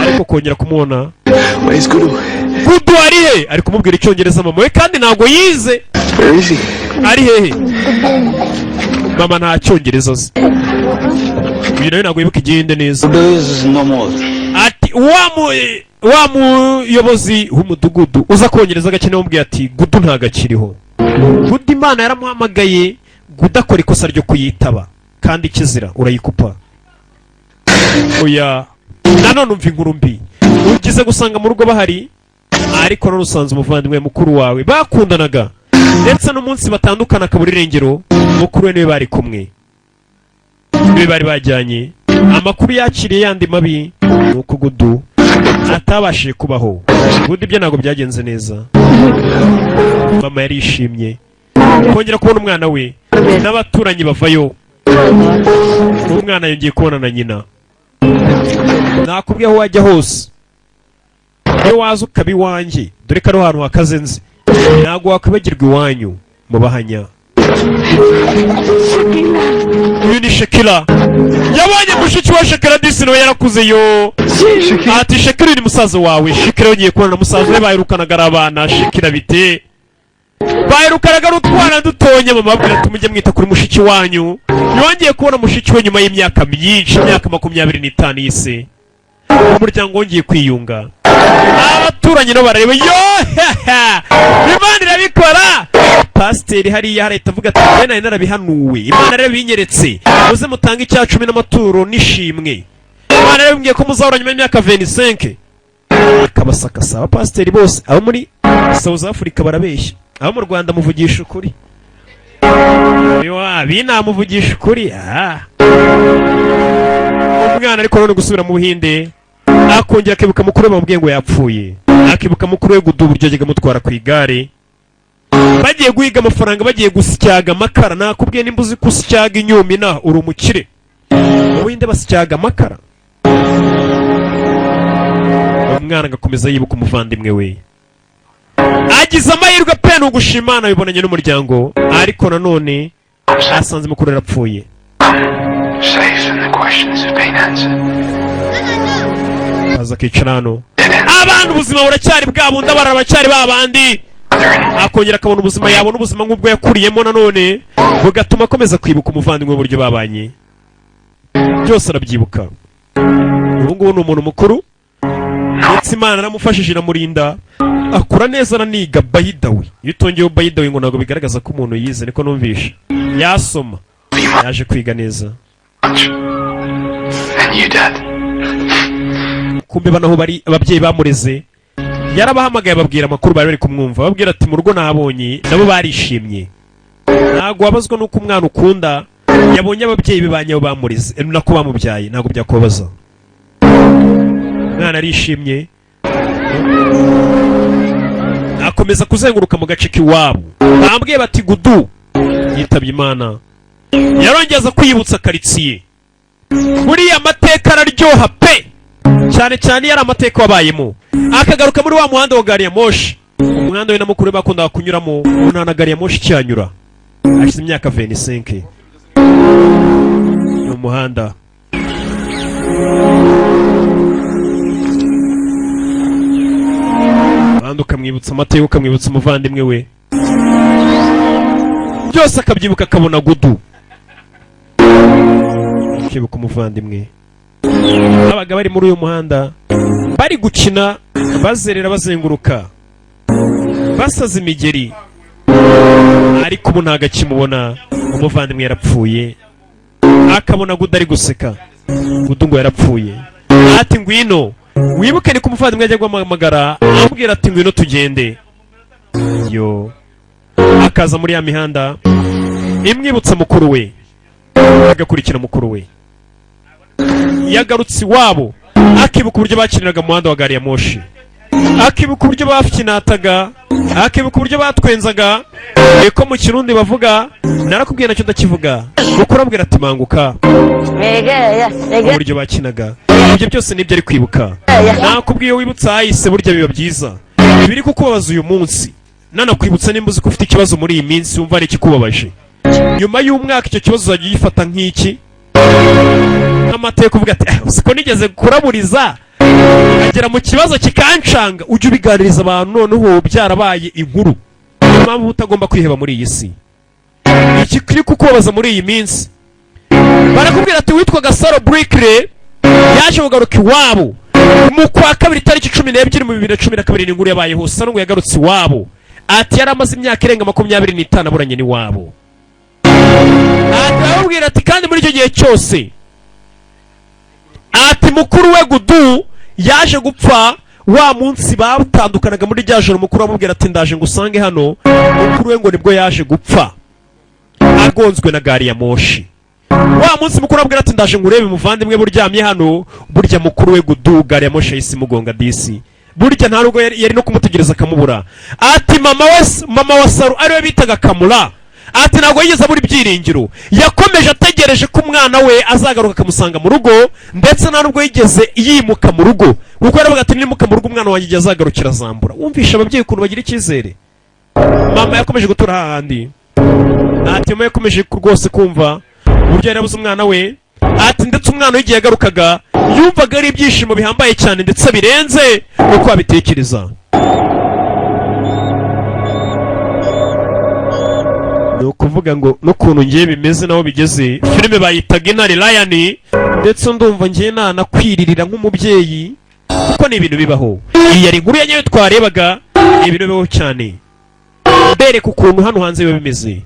ariko kongera kumubona. Where's Guru? "Gudu ari he?" Ari kumubwira icyongereza mama we, kandi ntabwo yize. Where is he? Ari hehe? Mama nta cyongereza azi, uyu nawe ntabwo yibuka igihinde neza. Guru is no more. Ati wa muyobozi w'umudugudu uza kongereza agakene wamubwiye ati: "Gudu ntabwo akiriho. Gudu Imana yaramuhamagaye." Gudu akora ikosa ryo kuyitaba, kandi ikizira urayikupa. Oya, nanone umva inkuru mbi: ugize gusanga mu rugo bahari, ariko none usanze umuvandimwe mukuru wawe bakundanaga, ndetse n'umunsi batandukana akabura irengero, mukuru we niwe bari kumwe, niwe bari bajyanye. Amakuru yakiriye yandi mabi ni uko Gudu atabashije kubaho. Gudu ibyo ntabwo byagenze neza. Mama yarishimye kongera kubona umwana we, n'abaturanyi bavayo. Umwana yongeye kubona na nyina. Nakubwiye, aho wajya hose, iyo waza ukaba iwanjye, dore ko ari ahantu hakaze nzi, ntabwo wakwibagirwa iwanyu mu bahanya. Uyu ni Shakira, yabonye mushiki wa Shakira. Disi nawe yarakuze yo. Ati: "Shakira, uyu ni musaza wawe." Shakira yongeye kubona na musaza we baherukanaga ari abana. "Shakira, bite?" Baherukanaga ari utwana dutonya. Mama ababwira ati: "Mujye mwita kuri mushiki wanyu." Yongeye kubona mushiki we nyuma y'imyaka myinshi, imyaka 25 y'isi. Umuryango wongeye kwiyunga, abaturanyi nabo barareba yo. Imana irabikora. Pasiteri hariya harahita avuga ati: "Njye nari narabihanuwe, Imana rero binyeretse, muze mutange icya cumi n'amaturo n'ishimwe. Imana rero bimbwiye ko muzahura nyuma y'imyaka 25." Akabasakasa abapasiteri bose. Abo muri South Africa barabeshya, abo mu Rwanda muvugisha ukuri. Binamuvugisha ukuri. Ah. Umwana ariko none gusubira mu Buhinde, akongera akibuka mukuru we bamubwiye ngo yapfuye, akibuka mukuru we Gudu uburyo yajyaga amutwara ku igare. Bagiye guhiga amafaranga, bagiye gusyaga amakara. Nakubwiye, nimba uzi gusyaga inyumina uri umukire. Mu Buhinde basyaga amakara. Umwana agakomeza yibuka umuvandimwe we. Agize amahirwe pe, ni ugushima Imana, bibonanye n'umuryango, ariko nanone asanze mukuru yarapfuye. Safe and the questions have been answered. Aza akicara hano. Abana, ubuzima buracyari bwa bundi, abana baracyari ba bandi. Akongera akabona ubuzima, yabona ubuzima nk'ubwo yakuriyemo, nanone bugatuma akomeza kwibuka umuvandimwe, uburyo babanye byose arabyibuka. Ubu ngubu ni umuntu mukuru, ndetse Imana yaramufashije iramurinda, akura neza, araniga. By the way, iyo utongeyeho by the way ngo ntabwo bigaragaza ko umuntu yize, niko numvisha. Yasoma, yaje kwiga neza. And you, Dad. Kumbe banaho bari ababyeyi bamureze, yarabahamagaye ababwira amakuru, bari bari kumwumva, babwira ati mu rugo nabonye nabo barishimye. Ntabwo wabazwa n'uko umwana ukunda yabonye ababyeyi be ba nyabo bamureze, nako bamubyaye, ntabwo byakubabaza. Umwana arishimye, akomeza kuzenguruka mu gace k'iwabo. Bambwiye bati Gudu yitabye Imana. Yarongeza kwiyibutsa karitsiye. Buriya amateka araryoha pe, cyane cyane iyo ari amateka wabayemo. Akagaruka muri wa muhanda wa gari ya moshi, umuhanda we na mukuru we bakundaga kunyuramo. Ubu nta na gari ya moshi icyanyura, hashize imyaka 25. Ni umuhanda. Umuhanda ukamwibutsa amateka, ukamwibutsa umuvandimwe we, byose akabyibuka, akabona Gudu, akibuka umuvandimwe. Babaga bari muri uyu muhanda bari gukina, bazerera, bazenguruka, basaza imigeri, ariko ubu ntabwo akimubona, umuvandimwe yarapfuye. Akabona Gudu ari guseka. Gudu ngo yarapfuye. Ati ngwino wibuke, ni ko umuvandimwe ajya guhamagara amubwira ati ngwino tugende. Yo, akaza muri ya mihanda imwibutsa mukuru we, agakurikira mukuru we. Yagarutse iwabo, akibuka uburyo bakiniraga mu muhanda wa gari ya moshi, akibuka uburyo bakinataga, akibuka uburyo batwenzaga, niko mu Kirundi bavuga. Narakubwiye, nacyo ndakivuga. Mukuru abwira ati manguka. Uburyo bakinaga, ibyo byose nibyo ari kwibuka. Nakubwiye, wibutsa ahahise burya biba byiza. Ibiri kukubabaza uyu munsi, nanakwibutsa, nimba uzi ko ufite ikibazo muri iyi minsi, wumva ari ikikubabaje, nyuma y'umwaka icyo kibazo uzajya ugifata nk'iki, nk'amateka, uvuga ati "Eh, uzi ko nigeze kuraburiza nkagera mu kibazo kikancanga." Ujye ubiganiriza abantu noneho byarabaye inkuru. Niyo mpamvu utagomba kwiheba muri iyi si. Iki kiri kukubabaza muri iyi minsi, barakubwira ati witwaga Saro Burikire yaje kugaruka iwabo mu kwa kabiri tariki 12 mu 2012. Ni inkuru yabayeho. Saro ngo yagarutse iwabo, ati yari amaze imyaka irenga 25 aburanye n'iwabo. Ati aramubwira ati kandi muri icyo gihe cyose, ati mukuru we Gudu yaje gupfa wa munsi batandukanaga muri rya joro. Mukuru amubwira ati ndaje ngo usange hano. Mukuru we ngo nibwo yaje gupfa agonzwe na gari ya moshi. Wa munsi mukuru amubwira ati ndaje ngo urebe muvandimwe buryamye hano, burya mukuru we Gudu gari ya moshi yahise imugonga disi. Burya nta nubwo yari no kumutegereza akamubura. Ati mama we, mama wa Saru ariwe bitaga Kamura, ati ntabwo yigeze abura ibyiringiro, yakomeje ategereje ko umwana we azagaruka akamusanga mu rugo, ndetse nta nubwo yigeze yimuka mu rugo, kuko yaravuga ati nimuka mu rugo umwana wanjye igihe azagarukira azambura. Wumvisha ababyeyi ukuntu bagira icyizere. Mama yakomeje gutura hahandi. Ati mama yakomeje rwose kumva uburyo yari yabuze umwana we. Ati ndetse umwana we igihe yagarukaga yumvaga ari ibyishimo bihambaye cyane, ndetse birenze uko abitekereza. Ni ukuvuga ngo n'ukuntu ngiye bimeze naho bigeze, filime bayitaga Intare Lion, ndetse ndumva ngiye nanakwiririra nk'umubyeyi, kuko ni ibintu bibaho. Iyi yari inkuru ya nyayo twarebaga, ni ibintu bibaho cyane, mbereka ukuntu hano hanze biba bimeze.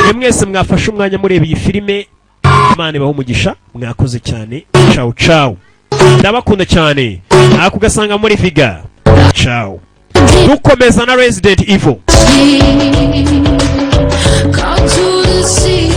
Mwe mwese mwafashe umwanya mureba iyi filime, Imana ibahe umugisha, mwakoze cyane. Ciao ciao, ndabakunda cyane. Ako ugasanga muri viga. Ciao, dukomeza na Resident Evil. Call to the sea.